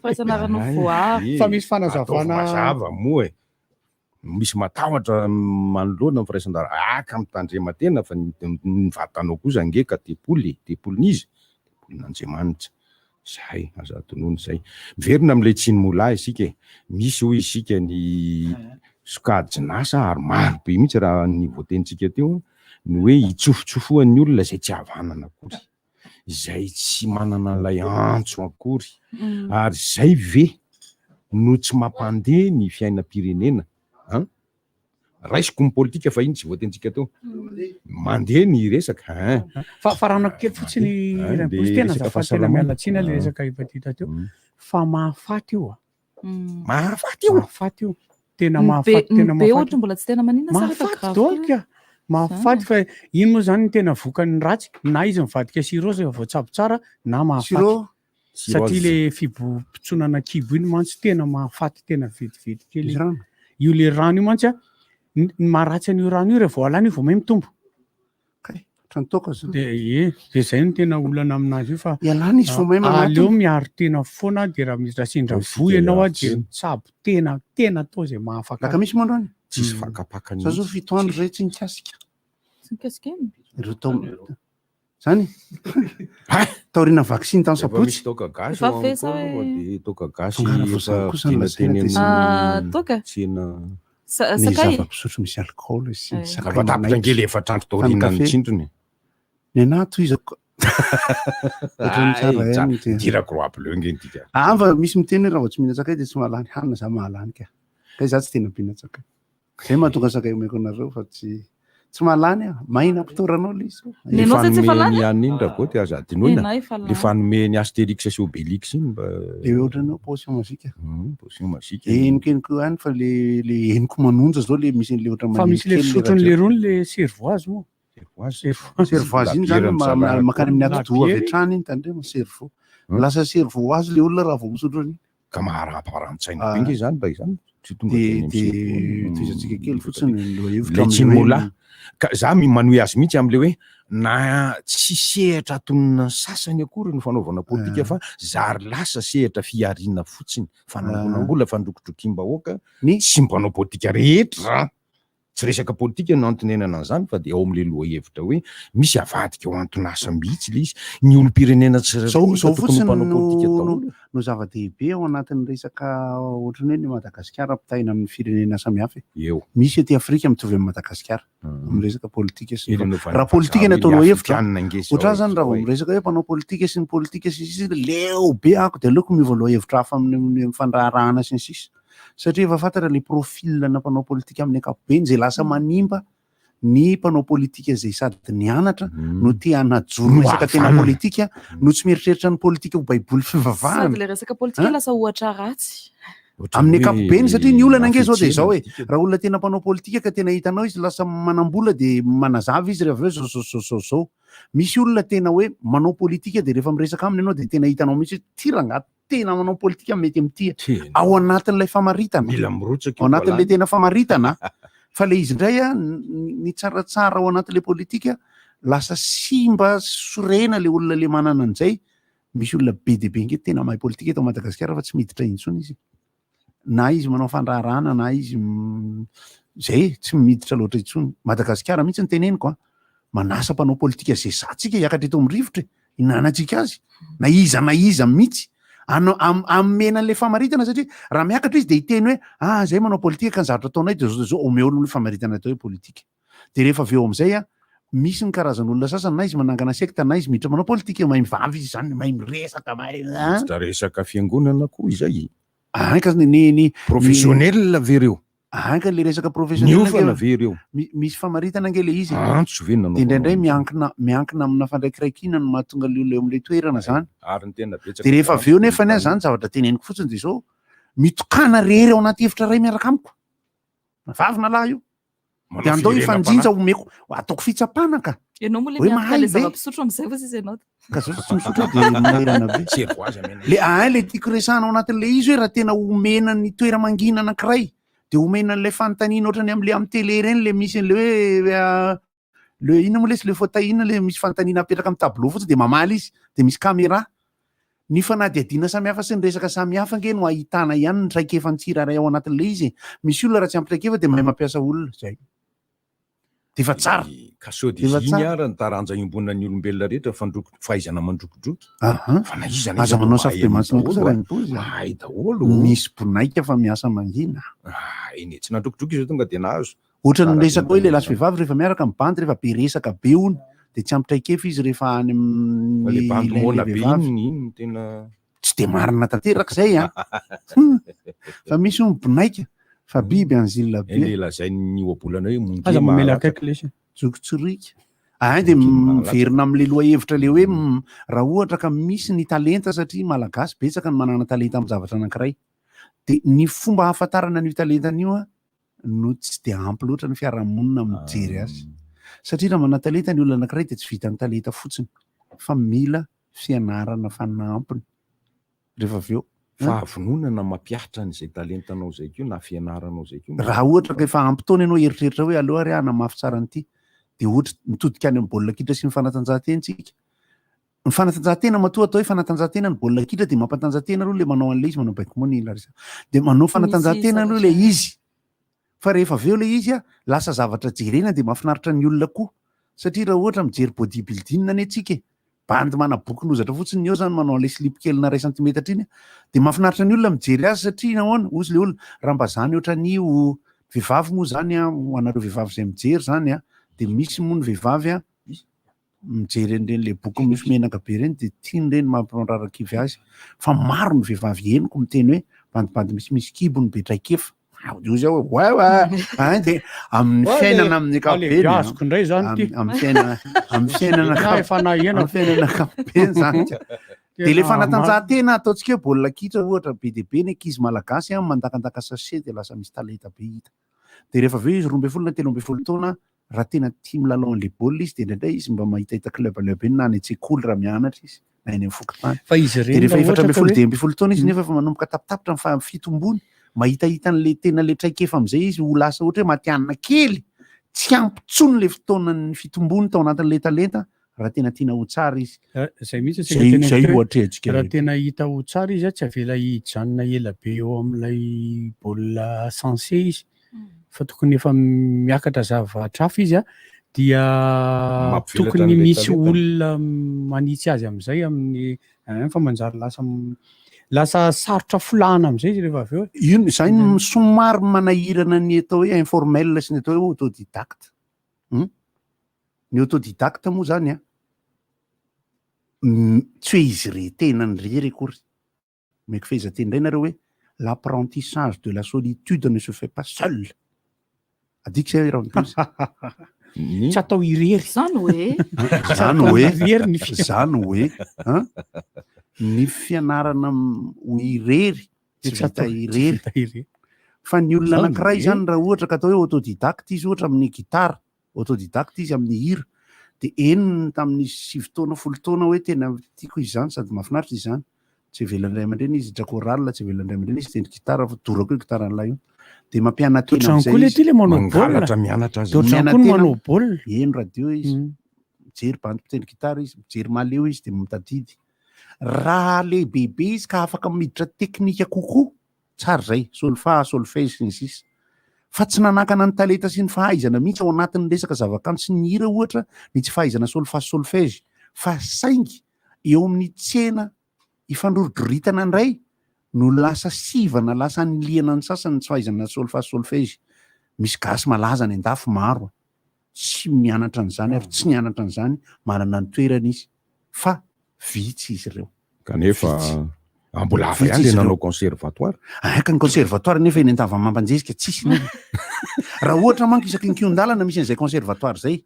S5: Firaisana ara-nofo voaaro.
S10: Ay,
S11: Fa misy
S10: Ataovy
S11: fanazavana
S10: mazava moa e. Misy matahotra manoloana ny firaisan-dara. Ah, ka mitandrema tena fa ny ny vatanao kosa ange ka tempoly e. Tempolin'iza? Tempolin'Andriamanitra. Zay, aza adinoina izay. Miverina amin'ilay tsinimolahy isika e. Misy hoy isika ny sokajin'asa ary maro be mihitsy raha ny voatenintsika teo ny hoe hitsofotsofohan'ny olona izay tsy havanana akory. Izay tsy manana an'ilay antso akory. Ary izay ve no tsy mampandeha ny fiainam-pirenena? An? Raisiko ny politika fa iny tsy voatenintsika teo. Mandeha ny resaka hein.
S11: Fa faranako kely fotsiny
S10: Mandeha, hein,
S11: Raimpotsy,
S10: le
S11: tena
S10: resaka
S11: azafady tena
S10: fahasalamana.
S11: miala tsiny le resaka hepatite teo. Fa mahafaty io a.
S10: Mahafaty io.
S11: Mahafaty io. Tena
S5: Ny be
S11: mahafaty,
S5: ny
S11: tena
S5: be
S11: mahafaty.
S5: ohatra mbola tsy tena maninona sa rehefa
S11: Mahafaty
S5: grave
S11: daholo
S5: koa?
S11: ka. Mahafaty fa iny moa zany ny tena vokany ratsy na izy mivadika cirrhose rehefa voatsabo tsara na mahafaty.
S6: Cirrhose?
S11: Satria le fibotsonana kibo iny mantsy tena mahafaty tena vetivety kely.
S6: Misy rano?
S11: Io le rano io mantsy a, ny ny maharatsy an'io rano io rehefa vao alana io vao may mitombo.
S6: Kay, ohatran'ny toaka zany.
S11: De ie, de zay no tena olana aminazy io fa
S6: Ialana izy vao may manatona.
S11: aleo miaro tena foana de raha misy raha sendra
S10: Ao
S11: voa ianao a
S10: isika
S11: de
S10: hiaro tena.
S11: mitsabo tena, tena atao izay mahafaka
S6: Laka
S11: azy.
S6: misy moa androany?
S10: Tsisy fakapakany
S6: Za zao
S10: mihitsy.
S6: 7 andro zay tsy nikasika.
S5: Tsy nikasika inona?
S6: Ireo tao. Zany? Taoriana vaksiny tany
S10: Efa
S6: sabotsy.
S10: misy toaka gasy
S5: Efa
S10: ao
S5: ve sa
S10: amiko
S5: hoe-
S10: aloha dia toaka gasy
S6: Tongana
S10: efa
S6: voasary kosa no
S10: vidiana
S6: lazaina
S10: teny
S6: dia
S5: Ah,
S10: amin'ny
S5: toaka?
S10: tsena.
S5: Sa-
S6: Ny
S5: sakay?
S6: zava-pisotro misy alikaola sy ny
S5: Eh.
S6: sakay
S10: Efa tapitra
S6: manaitra.
S10: ange le efatra andro
S6: Fa ny
S10: taorian'ny
S6: kafe.
S10: tsindrony.
S6: Ny anahy tohizako. Ohatran'ny tsara
S10: Ay,
S6: ihany ity.
S10: Dira croix bleu nge ny dika.
S6: Ah, fa misy miteny hoe raha vao tsy mihinan-tsakay dia tsy mahalany hanina, za mahalany ka. Kay za tsy tena mpihinan-tsakay. Zay mahatonga sakay omeko anareo fa tsy tsy mahalany aho. Maina ampitoranao le izy.
S5: Ny anao zay tsy efa lany?
S10: Ny an'iny Ragoty aza adinoina.
S5: Ny anay efa lany.
S10: Le fanomeny Astérix sy Obélix iny mba.
S6: Le ohatran'ny hoe potion magique.
S10: Potion magique.
S6: Henokenoko ihany fa le le henoko manonja zao le misy an'le ohatran'ny
S11: Fa misy le
S6: maneno kely le
S11: fisotrony
S6: radio.
S11: le rony le cervoise moa.
S10: Cervoise.
S6: Cervoise iny zany makany amin'ny atidoha avy hatrany iny tandremo cerveau. Lasa cerveau ho azy le olona raha vao misotro an'iny.
S10: Ka maharapara-tsaina be nge zany mba izany. Tsy tonga
S6: De
S10: teny amin'ny
S6: de
S10: cerveau.
S6: tohizantsika kely fotsiny ny lohahevitra
S10: Le
S6: amin'le
S10: tsy
S6: hoe
S10: mola. Ka za manohy azy mihitsy amin'le hoe na tsy sehatra atonina ny sasany akory ny fanaovana politika fa zary lasa sehatra fihariana fotsiny, fanangonam-bola, fandrokidrokiam-bahoaka sy ny mpanao politika rehetra. Tsy resaka politika no antonenana an'izany fa dia ao amin'ilay lohahevitra hoe misy avadika ho anton'asa mihitsy ilay izy. Ny olom-pirenena tsirairay
S6: Zao
S10: efa
S6: zao
S10: tokony ho
S6: fotsiny
S10: mpanao
S6: no
S10: politika
S6: no
S10: daholo.
S6: no zava-dehibe ao anatin'ny resaka ohatran'ny hoe ny Madagasikara ampitahaina amin'ny firenena samihafa e.
S10: Eo.
S6: Misy aty Afrika mitovy amin'i Madagasikara amin'ny resaka politika sy ny
S10: Eny
S6: fa-
S10: anaovan'ny
S6: raha politika ny
S10: vazaha hoe
S6: ataonao
S10: ny
S6: hevitra
S10: Afrikanina ange izao
S6: ohatran'ny zany
S10: e,
S6: raha vao
S10: izao e.
S6: miresaka hoe mpanao politika sy ny politika sy ny sisa leo be ako dia aleoko miova lohahevitra hafa amin'ny amin'ny fandraharahana sy ny sisa. Satria efa fantatra le profil na mpanao politika amin'ny ankapobeny izay lasa manimba ny mpanao politika izay sady nianatra no te hanajoro
S10: No
S6: resaka tena
S10: havanana.
S6: politika no tsy mieritreritra ny politika ho baiboly fivavahana.
S5: Sady le resaka politika
S6: Hein?
S5: lasa ohatra ratsy.
S6: Amin'ny ankapobeny satria ny olana ange zao dia izao
S10: hoe
S6: e, raha olona tena mpanao politika ka tena hitanao izy lasa manam-bola dia manazava izy rehefa avy eo zao zao zao zao zao. Misy olona tena hoe manao politika dia rehefa miresaka aminy ianao dia tena hitanao mihitsy hoe ty rangahy tena manao politika mety amin'ity ao anatin'ilay famaritana
S10: Mila mirotsaka
S6: ao anatin'ilay
S10: io
S6: tena famaritana fa le izy indray a ny tsaratsara ao anatin'ilay politika lasa simba sorena le olona le manana an'izay misy olona be dia be nge tena mahay politika eto Madagasikara fa tsy miditra intsony izy na izy manao fandraharahana na izy zay tsy miditra loatra intsony Madagasikara mihitsy ny teneniko a manasa mpanao politika zay satsika hiakatra eto amin'ny rivotra e hinanantsika azy na iza na iza mihitsy ano amena an'ilay famaritana satria raha miakatra izy de hiteny hoe ah zay manao politika ka ny zavatra ataonay de zao de zao omeo aloha ny famaritana atao hoe politika de rehefa avy eo am'izay a misy ny karazan'olona sasany na izy manangana sekta na izy miditra manao politika mahay mivavy izy zany mahay miresaka mahay ah.
S10: Miditra resaka fiangonana koa izay.
S6: Ah, ka ny ny ny
S10: Professionnel ve reo?
S6: Anka le resaka professionnel
S10: Niofana
S6: ange
S10: ve ireo?
S6: misy famaritana ange le izy e.
S10: Antso ve no
S6: De indraindray
S10: nanaovana
S6: miankina miankina amina fandraikiraikina no mahatonga le olona eo amin'ilay toerana zany.
S10: Ary ny tena betsaka
S6: De rehefa avy eo nefa ny ahy
S10: ny
S6: zany zavatra teneniko fotsiny de zao, mitokàna rery ao anaty efitra iray miaraka amiko. Na vavy na lahy io.
S10: Manao
S6: De andao
S10: firenam-panahy.
S6: hifanjinja omeko ataoko fitsapana ka.
S5: Ianao moa le
S6: Hoe
S5: miantoka
S6: mahay
S5: le
S6: ve?
S5: zava-pisotro amin'izay fa sisa ianao.
S6: Ka zao tsy misotro de mamerana be.
S10: Cervoise amena.
S6: Le ahay le tiako resahana ao anatin'le izy hoe raha tena omena ny toera-mangina anankiray de omena an'ilay fanontaniana ohatrany am'le amin'ny télé ireny le misy an'le hoe ah, le inona moa lesy le fauteuil inona le misy fanontaniana apetraka amin'ny tableau fotsiny de mamaly izy de misy caméra. Ny fanadihadiana samihafa sy ny resaka samihafa ange no ahitana ihany ny traikefan'ny tsirairay ao anatin'le izy e. Misy olona raha tsy ampy traikefa de mahay mampiasa olona, zay. De efa tsara.
S10: Ka sao dia
S6: Efa
S10: iny
S6: tsara.
S10: ara ny taranja iombonan'ny olombelona rehetra fandrok- fahaizana mandrokidroky.
S6: Aha.
S10: Fa na iza na
S6: Aza
S10: iza
S6: manao
S10: mahay
S6: safobemantsina kosa
S10: daholo,
S6: raha ny pozy a.
S10: Mahay daholo.
S6: Misy bonaika fa miasa mangina.
S10: Ah, eny e, tsy nandrokidroky izy tonga dia nahazo.
S6: Ohatran'ny
S10: Tsara
S6: miresaka hoe
S10: be
S6: lehilahy sy vehivavy rehefa miaraka mibandy rehefa be resaka be hono dia tsy ampy traikefa izy rehefa any
S10: Fa le
S6: amin'ny
S10: bandy
S6: ilain'ilay
S10: moana be
S6: vehivavy.
S10: iny, iny no tena
S6: Tsy dia marina tanteraka izay an. Fa misy hono bonaika fa biby anzila be.
S10: Eny le lazain'ny ohabolana hoe monge
S11: Aza mamela
S10: maharaka.
S11: akaiky lesy.
S6: Jokotsirika. Ahay dia miverina amin'ilay lohahevitra ilay hoe raha ohatra ka misy ny talenta satria Malagasy betsaka ny manana talenta amin'ny zavatra anankiray. Dia ny fomba ahafantarana an'io talentana io an, no tsy dia ampy loatra ny fiarahamonina mijery azy. Satria raha manana talenta ny olona anankiray dia tsy vitan'ny talenta fotsiny fa mila fianarana fanampiny rehefa avy eo.
S10: Fahavononana mampihatra an'izay talentanao izay koa na fianaranao izay koa.
S6: Raha ohatra ka efa ampy taona ianao hieritreritra hoe aleo ary aho hanamafy tsara an'ity dia ohatra mitodika any amin'ny baolina kitra sy ny fanatanjahantena isika. Ny fanatanjahantena matoa atao hoe fanatanjahantena ny baolina kitra dia mampatanjahantena aloha ilay manao an'ilay izy, manao baiko moa ny Larissa. Dia manao fanatanjahantena aloha ilay izy. Fa rehefa avy eo ilay izy lasa zavatra jerena dia mahafinaritra ny olona koa. Satria raha ohatra mijery body building anie tsika e, bandy manabokin'ozatra fotsiny ny eo zany manao an'ilay slip kely na iray santimetatra iny dia mahafinaritra ny olona mijery azy satria nahoana? Hozy ilay olona raha mba zany ohatran'io vehivavy moa zany an, ho anareo vehivavy izay mijery zany an, dia misy moa ny vehivavy an, mijery an'ireny le boky misy menaka be ireny dia tiany ireny mampirarankivy azy fa maro ny vehivavy henoko miteny hoe bandibandy misimisy kibo no be traikefa Hoy aho hoe ouais ouais hein dia amin'ny fiainana amin'ny ankapobeny
S11: azoko indray zany ty
S6: amin'ny fiainana amin'ny fiainana
S11: efa nahena
S6: amin'ny fiainana ankapobeny zany dia le fanatanjahantena ataontsika hoe baolina kitra ohatra be dia be ny ankizy malagasy an mandakandaka sachet dia lasa misy talenta be hita dia rehefa avy eo izy 12 na 13 taona raha tena tia milalao an'ilay baolina izy dia indraindray izy mba mahitahita club club eny na any an-tsekoly raha mianatra izy na eny amin'ny fokontany.
S11: Fa izy ireny
S6: Dia rehefa
S11: raha
S6: efatra
S11: ohatra
S6: ambin'ny
S11: ka
S6: folo
S11: hoe-
S6: dimy ambin'ny folo taona izy nefa efa manomboka tapitapitra ny faha- fitombony, mahitahita an'ilay tena ilay traikefa amin'izay izy ho lasa ohatra hoe matihanina kely, tsy ampy intsony ilay fotoanan'ny fitombony tao anatin'ilay talenta raha tena tiana ho tsara izy.
S11: Eh, Zay mihitsy antsika
S6: Zay
S11: teneniko
S6: zay
S11: hoe
S6: no atrehantsika
S11: raha
S6: rehetra.
S11: tena hita ho tsara izy a, tsy avela hijanona ela be eo amin'ilay baolina sensé izy fa tokony efa miakatra zavatra hafa izy a, dia
S10: Mampivelatra
S11: tokony
S10: an'ilay
S11: misy
S10: talentany.
S11: olona manitsy azy amin'izay amin'ny ein fa manjary lasa lasa sarotra folahana amin'izay izy rehefa avy eo e.
S6: Io no- zay no somary manahirana ny atao hoe informel sy ny atao hoe autodidacte. Hum? Ny autodidacte moa zany an, tsy hoe izy re tenany irery akory. Omeko fehezanteny indray nareo hoe l'apprentissage de la solitude ne se fait pas seul. Adika izay Raholdina.
S11: Tsy atao irery.
S5: Zany hoe.
S6: Zany hoe.
S11: Irery ny fiainana.
S6: Zany hoe. An? Ny fianarana ho irery tsy
S11: Tsy
S6: vita
S11: atao- tsy
S6: irery.
S11: vita irery.
S6: Fa ny olona
S10: Zany
S6: anankiray
S10: hoe.
S6: zany raha ohatra ka atao hoe autodidacte izy ohatra amin'ny gitara, autodidacte izy amin'ny hira, dia henony tamin'ny 9 taona, 10 taona hoe tena tiako izy izany sady mahafinaritra izy izany. Tsy avelan'ny ray aman-dreny izy hiditra chorale, tsy avelan'ny ray aman-dreny izy hitendry gitara fa dorako io gitaran'ilay io. Dia mampiana-tena
S11: Ohatran'ny
S6: amin'izay
S11: koa le
S6: izy.
S11: ty le manao baolina.
S10: Mangalatra mianatra azy.
S11: Dia ohatran'ny koa ny
S6: Miana-tena,
S11: manao baolina.
S6: Heno radio izy, mijery bandy mpitendry gitara izy, mijery maleo izy dia mitadidy. Raha lehibebe izy ka afaka miditra teknika kokoa, Tsara izay, solfa, solfège sy ny sisa Fa tsy nanakana ny talenta sy ny fahaizana mihitsy ao anatin'ny resaka zavakanto sy ny hira ohatra ny tsy fahaizana solfa sy solfège fa saingy eo amin'ny tsena ifandroridroritana indray no lasa sivana lasa anilihana ny sasany ny tsy fahaizana solfa sy solfège. Misy gasy malaza any an-dafy maro tsy mianatra an'izany ary tsy nianatra an'izany, manana ny toerany izy fa vitsy izy ireo.
S10: Kanefa
S6: Vitsy.
S10: ah, mbola hafa
S6: Vitsy
S10: ihany le
S6: izy ireo.
S10: nanao conservatoire.
S6: Aika ny conservatoire nefa eny Antavamampanjezika tsisy nefa. Raha ohatra manko isaky ny kihon-dalana misy an'izay conservatoire izay.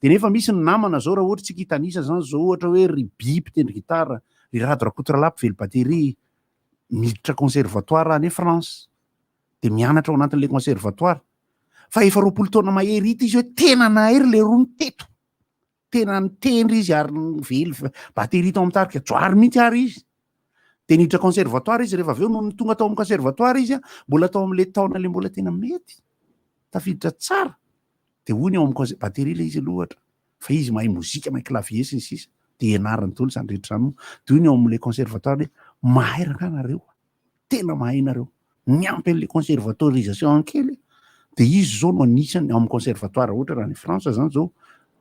S6: Dia nefa misy ny namana zao raha ohatra tsika hitanisa zany zao ohatra hoe ry By mpitendry gitara, ry Rado Rakotoralahy mpively batterie, miditra conservatoire any France. Dia mianatra ao anatin'ilay conservatoire. Fa efa 20 taona mahery hita izy hoe tena nahay ry leroa teto. Tena nitendry izy ary nively batterie tao amin'ny tarika Johary mihitsy ary izy. Dia niditra conservatoire izy rehefa avy eo nony tonga tao amin'ny conservatoire izy mbola tao amin'ilay taona ilay mbola tena mety. Tafiditra tsara. Dia hoy ny ao amin'ny conser-, batterie ilay izy aloha ohatra. Fa izy mahay mozika, mahay clavier sy ny sisa. Dia ianarany daholo izany rehetra izany moa. Dia hoy ny ao amin'ilay conservatoire hoe mahay rangahy nareo. Tena mahay nareo. Niampy an'ilay conservatorisation kely dia izy izao no anisany ao amin'ny conservatoire ohatra raha any France zany zao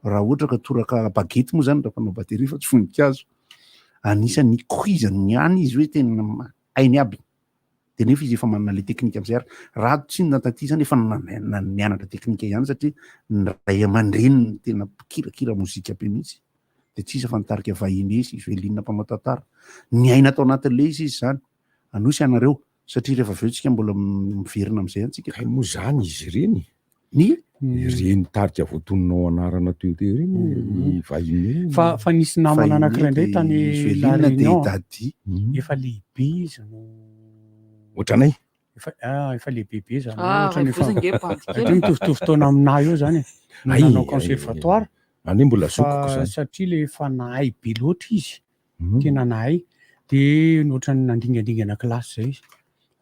S6: raha ohatra ka toraka baguette moa zany raha mpanao batterie fa tsy voninkazo anisany ikoizany ihany izy hoe tena hainy aby dia nefa izy efa manana le teknika amizay ary Rado tsinona taty zany efa nianatra teknika ihany satria ny ray aman-dreniny tena mpikirakira mozika be mihitsy dia tsy iza fa nitarika vahiny sy Iveline mpanao tantara niaina tao anatin'ilay izy izy zany Anosy ianareo satria rehefa avy eo tsika mbola miverina amin'izay ihany tsika.
S10: Hay moa zany izy ireny?
S6: Ny?
S10: Ireny tarika voatononao anarana teo teo ireny, ny vahiny.
S11: Fa fa nisy namana anankiray indray tany La
S6: Joeline dia
S11: Réunion,
S6: Daddy.
S11: efa lehibe izy no
S10: Ohatranay.
S11: Efa ah, efa lehibebe zany
S5: Ah,
S11: ohatran'ny efa
S5: Raivozy ange bandy kely.
S11: satria mitovitovy taona aminahy eo zany e. No
S10: Ay,
S11: nanao
S10: ay,
S11: conservatoire.
S10: Any mbola zokiko
S11: Fa
S10: zany.
S11: satria le efa nahay be loatra izy. Tena nahay. Dia ohatran'ny nandingandingana kilasy izay izy.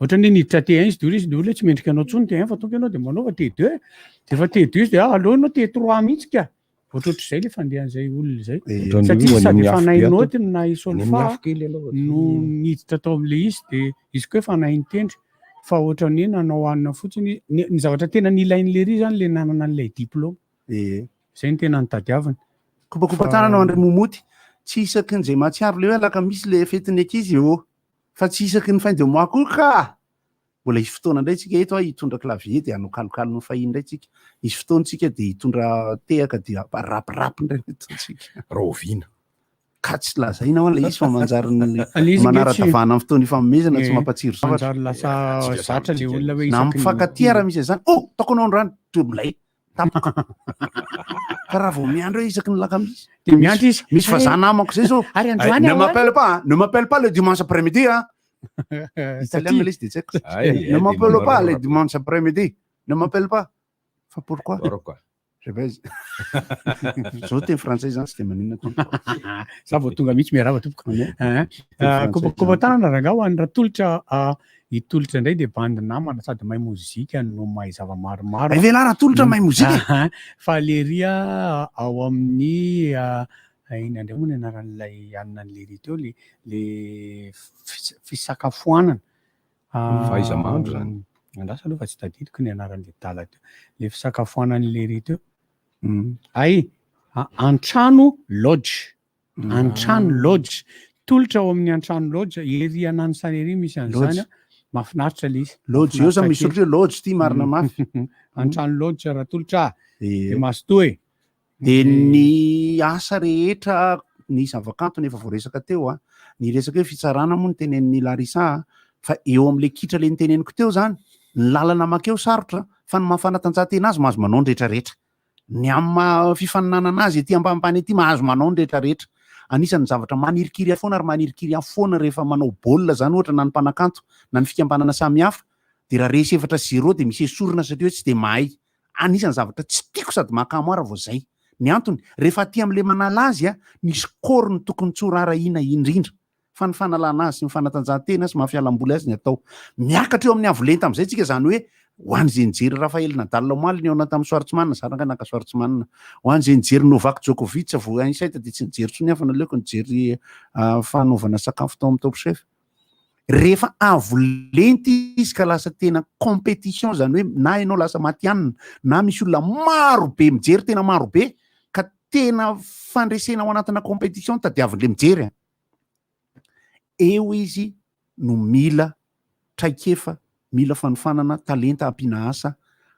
S11: Ohatran'ny hoe niditra T1 izy dia hoy izy, ny olona tsy mendrika anao intsony T1 fa tonga ianao dia manaova T2. Dia efa T2 izy dia ah, aleo ianao T3 mihitsy ka. Ohatrohatr'izay ilay fandehan'izay olona izay.
S10: Ohatran'ny
S11: Satria
S10: hoe
S11: sady
S10: any
S11: efa
S10: amin'ny
S11: nahay
S10: afo be
S11: naoty no nahay
S10: Any
S11: solfa
S10: amin'ny afo kely aloha.
S11: no niditra tao amin'ilay izy dia izy koa efa nahay nitendry. Fa ohatran'ny hoe nanao hanina fotsiny. Ny, ny zavatra tena nilain'i Lery izany ilay nanana an'ilay diplôme.
S6: Ee.
S11: Zay no tena nitadiaviny.
S6: Kopakopa-tanana ho an-dry Momoty. Tsy isaky ny izay mahatsiaro le hoe alakamisy le fetin'ny ankizy ô. Fa tsy isaky ny fin de mois koa ka! Mbola hisy fotoana indray tsika eto a, hitondra clavier dia hanao kalokalo ny fahiny indray tsika. Hisy fotoana tsika dia hitondra tehaka dia rap rap indray ny ataontsika.
S10: Rahoviana?
S6: Ka tsy lazaina hoa ilay izy fa manjary ny
S11: Ilay izy nge tsy-
S6: manara-davahana amin'ny fotoana ifanomezana tsy
S11: Eh,
S6: mampatsiro zavatra.
S11: manjary lasa zatra le olona hoe
S6: Na
S11: isaky ny-
S6: mifankatia raha misy an'izany, oh, ataoko anao androany, dia milay. Tampoka. Fa raha vao miandry hoe isaky ny lakamisy.
S11: Dia miandry izy.
S6: Misy vazaha namako zay zao.
S11: Ary androany
S6: Ne
S11: ahoana?
S6: m'appelle pas, hein. Ne m'appelle pas le dimanche après-midi, hein. Italiana ilay izy dia tsy haiko.
S10: Ay, ay,
S6: Ne
S10: dia
S6: m'appelle pas
S10: manao
S6: le dimanche après-midi. Ne m'appelle pas. Fa pourquoi?
S10: Pourquoi?
S6: Je baise. Zao teny frantsay zany tsy dia maninona tompoko.
S11: Za vao tonga mihitsy miarahaba tompoko.
S6: Amen.
S11: Hein?
S6: Teny frantsay
S11: Kopakopa
S6: zany.
S11: tanana rangahy ho an'ny Ratolotra ah, i Tolotra indray dia bandy namana sady mahay mozika no mahay zava-maromaro.
S6: Hay ve lahy Ratolotra mahay mozika e?
S11: Aha. Fa lery ah, ao amin'ny ah, inona indray moa ny anaran'ilay anona an'i lery teo le le fis- fisakafoanana. Ah,
S10: Fahaiza-mahandro zany.
S11: Andraso aloha fa tsy tadidiko ny anaran'ilay dala teo. Le fisakafoanan'i lery teo. Hay, Antrano Lodge. Antrano Lodge. Tolotra ao amin'ny Antrano Lodge, ery Ananisany ery misy an'izany.
S6: Lodge.
S11: Mahafinaritra ilay izy.
S6: Lodge, eo zany misy
S11: Mahafinaritra
S6: soratra hoe lodge ity marina mafy.
S11: Antrano Lodge Ratolotra.
S6: Dia
S11: Dia mazotoa e.
S6: Dia ny asa rehetra, ny zavakanto no efa voaresaka teo a. Ny resaka hoe fitsarana moa no tenenin'i Larissa a, fa eo amin'ilay kitra ilay noteneniko teo izany, ny lalana mankeo sarotra fa ny maha fanatanjahantena azy mahazo manao ny rehetrarehetra. Ny amin'ny maha fifaninanana azy ety ambanimbany ety mahazo manao ny rehetrarehetra. Anisan'ny zavatra manirikiry ahy foana ary manirikiry ahy foana rehefa manao baolina izany ohatra na ny mpanakanto na ny fikambanana samihafa dia raha resy 4 sy 0 dia misy esorina satria hoe tsy dia mahay. Anisan'ny zavatra tsy tiako sady mahakamo ahy raha vao izay. Ny antony, rehefa aty amin'ilay manala azy ny score no tokony tsy ho raharahiana indrindra fa ny fanalana azy sy ny fanatanjahantena sy maha fialamboly azy ny atao. Miakatra eo amin'ny avo lenta amin'izay tsika izany hoe ho an'izay nijery Rafael Nadal omaly nihaona tamin'i Schwartzman, za rangahy naka Schwartzman, ho an'izay nijery Novak Djokovic vao insight dia tsy nijery intsony aho fa naleoko nijery fanaovana sakafo tao amin'ny Top Chef. Rehefa avo lenta izy ka lasa tena compétition izany hoe na ianao lasa matihanina na misy olona maro be mijery tena maro be ka tena fandresena ao anatina compétition tadiavin'le mijery a. Eo izy no mila traikefa, mila fanofanana, talenta ampiana asa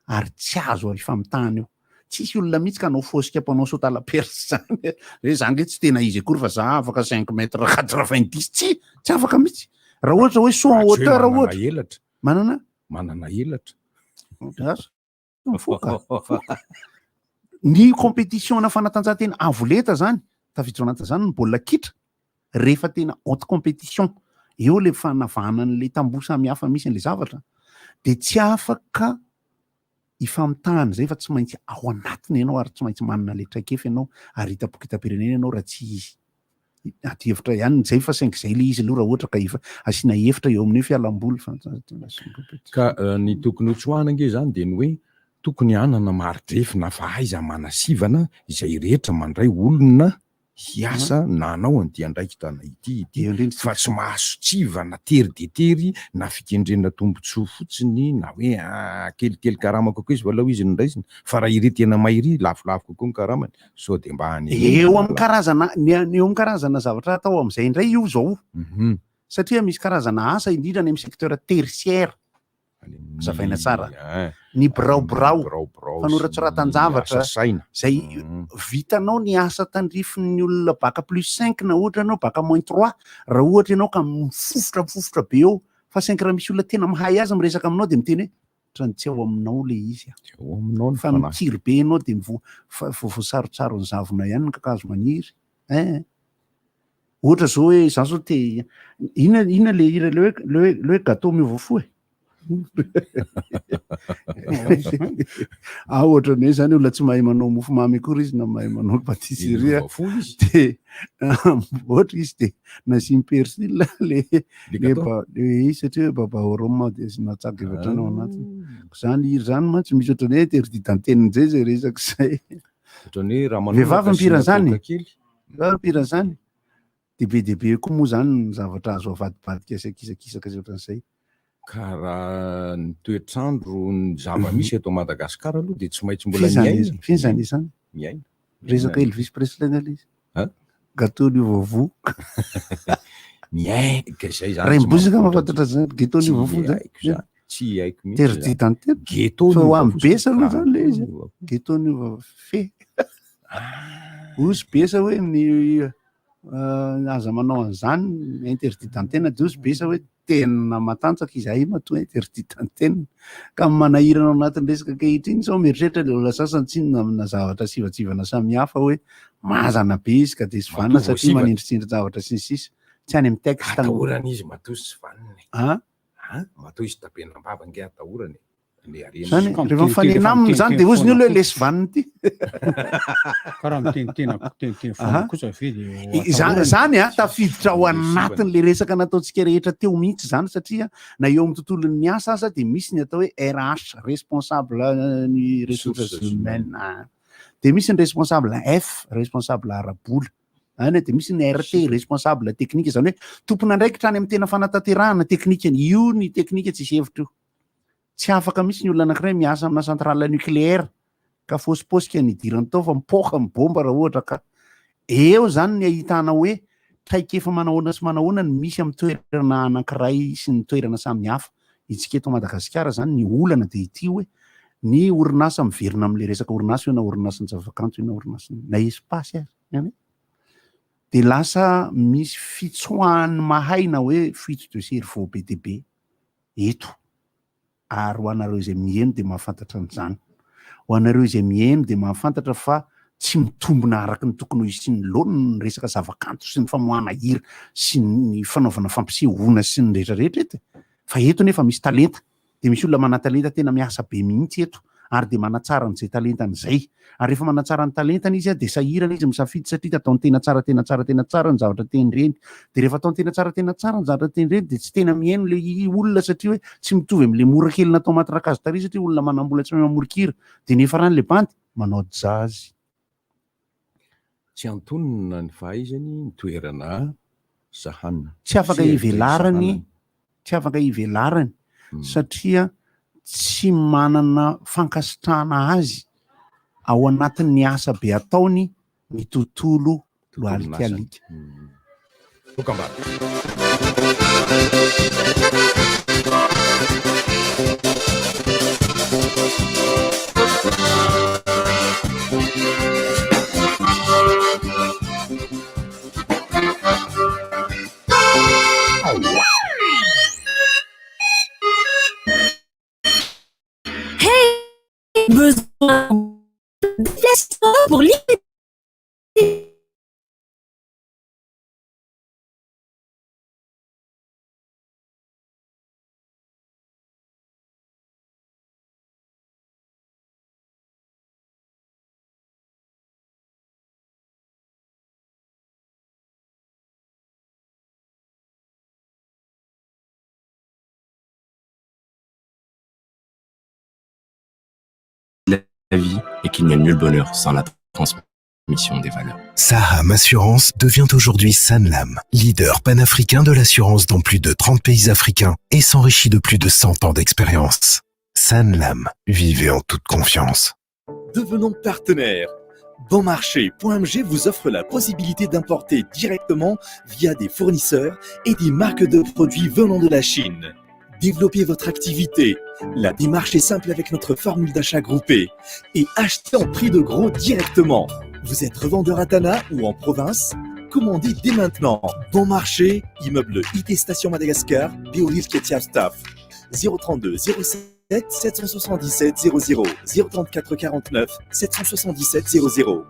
S6: ary tsy azo ifamitahana eo. Tsisy olona mihitsy ka hanao fosika mpanao saut à la perche zany hoe za nge tsy tena izy akory fa za afaka cinq mètres quatre-vingt-dix. Tsia, tsy afaka mihitsy. Raha ohatra hoe saut en
S10: Raha tsy hoe
S6: hauteur
S10: manana
S6: ohatra.
S10: elatra.
S6: Manana?
S10: Manana elatra.
S6: Asa. Mifoka, mifoka. Ny compétition na fanatanjahantena avo lenta zany, tafiditra ao anatin'izany ny baolina kitra, rehefa tena haute compétition, eo le fanavahana an'le tamboho samihafa misy an'le zavatra, de tsy afaka ifamitahana izay fa tsy maintsy ao anatiny ianao ary tsy maintsy manana le traikefa ianao ary hitam-pokitam-pirenena ianao raha tsy izy. Ady hevitra ihany zay fa saingy zay le izy aloha raha ohatra ka efa asiana hevitra eo amin'ny hoe fialamboly fa
S10: Ka ny tokony ho tsoahana ange izany dia ny hoe tokony hanana mari-drefy na fahaiza-manasivana izay rehetra mandray olona hiasa na hanao an'ity andraikitra na ity ity fa tsy mahazo tsivana tery dia tery na fikendrena tombontsoa fotsiny na hoe kelikely karama kokoa izy fa aleo izy no raisina fa raha iry tena mahay iry lafolafo kokoa ny karamany Sao dia mba any
S6: Eo amin'ny karazana ny eo amin'ny karazana zavatra atao amin'izay indray io izao.
S10: Mhm.
S6: Satria misy karazana asa indrindra any amin'ny secteur tertiaire. Hazavaina tsara. Ny biraobirao, fanoratsoratan-javatra, izay vitanao ny asa tandrifin'ny olona bac plus cinq na ohatra ianao bac moins trois, raha ohatra ianao ka mifofotra mifofotra be eo, fa saingy raha misy olona tena mahay azy miresaka aminao dia miteny hoe ohatran'ny tsy ao aminao le izy a.
S10: Tsy ao aminao ny
S6: Fa
S10: fanahy.
S6: mikiry be ianao dia mivo- fa vao voasarontsaron'ny zavona ihany ny kakazo maniry. Hein. Ohatra zao hoe za zao te inona inona le hira le hoe le hoe le hoe gâteau miova fo e. Ah ohatran'ny hoe zany olona tsy mahay manao mofomamy akory izy na mahay manao pâtisserie.
S10: Miova fo izy.
S6: Dia ohatra izy dia nasiany persil le
S10: Le
S6: le
S10: gâteau?
S6: ba le izy satria hoe baba au rhum dia asiana tsako avy hatrany ao anatiny. Zany hira zany mantsy misy ohatran'ny hoe interdit d'antenne zay zay resaka zay.
S10: Ohatran'ny hoe raha manao
S6: Vehivavy mipira
S10: asiana
S6: an'izany.
S10: toaka kely.
S6: Vehivavy mipira an'izany. Dia be dia be koa moa zany ny zavatra azo avadibadika sy akisakisaka sy ohatran'izay.
S10: Ka raha ny toetr'andro, ny zava-misy eto Madagasikara aloha dia tsy maintsy mbola
S6: F'inona
S10: miaina.
S6: f'inona izany?
S10: Miaina.
S6: Resaka Elvis Presley nga le izy.
S10: Hein?
S6: Gâteau niova voa.
S10: Miaina ka izay zany.
S6: Raim-bozaka mahafantatra zany gâteau
S10: Tsy
S6: niova voa zany.
S10: haiko zany. Tsy haiko mihitsy
S6: Interdit
S10: zany.
S6: d'antenne.
S10: Ghetto
S6: Fa ho
S10: niova
S6: amin'ny
S10: fotsiny.
S6: besa aloha zany le izy.
S10: Niova foa.
S6: Ghetto niova fe. Osy besa hoe ny aza manao an'izany interdit d'antenne de osy besa hoe tena matanjaka izahay matoa interdit d'antenne. Ka manahirana ao anatin'ny resaka ankehitriny sao mieritreritra le olona sasany tsinona amina zavatra sivatsivana samihafa hoe mazana be izy ka de sy vanona
S10: Matoa
S6: satria
S10: voasivana.
S6: manindritsindrin-javatra sy ny sisa. Tsy any amin'ny texte.
S10: Atahorana izy matoa sy vanona e.
S6: An?
S10: An? Matoa izy tapenam-bava ange atahorana e. Le harena.
S6: Zany, rehefa mifanena aminy zany de ozy ny olona hoe lesy vanona ity.
S11: Ka raha mitenitena miteniteny foana kosa ve de ho
S6: Zany
S11: atahorana?
S6: zany a tafiditra ao anatin'le resaka nataontsika rehetra teo mihitsy zany satria na eo amin'ny tontolon'ny asa aza de misy ny atao hoe RH responsable ny ressources
S10: Ressources
S6: humaines. De misy ny responsable F responsable ara-bola. Any de misy ny RT responsable technique zany hoe tompon'andraikitra any amin'ny tena fanatanterahana teknikany. Io ny teknika tsisy hevitra io. Tsy afaka mihitsy ny olona anankiray miasa amina centrale nucléaire ka fosiposika ny idirany tao fa mipoaka ny bomba raha ohatra ka eo zany ny ahitana hoe traikefa manahoana sy manahoana ny misy amin'ny toerana anankiray sy ny toerana samihafa. Itsika eto Madagasikara zany ny olana dia ity hoe ny orinasa miverina amin'ilay resaka orinasa io na orinasan'ny zavakanto io na orinasan'ny na espace ary ihany dia lasa misy fitsoahan'ny mahay na hoe fuite de cerveau be dia be eto ary ho anareo izay miheno dia mahafantatra an'izany. Ho anareo izay miheno dia mahafantatra fa tsy mitombina araka ny tokony ho izy sy ny laoniny ny resaka zavakanto sy ny famoahana hira sy ny fanaovana fampisehoana sy ny rehetra rehetra eto e. Fa eto nefa misy talenta, dia misy olona manan-talenta tena miasa be mihitsy eto ary dia manatsara an'izay talentany izay. Ary rehefa manatsara ny talentany izy dia sahirana izy misafidy satria ataony tena tsara tena tsara tena tsara ny zavatra tendreny. Dia rehefa ataony tena tsara tena tsara ny zavatra tendreny dia tsy tena mihaino le olona satria hoe tsy mitovy amin'le mora kely natao maty rakazo tary satria olona manam-bola tsy mahay mamoron-kira. Dia niafarany le bandy manao jazz.
S10: Tsy antonona ny fahaizany ny toerana sahanina.
S6: Tsy afaka
S10: Sehatra
S6: ivelarany,
S10: isahanana.
S6: tsy afaka ivelarany satria tsy manana fankasitrahana azy ao anatin'ny asa be ataony ny tontolo loalikalika.
S10: Dokam-barotra.
S14: Hey Besoin de pour limiter
S17: La vie et qu'il n'y a nul bonheur sans la transmission des valeurs.
S16: Saham Assurance devient aujourd'hui Sanlam, leader panafricain de l'assurance dans plus de 30 pays africains et s'enrichit de plus de 100 ans d'expérience. Sanlam, vivez en toute confiance.
S12: Devenons partenaires. Bonmarché.mg vous offre la possibilité d'importer directement via des fournisseurs et des marques de produits venant de la Chine. Développez votre activité. La démarche est simple avec notre formule d'achat groupé et achetez en prix de gros directement. Vous êtes revendeur à Tana ou en province? Commandez dès maintenant. Bon Marché, immeuble IT Station Madagascar, Béolil Ketia Staff. 032 07 777 00 034 49 777 00.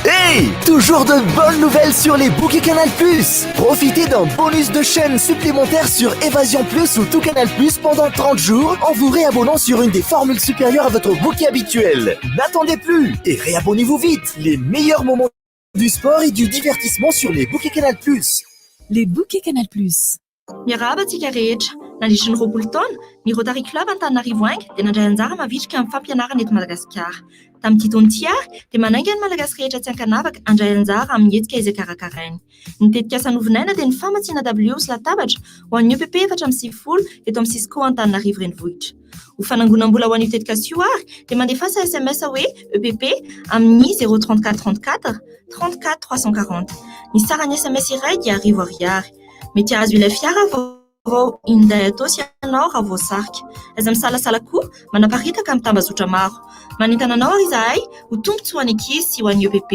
S1: Hey! Toujours de bonnes nouvelles sur les bouquets Canal Plus! Profitez d'un bonus de chaîne supplémentaire sur Évasion Plus ou Tout Canal Plus pendant 30 jours en vous réabonnant sur une des formules supérieures à votre bouquet habituel. N'attendez plus et réabonnez-vous vite! Les meilleurs moments du sport et du divertissement sur les bouquets Canal Plus.
S18: Les bouquets Canal Plus.
S22: Miarahaba antsika rehetra. Nandritry ny 20 taona, ny Rotary Club Antananarivo Ainga dia nandray anjara mavitrika amin'ny fampianarana eto Madagasikara. Tamin'ity taona ity ary dia manainga ny Malagasy rehetra tsy ankanavaka handray anjara amin'ny hetsika izay karakarainy. Ny tetikasa novinaina dia ny famatsiana dabilio sy latabatra ho an'ny EPP 94 eto amin'ny Cisco Antananarivo Renivohitra. Ho fanangonam-bola ho an'io tetikasa io ary dia mandefasa sms hoe EPP amin'ny 034 34 34 340. Ny saran'ny sms iray dia arivo ariary. Mety hahazo ilay fiara vaovao Hyundai Atos ianao raha voasarika. Aza misalasala koa manaparitaka amin'ny tambazotra maro. Manentana anao ary izahay ho tombontsoan'ny ankizy sy ho an'ny EPP.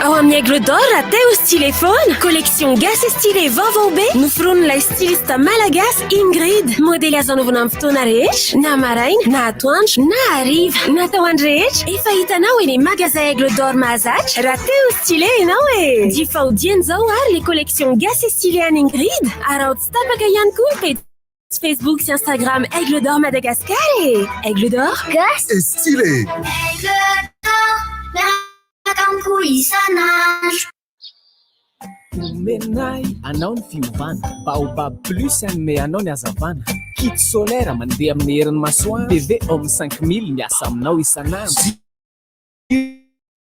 S14: Ao amin'ny Aigle d'Or, teo stylé foana. Collection gasy stylé vaovao be noforonin'ilay styliste malagasy Ingrid. Modely azo anaovana amin'ny fotoana rehetra, na maraina, na atoandro, na hariva. Natao ho an'ny rehetra, efa hitanao eny magasin Aigle d'Or mahazatra raha te ho stylé ianao e! Jifa ho dieny izao ary les collections gasy stylé an'i Ingrid. Araho tsy tapaka ihany koa ny pejy Facebook sy Instagram Aigle d'Or Madagascar e! Aigle d'Or,
S1: gasy et stylé!
S13: Aigle d'Or, miaraka amiko isan'andro.
S7: Omenay anao ny fiovana, Baobab Plus hanome anao ny hazavana, kit solaire mandeha amin'ny herin'ny masoandro, TV Home 5000 miasa aminao isan'andro,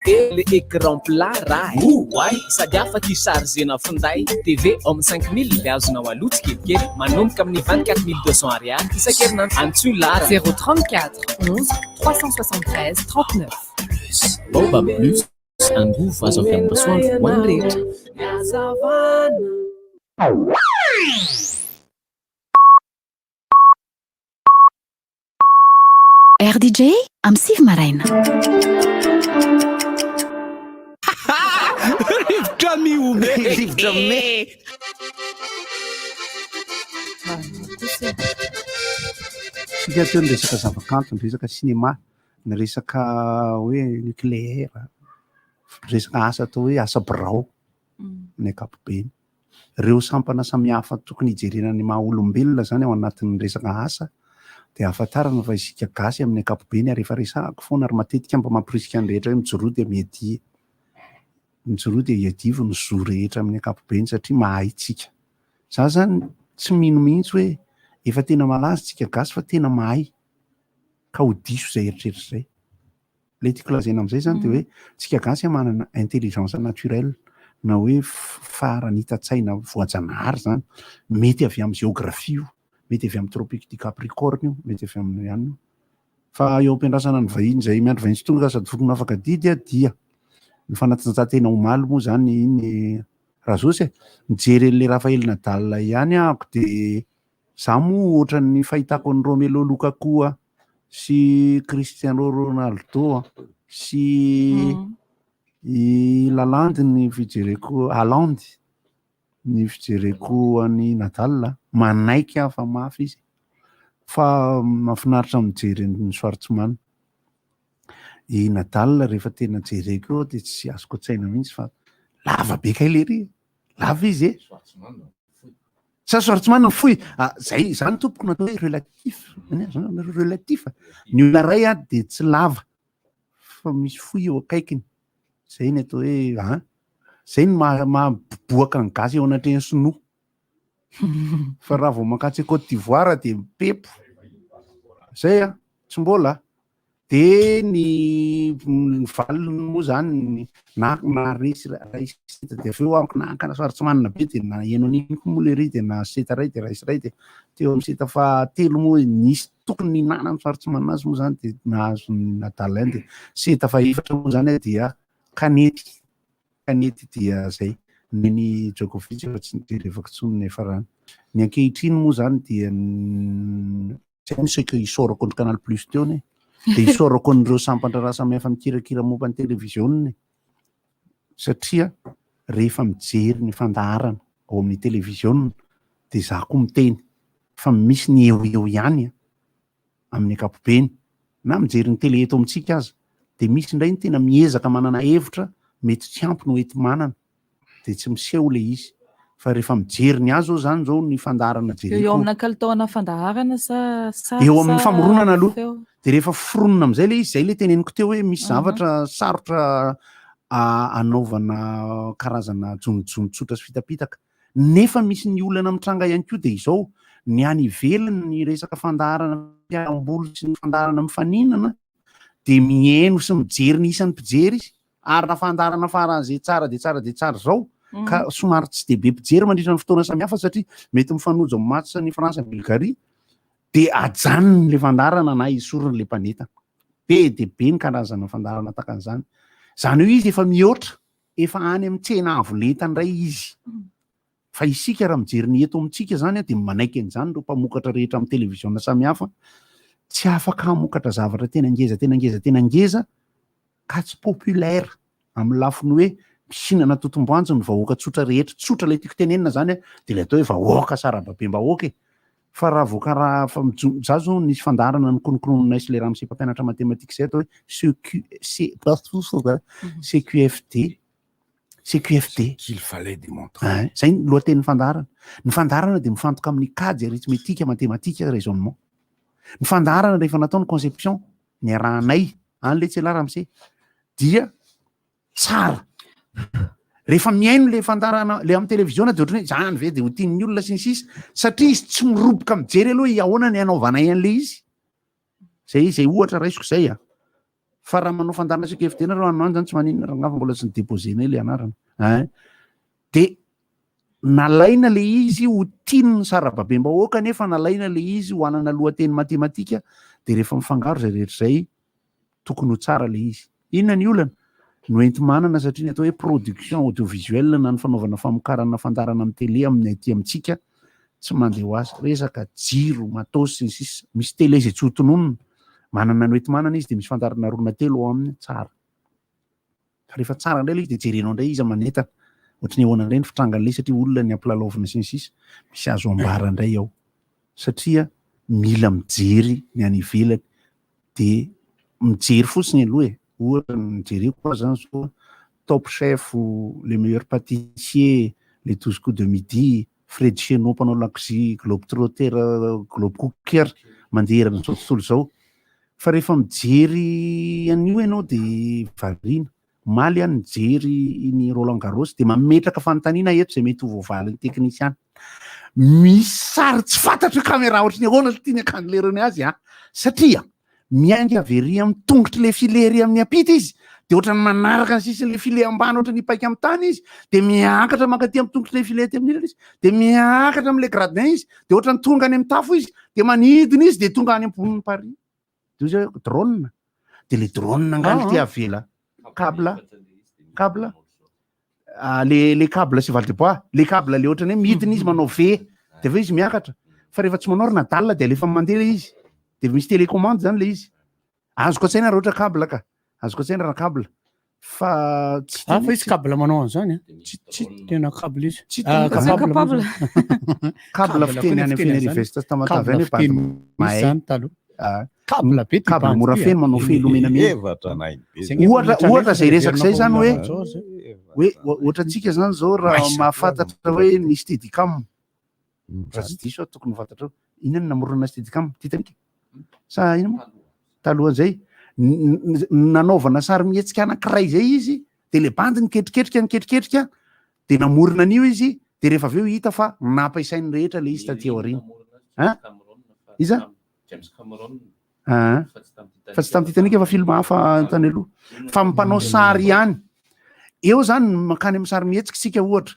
S7: le écran plat raha e, oay sady afaka hi-charger-na finday, TV Home 5000 dia azonao aloa tsikelikely manomboka amin'ny 24200 ariary isan-kerinandro, antsoy laharana.
S18: 034 11 373 39.
S7: Baobab Plus. Angovo azo avy amin'ny masoandro ho an'ny rehetra.
S3: RDJ amin'ny sivy maraina.
S4: Rivotra mihomehy.
S6: Rivotra mihomehy. Tsika teo ny resaka zavakanto, ny resaka cinéma. ny resaka hoe nucléaire, resaka asa atao hoe asa birao ny ankapobeny. Ireo sampana samihafa tokony hijerena ny maha olombelona zany ao anatin'ny resaka asa dia ahafantarana fa isika gasy amin'ny ankapobeny ary efa resahako foana ary matetika mba mamporisika ny rehetra hoe mijoroa dia miadia, mijoroa dia iadivo ny zo rehetra amin'ny ankapobeny satria mahay tsika. Za zany tsy mino mihitsy hoe efa tena malaza tsika gasy fa tena mahay. ka ho diso izay eritreritra izay. Ilay tiako lazaina amin'izay izany dia hoe tsika gasy manana intelligence naturelle na hoe faharanitan-tsaina voajanahary izany, mety avy amin'ny géographie io, mety avy amin'ny tropique du Capricorne io, mety avy amin'ny anona io. Fa eo am-piandrasana ny vahiny izay miandry vahiny tsy tonga sady voky no afaka didy dia ny fanatanjahantena omaly moa izany iny Razosy e, mijery an'ilay Raphaël Nadal ihany ahako dia Za moa ohatran'ny fahitako an'i Romelu Lukaku a, sy Cristiano Ronaldo a, sy i Lalandy ny fijereko Haaland ny fijereko an'i Nadal a, manaiky aho fa mafy izy fa mahafinaritra mijery an'i Schwartzman. I Nadal rehefa tena jereko eo dia tsy azoko an-tsaina mihitsy fa lava be kay lery e, lava izy e. Sa Schwartzman no fohy? Ah, zay, zany tompoko no atao hoe relatif. Zany zany nareo relatif. Ny olona iray ah dia tsy lava fa misy fohy eo akaikiny. Zay ny atao hoe ah. Zay no maha maha-boaka ny gasy eo anatrehan'ny sinoa. Fa raha vao mankatsy Côte d'Ivoire dia mipepo. Zay ah, tsy mbola. Dia ny ny valiny moa zany na naharesy ray seta dia avy eo amiko nankana somary tsy manana be dia naheno an'iny koa moa le ry dia nahazo seta ray dia raisy ray dia teo amin'ny seta fahatelo moa nisy tokony nihinanana somary tsy manana azy moa zany dia nahazo ny Nadal ihany dia seta fahefatra moa zany dia kanety kanety dia zay ny Djokovic efa tsy nijerevako intsony ny niafarany. Ny ankehitriny moa zany dia Zay no saika isaorako ny Canal Plus teo anie. Dia isaorako an'ireo sampan-draharaha samihafa mikirakira momba ny televiziona e. Satria rehefa mijery ny fandaharana ao amin'ny televiziona dia za koa miteny fa misy ny eo eo ihany amin'ny ankapobeny. Na mijery ny tele eto amintsika aza dia misy indray ny tena miezaka manana hevitra mety tsy ampy no enti-manana. dia tsy miseho le izy fa rehefa mijery ny azy zao zany zao ny fandaharana
S5: jereko eo amina kalitaona fandaharana sa sary
S6: eo amin'ny famoronana aloha dia rehefa foronina amin'izay le izy zay le teneniko teo hoe misy mhm. zavatra sarotra anaovana karazana jonojono tsotra sy fitapitaka. Nefa misy ny olana mitranga ihany koa dia izao, ny any ivelany ny resaka fandaharana fialamboly sy ny fandaharana mifaninana dia mihaino sy mijery ny isan'ny mpijery izy ary na fandaharana faran'izay tsara dia tsara dia tsara izao ka somary tsy dia be mpijery mandritra ny fotoana samihafa satria mety mifanojo amin'ny match ny France Bulgarie dia ajanony ilay fandaharana na esoriny ilay mpanentana. Be dia be ny karazana fandaharana tahaka an'izany. Izany hoe izy efa mihoatra, efa any amin'ny tsena avo lenta indray izy. Fa isika raha mijery ny eto amintsika izany dia manaiky an'izany ireo mpamokatra rehetra amin'ny televiziona samihafa, tsy afaka hamokatra zavatra tena ngeza tena ngeza tena ngeza ka tsy populaire amin'ny lafiny hoe mihinana totom-boanjo ny vahoaka tsotra rehetra, tsotra ilay tiako tenenina izany dia ilay atao hoe vahoaka sarababem-bahoaka e! Fa raha vao karaha fa mijo- za zao nisy fandaharana nikonokononay sy le ramose mpampianatra matematika izay atao hoe CQ C CQFD CQFD
S10: qu'il fallait démontrer.
S6: Hein, zay ny lohatenin'ny fandaharana. Ny fandaharana dia mifantoka amin'ny kajy arithmétique, matematika, raisonnement. Ny fandaharana rehefa natao ny conception niarahanay any letsy ialahy ramose dia tsara. Rehefa mihaino le fandaharana le amin'ny televiziona dia ohatran'ny hoe zany ve dia ho tian'ny olona sy ny sisa satria izy tsy miroboka mijery aloha hoe ahoana ny hanaovanay an'le izy. Zay zay ohatra raisiko zay a. Fa raha manao fandaharana CQFD nareo any ho any zany tsy maninona rangaha fa mbola tsy ni-déposer-nay le anarana. Hein. De nalaina le izy ho tian'ny sarababem-bahoaka nefa nalaina le izy ho hanana lohateny matematika de rehefa mifangaro zay rehetra zay tokony ho tsara le izy. Inona ny olana? No enti-manana satria ny atao hoe production audiovisuelle na ny fanaovana famokarana fandaharana amin'ny télé amin'ny aty amintsika tsy mandeha ho azy. Resaka jiro, matos sy ny sisa. Misy télé izay tsy ho tononina. Manana ny hoenti-manana izy dia misy fandaharana roa na telo ao aminy tsara. Fa rehefa tsara indray ilay izy dia jerenao indray iza manentana. Ohatry ny ahoana indray ny fitrangan'ilay izy satria olona ny ampilalaovina sy ny sisa. Misy azo ambara indray ao. Satria mila mijery ny any ivelany de mijery fotsiny aloha e, ohatra ny jereko aza zany zao top chef, le meilleur patissier, les 12 coups de midi, Fred Chenot mpanao lakozia globe trotter, globe cooker mandeha eran'izao tontolo izao, fa rehefa mijery an'io ianao de variana, omaly aho nijery iny Roland Garros de mametraka fanontaniana eto izay mety ho voavalin'ny teknisiana. Misy sary tsy fantatro hoe caméra ohatry ny ahoana ity ny akanjo-lerony azy an! Satria miainga avy ery amin'ny tongotr'ilay filet ery amin'ny ampita izy, dia ohatran'ny manaraka ny sisin'ilay filet ambany ohatran'ny hipaika amin'ny tany izy, dia miakatra mankaty amin'ny tongotr'ilay filet aty amin'ny ilany izy, dia miakatra amin'ilay gradin izy, dia ohatran'ny tonga any amin'ny tafo izy, dia manidina izy dia tonga any ambonin'ny Paris. Dia hoy izy hoe drone. Dia ilay drone angaha ity avela câble, câble. Ah, le le câble cheval de bois, le câble le ohatrany hoe midina izy manao V, de avy eo izy miakatra. Fa rehefa tsy manao ry Nadal de alefa mandeha le izy. De misy télécommande zany le izy. Azoko an-tsaina raha ohatra câble ka. Azoko an-tsaina raha câble. Fa tsy
S11: Hafa izy câble manao an'izany a.
S6: Tsy tsy
S11: tena câble izy.
S6: Tsy
S11: Ah,
S6: tena
S11: capable
S6: capable.
S11: moa zany.
S6: Câble
S11: Câble
S6: fiteny
S11: koa
S6: any
S11: ny fiteny
S6: amin'ny
S11: an'izany.
S6: Fenerive Tamatave
S11: Câble
S6: any hoe
S11: fiteny
S6: bandy
S11: misy
S6: mahay.
S11: zany taloha.
S6: Ah.
S11: Câble be ty
S6: Câble
S11: bandy
S6: mora
S11: ty a.
S6: feno manao felo menamena.
S10: Eva tranainy be
S11: Zay nge
S6: Ohatra
S11: mbola
S6: ohatra zay
S11: tranainy
S6: resaka zay zany hoe
S11: heverina fa
S6: hoe ohatra antsika zany zao raha
S10: Maizina
S6: mahafantatra hoe ny steadicam raha tsy diso aho tokony ho fantatrao inona no namorona steadicam Titanic sa inona moa talohan'izay nanaovana sary mihetsika anankiray zay izy de le bandy niketriketrika niketriketrika de namorona an'io izy de rehefa avy eo hita fa nampiasain'ny rehetra le izy taty aoriana Hein? Iza?
S9: James Cameron.
S6: Ah. Fa tsy tamin'ny Titanic fa film hafa tany aloha. Fa mpanao sary ihany. Eo zany mankany amin'ny sary mihetsika isika ohatra.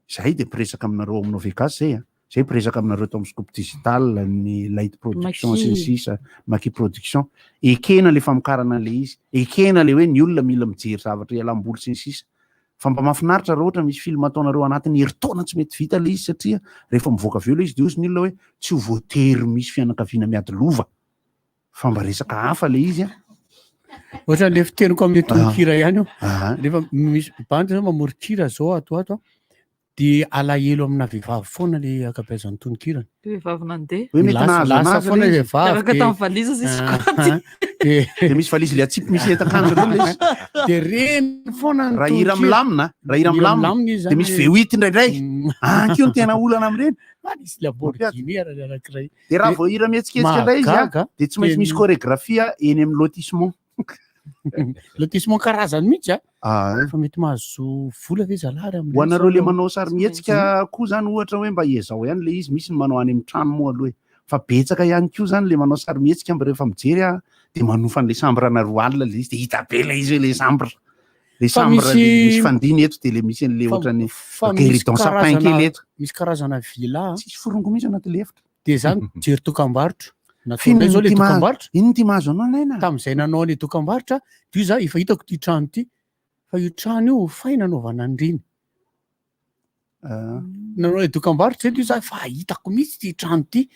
S6: Zahay dia mpiresaka aminareo ao amin'ny Vegas zay a. Zay mpiresaka aminareo tao amin'ny Scoop Digital, ny Light Production sy ny sisa, Maki Production. Ekena le famokarana an'le izy. Ekena le hoe ny olona mila mijery zavatra hialam-boly sy ny sisa. Fa mba mahafinaritra raha ohatra misy film ataonareo anatin'ny herintaona tsy mety vita ilay izy satria rehefa mivoaka avy eo ilay izy dia hozy ny olona hoe tsy ho voatery misy fianakaviana miady lova fa mba resaka hafa ilay izy an.
S11: Ohatran'ilay fiteniko amin'ny tononkira ihany io. Rehefa misy bandy zao mamoron-kira zao ato ho ato an, dia alahelo amina vehivavy foana le ankabeazan'ny tononkirany.
S5: Vehivavy nandeha.
S6: Hoe mety
S11: Lasa-
S6: nahazo
S11: lasa
S6: anazy
S11: foana
S6: ilay izy.
S11: vehivavy
S5: Niaraka
S11: de-
S5: tamin'ny valizy izy
S11: Ah,
S5: koa.
S11: de-
S6: Dia misy valizy le atsipy misy entan-kanjo ireny ilay izy.
S11: De reny foana ny
S6: Raha hira
S11: tononkira.
S6: milamina, raha hira
S11: Hira
S6: milamina,
S11: milamina izy
S6: dia misy
S11: zany.
S6: V8 indraindray. Any koa no tena olana amin'ireny.
S11: Ah, nisy Lamborghini ary ny anankiray.
S6: Dia raha vao hira mihetsiketsika indray izy an,
S11: Mahagaga.
S6: dia tsy maintsy misy
S11: Tena-
S6: chorégraphie eny amin'ny lotissement.
S11: Lotissement karazany mihitsy a.
S6: Ah,
S11: Fa mety mahazo vola ve zalahy ary
S6: Ho anareo le manao sarimihetsika koa zany ohatra hoe mba ezao ihany le izy, misy ny manao any amin'ny trano moa aloha e. Fa betsaka ihany koa zany le manao sarimihetsika mba rehefa mijery a de manofa an'le chambre ana 2 alina le izy de hita be le izy hoe le chambre. Le
S11: Fa
S6: chambre le
S11: misy-
S6: misy fandiny eto de le misy an'le
S11: Fa-
S6: ohatran'ny
S11: fa misy
S6: guéridon sapin
S11: karazana-
S6: kely eto.
S11: Misy karazana villa.
S6: Tsisy forongo mihitsy anatin'le efitra.
S11: De zany mijery dokam-barotra.
S6: F'inona
S11: Nataonay zao le
S6: ty maha-
S11: dokam-barotra.
S6: Inona ty mahazo anao Naina?
S11: Tamin'izay nanao le dokam-barotra, de io za efa hitako ty trano ty. Fa io trano io hofaina anaovana an'ireny.
S6: Ah.
S11: Nanao le dokam-barotra zay de io za fa hitako mihitsy ty trano ty.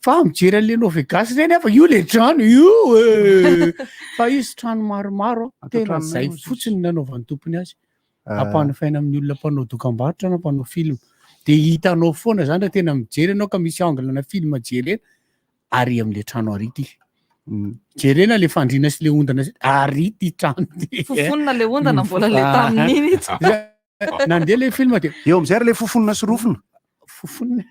S11: Fa mijery an'le Nao Vegas reny aho fa io le trano io e. Fa izy trano maromaro
S6: Atao
S11: tena
S6: tranonay
S11: zay
S6: hozy izy.
S11: fotsiny nanaovan'ny tompony azy.
S6: Ah.
S11: Ampanofaina amin'ny olona mpanao dokam-barotra na mpanao film. De hitanao foana zany raha tena mijery ianao ka misy angle na film jerena ary amin'le trano ary ity. Jerena le fandriana sy le ondana sy ary ity trano ity.
S5: Fofonina le ondana mbola le tamin'iny ito.
S11: Nandeha le film de
S6: Eo am'izay ary le fofonina sy rofina.
S11: Fofonina.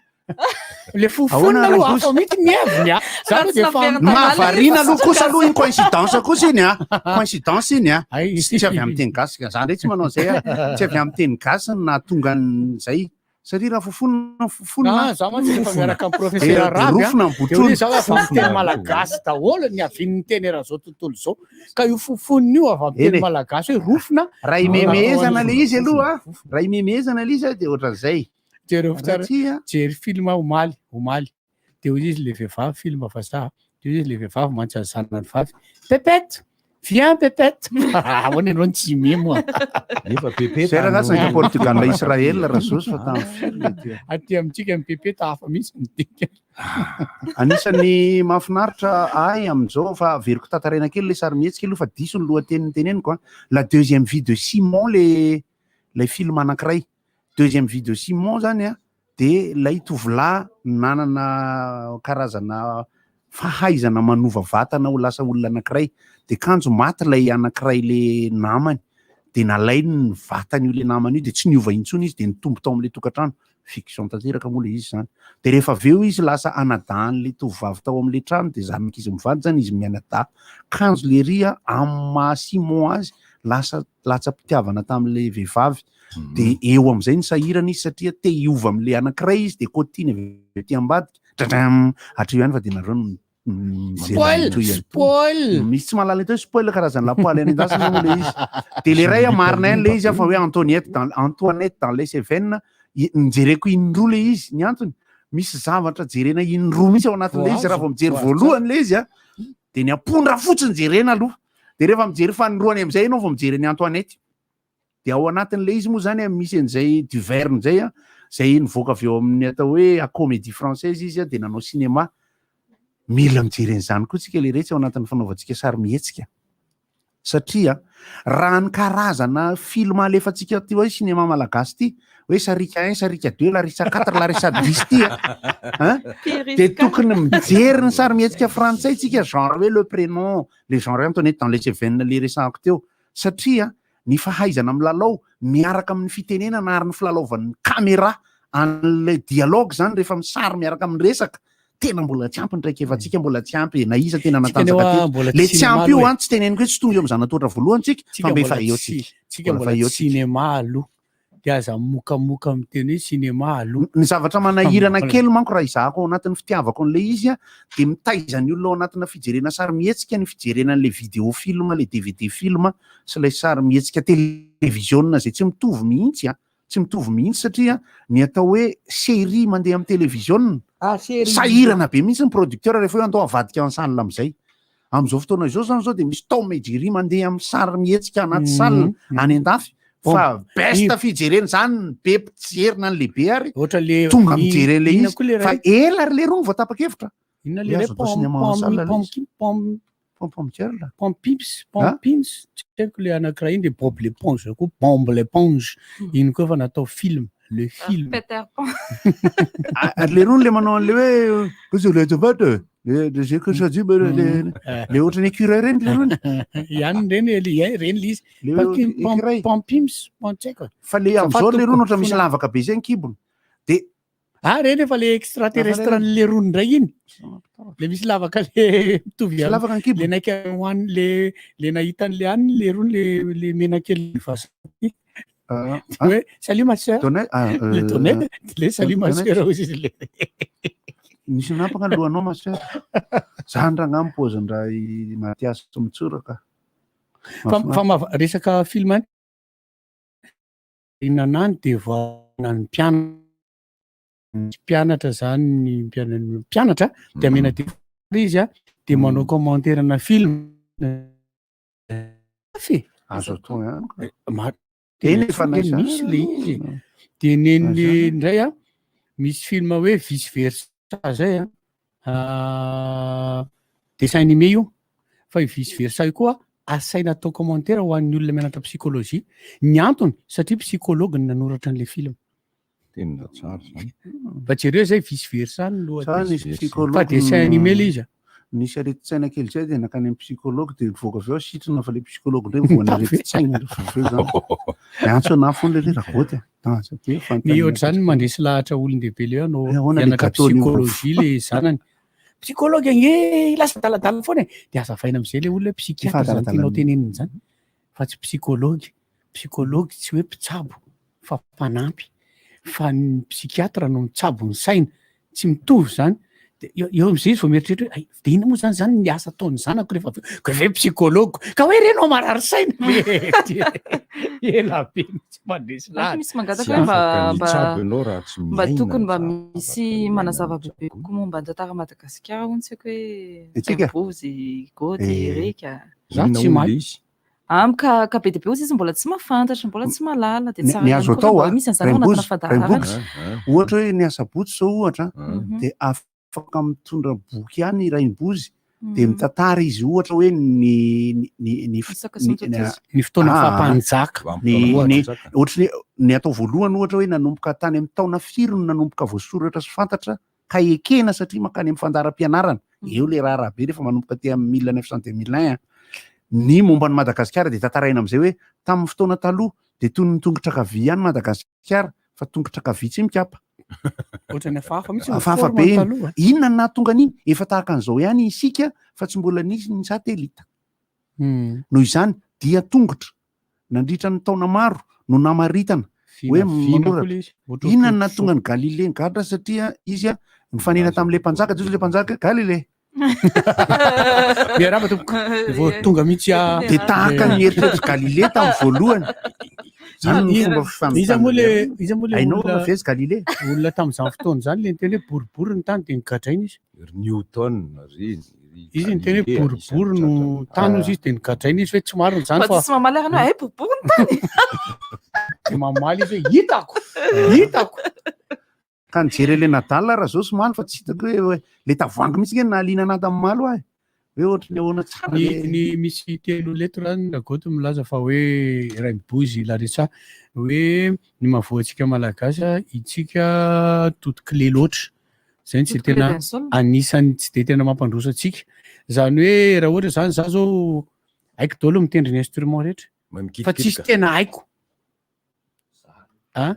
S11: Le fofonina
S6: Ahoana
S11: aloha
S6: Rakozy?
S11: hafa mihitsy ny heviny a. Za aloha de efa
S6: Mahavariana aloha kosa aloha iny coïncidence kosa iny a. Coïncidence iny a. Tsy avy amin'ny teny gasy ka za ndray tsy manao an'izay a. Tsy avy amin'ny teny gasy no nahatonga an'izay. Satria raha fofonina fofonina.
S11: Ah, za mantsy efa miaraka amin'ny
S6: De
S11: professeur Raby a.
S6: rofina ny
S11: De hoe
S6: botrony.
S11: za avy amin'ny teny malagasy daholo ny avian'ny teny eran'izao tontolo izao. Ka io fofonina io avy amin'ny
S6: Eny
S11: teny
S6: e.
S11: malagasy hoe rofina.
S6: Raha imemehezana le izy aloha, raha imemehezana le izy a de ohatran'izay.
S11: Jereo
S6: Raha
S11: tsara.
S6: tsia.
S11: Jery film omaly, omaly. De hoy izy le vehivavy film vazaha. De hoy izy le vehivavy mantsy azy zanany vavy. Pépette, viens Pépette. Ahoana ianao no tsy memo a?
S10: Nefa Pépette
S6: Zay raha
S10: no-
S6: saika Portugal Israël raha zosy fa tamin'ny firy le ty.
S11: Aty amintsika ny Pépette hafa mihitsy ny dika.
S6: Anisan'ny mahafinaritra ahy amin'izao fa averiko tantaraina kely le sarimihetsika aloha fa diso ny lohateny niteneniko a. La deuxième vie de Simon le lay film anankiray. Deuxième vie de Simon zany a de lay tovolahy nanana karazana fahaizana manova vatana ho lasa olona anankiray de kanjo maty lay anankiray le namany de nalainy ny vatany io le namany io de tsy niova intsony izy de nitombo tao amin'le tokantrano. Fiction tanteraka moa le izy zany. De rehefa avy eo izy lasa anadahan'le tovovavy tao amin'le trano de zanak'izy mivady zany izy mianadahy. Kanjo le ry a amin'ny maha Simon azy lasa latsa-pitiavana tamin'le vehivavy. De eo amin'izay ny sahirana izy satria te hiova amin'le anankiray izy de kotiny avy aty ambadika. Dradram! Hatreo ihany fa de nareo no mijery
S11: Spoil!
S6: ny tohiny.
S11: Spoil!
S6: Misy tsy mahalala atao hoe spoil karazan'ny lapoaly any an-dasina moa le izy. De le ray a marina ihany le izy a fa hoe Antoniette dans Antoinette dans les Cévennes nijereko indroa le izy ny antony misy zavatra jerena indroa mihitsy ao anatin'le izy raha vao mijery
S11: Voazo,
S6: voalohany le izy a de ny ampondra fotsiny jerena aloha de rehefa mijery fanindroany am'izay ianao vao mijery ny Antoinette. De ao anatin'le izy moa zany a misy an'izay Duverne zay a zay nivoaka avy eo amin'ny atao hoe a comédie française izy a de nanao cinéma. Mila mijery an'izany koa tsika le retsy ao anatin'ny fanaovantsika sary mihetsika. Satria raha ny karazana film alefantsika ty hoe cinéma malagasy ty hoe sarika 1, sarika 2, larissa 4, larissa 10 ty a. Hein? De tokony mijery ny sary mihetsika frantsay tsika genre hoe le prénom, le genre Antoinette dans les Cévennes le resahako teo. Satria ny fahaizana milalao miaraka amin'ny fitenenana ary ny filalaovan'ny caméra an'ilay dialogue zany rehefa misary miaraka amin'ny resaka tena mbola tsy ampy ny traikefantsika mbola tsy ampy e. Na iza tena
S11: Tsika
S6: natanjaka
S11: anie
S6: teto.
S11: mbola
S6: Le tsy
S11: cinéma
S6: ampy io
S11: aloha e.
S6: an, tsy teneniko hoe tsy tonga eo amin'ny zanatohatra voalohany tsika,
S11: Tsika
S6: fa mba efa
S11: mbola
S6: eo
S11: tsy-
S6: tsika.
S11: tsika
S6: Mbola
S11: mbola
S6: efa eo tsika.
S11: cinéma aloha. De aza mokamoka miteny hoe cinéma aloha.
S6: Ny zavatra manahirana kely manko raha izahako ao anatin'ny fitiavako an'ilay izy a, de mitaiza ny olona ao anatina fijerena sary mihetsika ny fijerena an'ilay vidéo film, le DVD film sy ilay sary mihetsika télévision zay tsy mitovy mihitsy a, tsy mitovy mihitsy satria ny atao hoe série mandeha amin'ny télévision
S11: Ah, série.
S6: sahirana be mihitsy ny producteur rehefa hoe andao avadika en salle am'izay. Amin'izao fotoana izao zany zao de misy Tom et Jerry mandeha amin'ny sary mihetsika anaty salle any an-dafy. Fa best fijerena zany ny be mpijery na ny lehibe ary
S11: Ohatra le
S6: tonga mijery an'le
S11: inona
S6: izy
S11: koa le
S6: fa
S11: ray?
S6: ela ary le rony vao tapa-kevitra.
S11: Inona le
S6: Hoe
S11: ray?
S6: azo atao
S11: Pom-
S6: cinéma en
S11: pom-
S6: salle le
S11: pom-
S6: izy.
S11: pom-
S6: Pom pom girl.
S11: Pom pips, pom pins, tsy haiko le anankiray iny de Bob l'éponge koa, Bombe l'éponge. Iny koa efa natao film, le film.
S5: Peter Pan.
S6: Ah, ary le rony le manao an'le hoe kosa le azafady le le zay kosa dy le le le ohatran'ny écureuil reny le rony.
S11: Ihany reny le ie, reny le izy.
S6: Le
S11: Fa ki- pom-
S6: écureuil.
S11: pom pims, pom tsy haiko.
S6: Fa le
S11: Azafady
S6: am'izao le rony
S11: tompoko,
S6: ohatra misy
S11: fona.
S6: lavaka be zay ny kibony. De
S11: Ah, reny efa le extraterrestre an'le rony indray iny. Le misy lavaka le mitovy
S6: Misy lavaka ny kibo.
S11: Le naika hoan'ny le le nahita an'le aniny le rony le le menakely vazaha. Hoe salut ma sœur.
S6: Donnet, ah,
S11: Le donnet, le salut ma
S6: Donnet.
S11: sœur hozy izy le.
S6: Nisy nampaka ny lohanao ma sœur. Zany raha ngamo paozin-draha i Mathias mitsoraka.
S11: Fa fa maha- resaka film any. Inona any dia voana ny mpianatra. Mpianatra zany ny mpiana- ny mpianatra dia amena devoir izy a dia manao commentaire na film. Mafy e.
S6: Azo atao ihany ka.
S11: Mar-
S6: Eny efa
S11: tena
S6: naizana
S11: misy le
S6: aloha.
S11: izy. Dia nen'le
S6: Naizana.
S11: indray a misy film hoe vice versa zay a. Ah, dessin animé io. Fa io vice versa io koa asaina atao commentaire ho an'ny olona mianatra psychologie. Ny antony satria psychologue no nanoratra an'ilay film.
S10: Tena tsara zany.
S11: Mba jereo zay vice versa ny
S6: Sa nisy
S11: lohateny.
S6: psychologue
S11: Fa dessin animé le izy a.
S6: Nisy aretin-tsaina kely zay dia nankany amin'ny psychologue dia nivoaka avy eo sitrana fa le psychologue indray voan'ny aretin-tsaina rehefa avy eo zany. Niantso anahy foana le ragoty a. Tanja be
S11: Ny
S6: fanontaniana.
S11: ohatr'izany no mandresy lahatra olon-dehibe le hoe hanao
S6: Eh, ahoana le
S11: hianatra
S6: gâteau an'io?
S11: psychologie le zanany. Psychologue ange lasa adaladala foana e. Dia hazavaina amin'izay le olona hoe psychiatre zany
S6: adaladala
S11: tianao
S6: mihitsy.
S11: tenenina izany fa tsy psychologue. Psychologue tsy hoe mpitsabo fa mpanampy. Fa ny psychiatre no mitsabo ny saina. Tsy mitovy izany. Dia eo eo amin'izay izy vao mieritreritra hoe hay, dia inona moa izany izany ny asa ataon'ny zanako rehefa avy eo? Ka ve psychologue? Ka hoe re no marary saina? Ela be mihitsy mandresy
S5: Ary
S11: lahatra.
S5: misy mangataka
S10: Tsy
S5: hoe mba
S10: afaka ny
S5: mba
S10: hitsabo ianao raha tsy
S5: mba
S10: miaina
S5: tokony
S10: ny
S5: mba
S10: zavatra
S5: misy
S10: iainana
S5: manazava bebe
S10: mitsabo.
S5: kokoa momba ny tantara Madagasikara hono tsy haiko hoe
S6: Etsika?
S5: Raimbozy, Gôdy,
S6: Eh.
S5: Reka.
S11: Za
S10: Inona
S11: tsy
S10: hono
S11: mahay.
S10: le izy?
S5: Amiko ka ka be dia be ozy izy mbola tsy mahafantatra, mbola tsy mahalala dia
S6: Ny
S5: tsara
S6: ny
S5: ihany
S6: azo
S5: koa raha
S6: atao
S5: mba
S6: a,
S5: misy an'izany ao anatina
S6: Raimbozy,
S5: fandaharana.
S6: Raimbozy, ohatra hoe ny asabotsy zao ohatra
S5: Mhm.
S6: dia afaka mitondra boky ihany i Raimbozy dia
S5: Mhm.
S6: mitantara izy ohatra hoe ny ny ny ny
S5: Ny saka sy ny
S6: ny- ny-
S5: totozy.
S11: Ny fotoana
S6: Ah,
S11: fahampanjaka.
S6: ny ny
S10: Vanim-potoana
S6: ohatry ny ny atao voalohany ohatra hoe nanomboka tany amin'ny taona firy no nanomboka voasoratra sy fantatra ka ekena satria mankany amin'ny fandaharam-pianarana eo le raharaha be rehefa manomboka aty amin'ny 1900 2001 a. Ny momba an'i Madagasikara dia tantaraina amin'izay hoe tamin'ny fotoana taloha dia toy ny tongotra ankavia ihany Madagasikara fa tongotra ankavia tsy mikapa.
S11: Ohatran'ny hafahafa mihitsy ny
S6: Hafahafa
S11: forme
S6: be iny.
S11: taloha.
S6: Inona no nahatonga an'iny? Efa tahaka an'izao ihany isika fa tsy mbola nisy ny satelita. Noho izany dia tongotra nandritra ny taona maro no namaritana hoe
S11: Vina vina koa
S6: manoratra.
S11: le izy. Ohatra
S6: Inona no
S11: hoe
S6: nahatonga an'i Galilée nigadra satria izy a nifanena tamin'ilay mpanjaka, dia hoy ilay mpanjaka Galilée.
S11: Miarahaba tompoko. Vao tonga mihitsy ah.
S6: Dia tahaka ny eritreritr'i Galilée tamin'ny voalohany. Zany no fomba fanontaniana.
S11: Iza moa le iza moa le
S6: Hainao
S11: olona
S6: fa vezy Galilée?
S11: Olona tamin'izany fotoana izany le niteny hoe boribory ny tany dia nogadraina izy.
S10: Ry Newton, ry ry
S11: Izy niteny hoe
S10: Galilée
S11: boribory no
S10: anisan'ny
S11: tany
S10: tratra.
S11: hozy izy dia nogadraina izy hoe tsy marina izany
S5: Fa
S11: fa
S5: tsy mamaly ary anao, hay boribory ny tany.
S11: Dia mamaly izy hoe hitako, hitako.
S6: Ka nijery an'ilay Nadal raha zao somary fa tsy hitako hoe hoe le tavoahangy mihitsy nge nahaliana anahy tamin'ny malo ahy. Hoe ohatry ny ahoana tsara
S11: Ny
S6: le
S11: ny misy telo leto zany Ragoto milaza fa hoe Rainibozy Larissa hoe ny mahavoa antsika Malagasy a, itsika totokile loatra. Zay no tsy
S5: Totokile
S11: tena
S5: densol.
S11: anisan'ny tsy de tena mampandroso antsika. Zany hoe raha ohatra zany za zao haiko daholo mitendry ny instrument rehetra.
S10: Mahay
S11: Fa tsisy
S10: mikitikitoka.
S11: tena haiko. A?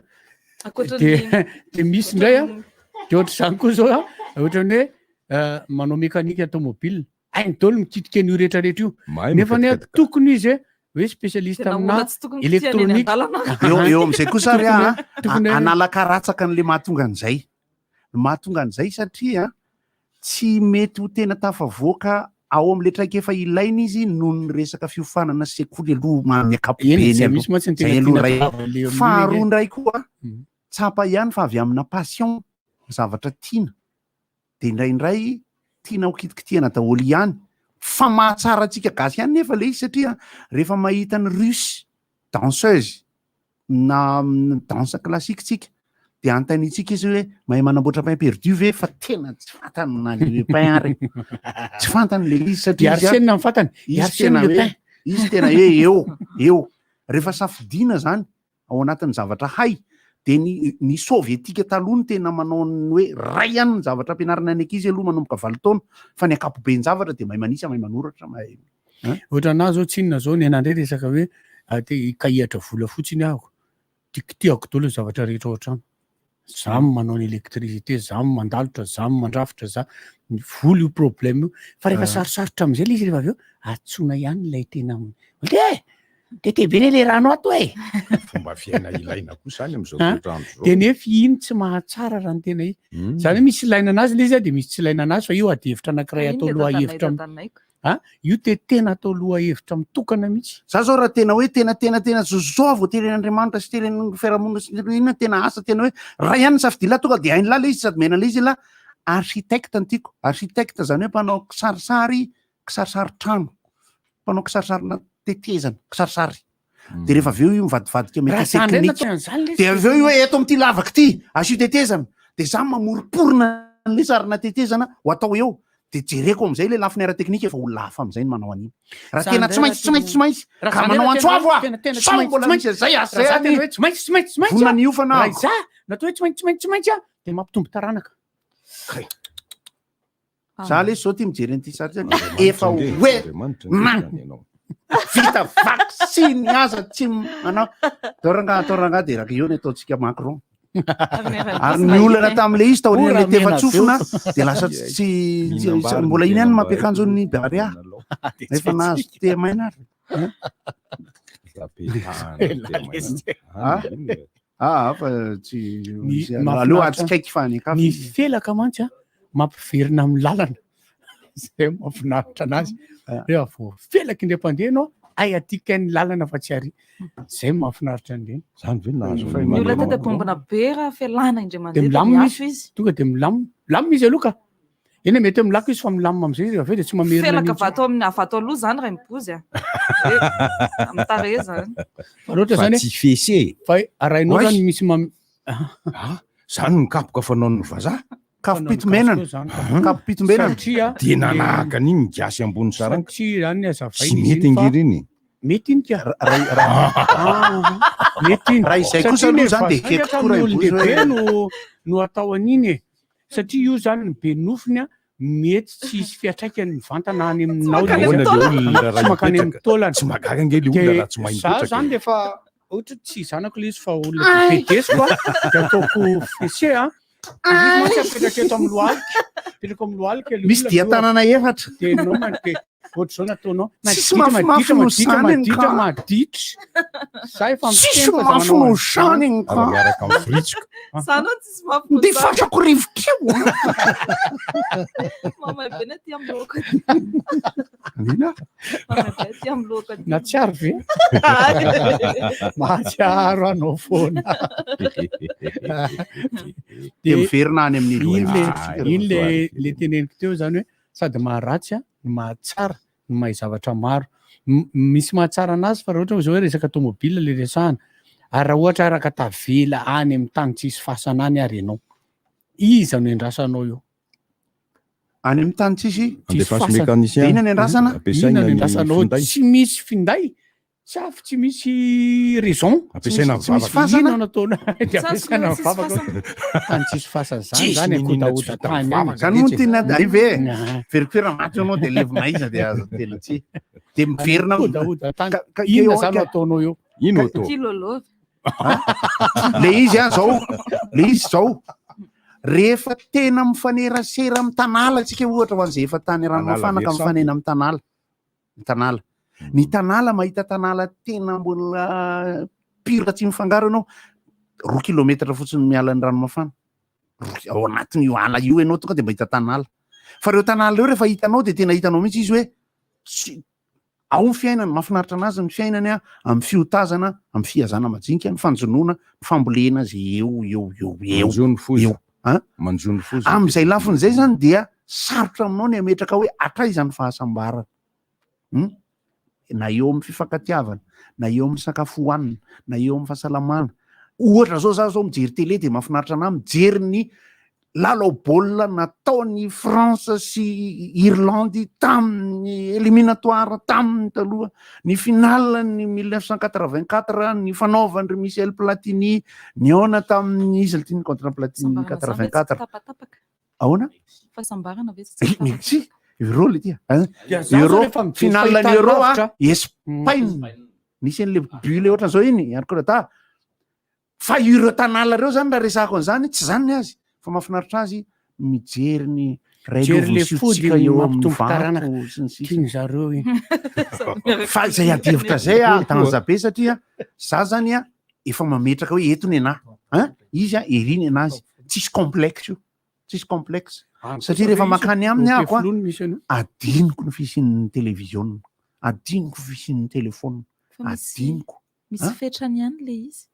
S5: Ankoatra
S11: De
S5: ny
S11: de misy indray a, de ohatr'izany koa zao a, ohatran'ny hoe euh, manao mécanique automobile, hainy daholo mikitika an'io rehetrarehetra io.
S10: Mahay
S11: Nefa ny a
S10: mikatikatiky.
S11: tokony izy hoe hoe spécialiste
S5: Tena
S11: amina
S5: olona tsy tokony kitihana eny
S11: électronique.
S5: an-dalana.
S6: Eo eo amin'izay kosa ary
S11: Tokony
S6: a,
S11: hoe- tokony hoe-
S6: analakaratsaka an'le mahatonga an'izay. Ny mahatonga an'izay satria tsy mety ho tena tafavoaka ao amin'ilay traikefa ilaina izy noho ny resaka fiofanana sekoly aloha amin'ny
S11: Eny,
S6: ankapobeny
S11: izay
S6: aloha.
S11: mihitsy mantsy no tena
S6: Izay aloha
S11: tiana
S6: iray.
S11: tongava le amin'iny
S6: Faharoa
S11: anie.
S6: indray koa, tsapa ihany fa avy amina passion, zavatra tiana, dia indraindray tiana ho kitikitihana daholo ihany. Fa mahatsara antsika gasy ihany nefa ilay izy satria rehefa mahita ny russe danseuse na amin'ny danse classique tsika dia anontaniantsika izy hoe mahay manamboatra pain perdu ve fa tena tsy fantany na le pain ary tsy fantany le izy satria izy a-
S11: Arsène ny fantany.
S6: izy
S11: Arsène
S6: tena
S11: le
S6: hoe
S11: pain.
S6: izy tena hoe eo eo rehefa safidiana zany ao anatin'ny zavatra hay de ny ny sovietika taloha no tena manao ny hoe ray ihany ny zavatra ampianarina ny ankizy aloha manomboka valo taona fa ny ankapoben-javatra de mahay manisa mahay manoratra mahay
S11: Ohatra anahy zao tsinona zao ny anah ndray resaka hoe ah, te hikahihatra vola fotsiny aho. Tikitihako daholo ny zavatra rehetra ao an-trano. Za no manao ny électricité, za no mandalotra, za no mandrafitra, za ny vola io problème io. Fa rehefa
S6: Ah.
S11: sarosarotra am'zay le izy rehefa avy eo, antsoina ihany ilay tena e! Tete be ne le rano ato e!
S10: Fomba fiaina ilaina koa zany amin'izao
S11: An?
S10: toetr'andro izao.
S11: De nefa iny tsy mahatsara raha ny tena izy.
S10: Mm.
S11: Zany hoe misy ilaina anazy le izy a, de misy tsy ilaina anazy fa io adihevitra anankiray
S5: Iny
S11: atao
S5: le
S11: loha
S5: dadanay
S11: hevitra
S5: dadanayko.
S11: a, io te tena atao loha hevitra mitokana mihitsy.
S6: Za zao raha tena hoe tena tena tena zao vao teren'Andriamanitra sy teren'ny fiarahamonina sy ny inona tena asa tena hoe ray ihany ny safidilahy tonga de hain'lah le izy sady miaina le izy lah architecte no tiako architecte zany hoe mpanao kisarisary kisarisary trano mpanao kisarisarina tetezana kisarisary de rehefa avy eo io mivadivadika
S11: Raha
S6: mety
S11: zany indray
S6: teknika
S11: natao an'izany le
S6: de avy eo io hoe eto amin'ity lavaka ity asio tetezana de za mamoriporona an'le sarina tetezana ho atao eo de jereko am'izay le lafiny ara-teknika efa olona hafa am'izay no manao an'iny raha
S11: Zany
S6: tena tsy
S11: indray
S6: maintsy tsy maintsy tsy maintsy
S11: raha
S6: ka
S11: zany
S6: manao
S11: indray
S6: antso avo
S11: tena-
S6: ah
S11: tena tsy
S6: sao
S11: maintsy-
S6: mbola
S11: tsy maintsy-
S6: misy an'izay asa
S11: raha
S6: zay
S11: zany tena
S6: any
S11: hoe tsy maintsy tsy maintsy tsy maintsy
S6: vonona
S11: ah.
S6: ny hiofana
S11: Raha
S6: aho.
S11: izaho natao hoe tsy maintsy tsy maintsy tsy maintsy ah, de mampitombo taranaka.
S6: Za lesy zao ty mijery an'ity sary ty efa hoe man vita vaksiny aza tsy manao atao rangaha atao rangaha de raka eo ny ataontsika Macron ary ny olana tamin'le izy taorian'le tefa-tsofina de lasa tsy tsy mbola iny ihany mampiakanjo ny Barea efa nahazo tehamaina ary Ah, fa tsy
S11: Ny
S6: aleo atsikaiky fa any an-kafa
S11: Ny
S6: izy.
S11: felaka mantsy a mampiverina amin'ny lalana. Zay mahafinaritra anazy. Rehefa voafelaka indray mpandeha ianao, hay aty kay ny lalana fa tsy ary. Zay mahafinaritra an'ireny.
S10: Zany ve nahazo
S5: Ny olona tena bombina be raha fialana indray
S11: De
S5: mandeha dia
S11: milamina
S5: miato
S11: izy.
S5: izy.
S11: Tonga de milamina. Milamina izy aloha ka. Eny e, mety hoe milako izy fa milamina am'zay izy avy eo de tsy mamerina
S5: Felaka
S11: an'iny intsony.
S5: vato amin'ny vato aloha zany raha mibozy a. Hoe amin'ny tarehy zany.
S11: Fa raha ohatra
S10: Fa
S11: zany
S10: tsy fessé e.
S11: Fa arahinao
S10: Oay.
S11: zany misy mam
S10: Ah, zany ny kapoka fanaon'ny vazaha.
S6: Kapo-pitombenana. Kapo-pitombenana.
S11: Satria
S10: Dia nanahaka an'iny ny gasy ambony saranga.
S11: Satria zany ny hazavaina
S10: Tsy
S11: izy
S10: mety
S11: iny fa
S10: ange ireny e.
S11: Mety iny ka. Mety iny.
S6: Raha izay kosa
S11: Satria
S6: aloha
S11: le
S6: zany dia
S11: vazaha
S6: ekeko koa raha
S11: hatramin'ny
S6: ibozy hoe-
S11: olon-dehibe no no atao an'iny e. Satria io zany ny be nofony a, mety tsy hisy fiantraikany mivantana any aminao
S10: mankany
S11: ilay izy.
S10: amin'ny taolana.
S11: Tsy mankany amin'ny taolana.
S10: Tsy mahagaga ange le olona raha tsy mahay
S11: Za
S10: mipetraka e.
S11: zany rehefa ohatra tsy zanako ilay izy fa olona bedesiko a, de ataoko fessé a. Izy mantsy apetraka eto amin'ny lohalika, apetraka amin'ny lohalika ilay
S6: Misy
S11: olona
S6: dia
S11: avy eo.
S6: tanana efatra.
S11: De ianao man- de ohatr'izao nataonao.
S6: Tsisy
S11: Maditra,
S6: mafimafy
S11: maditra,
S6: noho
S11: maditra,
S6: izany
S11: maditra,
S6: ka.
S11: maditra. Za efa
S6: Tsisy
S11: miteny fa za
S6: mafy
S11: manao
S6: noho
S11: an'izany.
S6: izany ka.
S10: Ary miaraka amin'ny fritsoka.
S5: Zany hoe tsisy mafy noho
S6: Dia
S5: izany.
S6: fatrako rivotra io.
S5: Mamay be ny aty amin'ny lohako aty.
S6: Nina?
S5: Mamay be aty amin'ny lohako aty.
S11: Nahatsiaro ve? Mahatsiaro anao foana.
S6: Dia miverina any amin'ny
S11: Iny le
S6: loha
S11: iny le le teneniko teo zany hoe sady maharatsy a no mahatsara no mahay zavatra maro. M- Misy mahatsara anazy fa raha ohatra hoe zao hoe resaka tomobile le resahana. Ary raha ohatra araka tavela any amin'ny tany tsisy fasana any ary ianao. Iza no endrasanao eo?
S6: Any amin'ny tany tsisy
S11: Tsisy
S10: Andefaso
S11: fasana.
S10: mécanicien.
S6: Dia inona ny andrasana?
S10: Ampiasaina
S11: Inona no
S10: ny
S11: endrasanao?
S10: finday.
S11: Tsy misy finday. Tsy avy tsy misy raison.
S10: Ampiasaina
S11: Tsy misy
S10: ny vavaka.
S11: fasana. Inona no ataonao? Dia
S5: Tsisy
S11: ampiasaina ny
S5: tsisy
S11: vavaka.
S5: fasana.
S11: Tany tsisy fasana zany
S10: Tsisy
S11: zany
S10: niniana tsy
S11: akodahoda
S10: vita
S11: tany any.
S10: vavaka
S6: Zany moa no tena ay ve?
S11: Ah.
S6: Verikofera maty ianao dia levona aiza dia aza tena tsy. Dia miverina
S11: Akodahoda tany.
S6: Ka- ka-
S11: Inona
S6: eo-
S11: zany no
S6: ka-
S11: ataonao eo?
S10: Ino atao?
S5: Ty lôlô.
S6: Le izy a zao, le izy zao. Rehefa tena mifanerasera amin'ny tanala tsika ohatra ho an'izay efa tany ranomafana ka
S10: Tanala
S6: mifanena amin'ny tanala. Ny tanala. Ny tanala mahita tanala tena mbola pire tsy mifangaro ianao. Roa kilometatra fotsiny miala ny ranomafana. Roa- Ao anatin'io ala io ianao tonga dia mahita tanala. Fa ireo tanala ireo rehefa hitanao dia tena hitanao mihitsy izy hoe tsy- ao ny fiainany, mahafinaritra anazy ny fiainany a, amin'ny fiotazana, amin'ny fihazana majinika, ny fanjonoana, ny fambolena izay eo eo eo eo.
S10: Manjono foza.
S6: Eo. Hein?
S10: Manjono foza.
S6: Amin'izay lafiny izay zany dia sarotra aminao ny hametraka hoe hatraiza ny fahasambarana. Hmm? Na eo amin'ny fifankatiavana, na eo amin'ny sakafo hohanina, na eo amin'ny fahasalamana. Ohatra zao za zao mijery télé dia mahafinaritra anahy mijery ny lalao baolina nataon'i France sy Irlande tamin'ny éliminatoire tamin'ny taloha, ny finale ny 1984 ny fanaovan-dry Michel Platini nihaona tamin'ny iza ity ny contre Platini
S5: Fahasambarana zany ve tsy
S6: 84.
S5: tapatapaka?
S6: Ahoana?
S5: Fahasambarana ve tsy
S6: Eh,
S5: tapatapaka?
S6: Merci. Euro le ty. Hein?
S11: Dia za zao
S6: Euro,
S11: rehefa mijery
S6: finale ny
S11: fahitana
S6: Euro a,
S11: lavitra.
S6: Espagne. Nisy an'le but le ohatran'izao iny, ary koa da. Fa ireo tanala ireo zany raha resahako an'izany tsy zany ny azy fa mahafinaritra azy mijery ny
S11: Mijery le fody
S6: railovy eo amin'ny
S11: mampitombo
S6: vato
S11: taranaka.
S6: sy ny sisa.
S11: Tiany zareo iny.
S6: Fa izay adihevitra zay a danza be satria za zany a efa mametraka hoe eto ny anahy an izy a ery ny anazy tsisy complexe io tsisy complexe satria rehefa makany aminy ako a adinoko ny fisian'ny televiziona adinoko ny fisian'ny telefona
S5: Fa misy-
S6: adinoko
S5: Misy
S6: An?
S5: fetrany ihany le izy.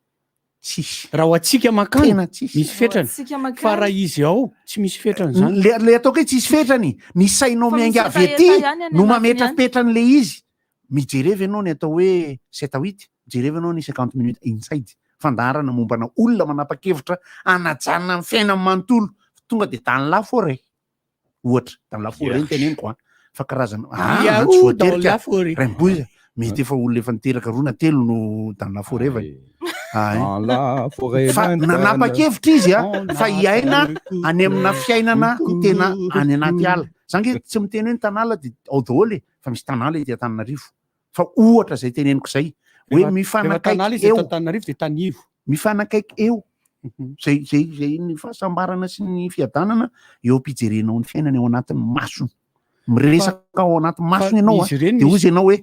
S6: Tsisy.
S11: Raha ho antsika makany,
S6: Tena tsisy.
S11: misy fetrany.
S5: Ho antsika makany.
S11: Fa raha izy ao, tsy misy fetrany zany.
S6: Le, le ataoko hoe tsisy fetrany, ny sainao
S5: Fa misy
S6: miainga avy
S5: hetaheta
S6: aty
S5: ihany any
S6: no
S5: anatiny
S6: mametra
S5: any.
S6: fetrany le izy. Mijereva ianao ny atao hoe sept à huit, jereva ianao ny 50 minutes inside, fandaharana mombana olona manapa-kevitra hanajanona ny fiainany manontolo, tonga de dans la forêt. Ohatra, dans la forêt no teneniko an, fa karazana, ah,
S11: Ia,
S6: tsy
S11: oh, dans
S6: voatery ka,
S11: la forêt.
S6: Rainiboiza, mety efa olona efa niteraka roa na telo no dans la forêt va. Ah,
S10: Dans la forêt
S6: Fa
S10: lointaine.
S6: nanapa-kevitra izy a, fa hiaina any amina fiainana tena any anaty ala. Za nge tsy miteny hoe ny tanala de ao daholo e, fa misy tanala ety Antananarivo. Fa ohatra zay teneniko zay, hoe
S11: Rehefa- rehefa tanala
S6: mifanakaiky
S11: izy eto
S6: eo,
S11: Antananarivo de tanivo.
S6: mifanakaiky eo. Zay zay zay ny fahasambarana sy ny fiadanana eo am-pijerenao ny fiainana eo anatin'ny masony. Miresaka ao anaty masony ianao a,
S11: izy ireny
S6: de
S11: misy-
S6: hozy ianao hoe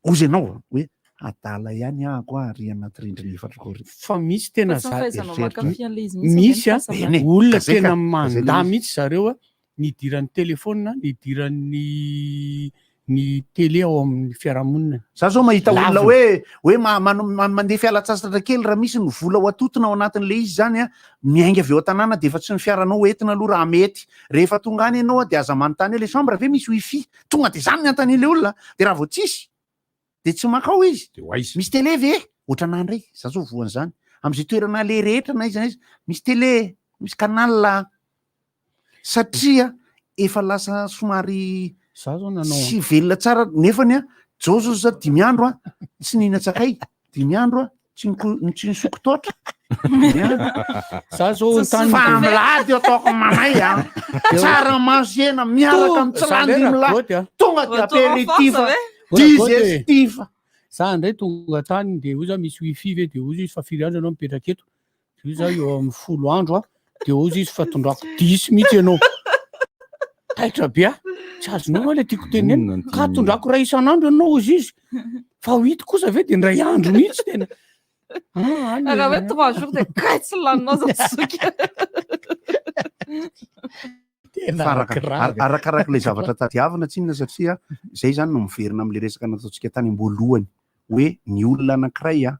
S6: hozy ianao hoe adala ihany aho a ry anaty rindrina efatra koa ry.
S11: Fa misy tena
S5: Fa tsy ny
S11: za
S5: fahaizanao
S6: eritreritra.
S5: mankafy an'ilay izy mihitsy
S11: misy
S5: anie
S11: a
S5: ny fahasambarana.
S6: Eny e,
S11: olona
S6: ka zay
S11: tena
S6: ka, ka zay
S11: mandà
S6: le izy.
S11: mihitsy zareo a ny idiran'ny telefona, ny idiran'ny ny télé ao amin'ny fiarahamonina.
S6: Za zao mahita olona
S11: Laviny.
S6: hoe hoe mandeha fialan-tsasatra kely raha misy ny vola ho atotona ao anatin'le izy zany a, miainga avy eo an-tanàna de efa tsy ny fiaranao entina aloha raha mety. Rehefa tonga any ianao a de aza manontany hoe le chambre ve misy wifi? Tonga de zany ny anontanian'le olona, de raha vao tsisy de tsy mankao izy.
S10: De ho aiza?
S6: Misy télé ve? Ohatranà indray, za zao voan'izany. Am'zay toerana aleha rehetra na aiza na aiza, misy télé, misy canal satria efa lasa somary
S11: Za zao nanao
S6: tsy velona tsara nefany a zao zao za dimy andro a tsy nihinan-tsakay dimy andro a tsy niko- tsy nisoko toatra Dimy andro.
S11: Za zao
S5: Tsy
S11: tany
S6: fa
S11: de-
S6: milady ataoko mamay a tsara maso hena miaraka amin'ny
S11: Za
S6: tsilandy
S11: ndray
S6: milay
S11: raha goty a.
S6: tonga de
S5: Retour en force
S6: apéritif
S5: ve?
S11: Mbola goty e.
S6: digestif
S11: Za ndray tonga tany de hoy za misy wifi ve de hoy izy fa firy andro ianao mipetraka eto de hoy za eo amin'ny 10 andro a de hoy izy fa tondrako 10 mihitsy ianao. Taitra be aho. Tsy azonao va le tiako tenenina?
S10: Inona ny
S11: Ka
S10: tiany-
S11: tondrako iray isan'andro ianao hoy izy. Fa ho hita kosa ve de indray andro mihitsy tena. Ah, any
S5: Raha hoe
S11: e.
S5: trois jours de kay tsy laninao zany zoky.
S11: Tena
S6: Fa araka-
S11: grave.
S6: arakarak'ilay zavatra tadiavina tsinona satria zay zany no miverina amin'le resaka nataontsika tany am-boalohany hoe ny olona anankiray a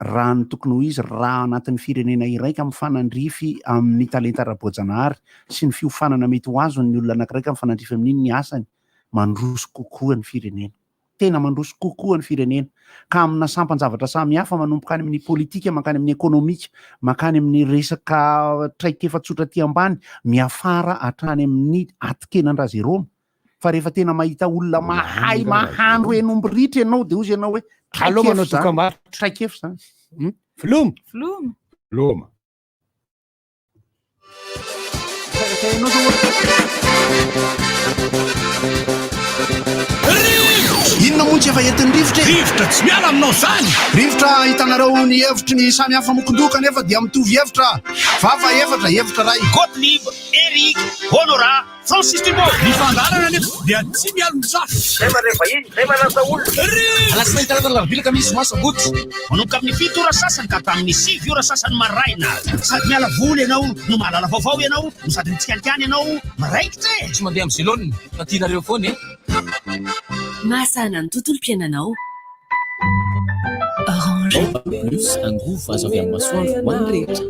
S6: raha ny tokony ho izy raha anatin'ny firenena iray ka mifanandrify amin'ny talenta ara-boajanahary sy ny fiofanana mety ho azony ny olona anankiray ka mifanandrify amin'iny ny asany, mandroso kokoa ny firenena. Tena mandroso kokoa ny firenena. Ka amina sampan-javatra samihafa manomboka any amin'ny politika mankany amin'ny ekonomika, mankany amin'ny resaka traikefa tsotra aty ambany, miafara hatrany amin'ny ati-kenan-dRazeroma. Fa rehefa tena mahita olona mahay mahandro hen'omby ritra ianao dia hozy ianao hoe
S11: Aleo manao
S6: traikefa izany.
S11: dokam-barotra.
S6: Traikefa izany.
S11: Veloma.
S5: Veloma.
S10: Veloma.
S4: Inona moa tsy efa entin'ny rivotra e?
S8: Rivotra tsy miala aminao zany!
S4: Rivotra ahitanareo ny hevitry ny samy hafa mokondoha kanefa dia mitovy hevitra. Vava efatra, hevitra iray.
S8: Gottlieb, Eric, Honorat, Francis Dumont. Ny fandaharana anefa dia tsy mialon-jafy.
S2: Zay mandray vahiny, zay manasa olona.
S8: Alatsinainy, talata, alarobia, alakamisy, zoma, sabotsy. Manomboka amin'ny 7 ora sasany ka hatramin'ny 9 ora sasany maraina. Sady miala voly ianao no mahalala vaovao ianao no sady mitsikalikany ianao miraikitra e!
S7: Tsy mandeha amin'ny zelone fa tianareo foana e!
S14: Mahasahana ny tontolom-piainanao. Orange.
S7: Plus, angovo azo avy amin'ny masoandro ho an'ny rehetra.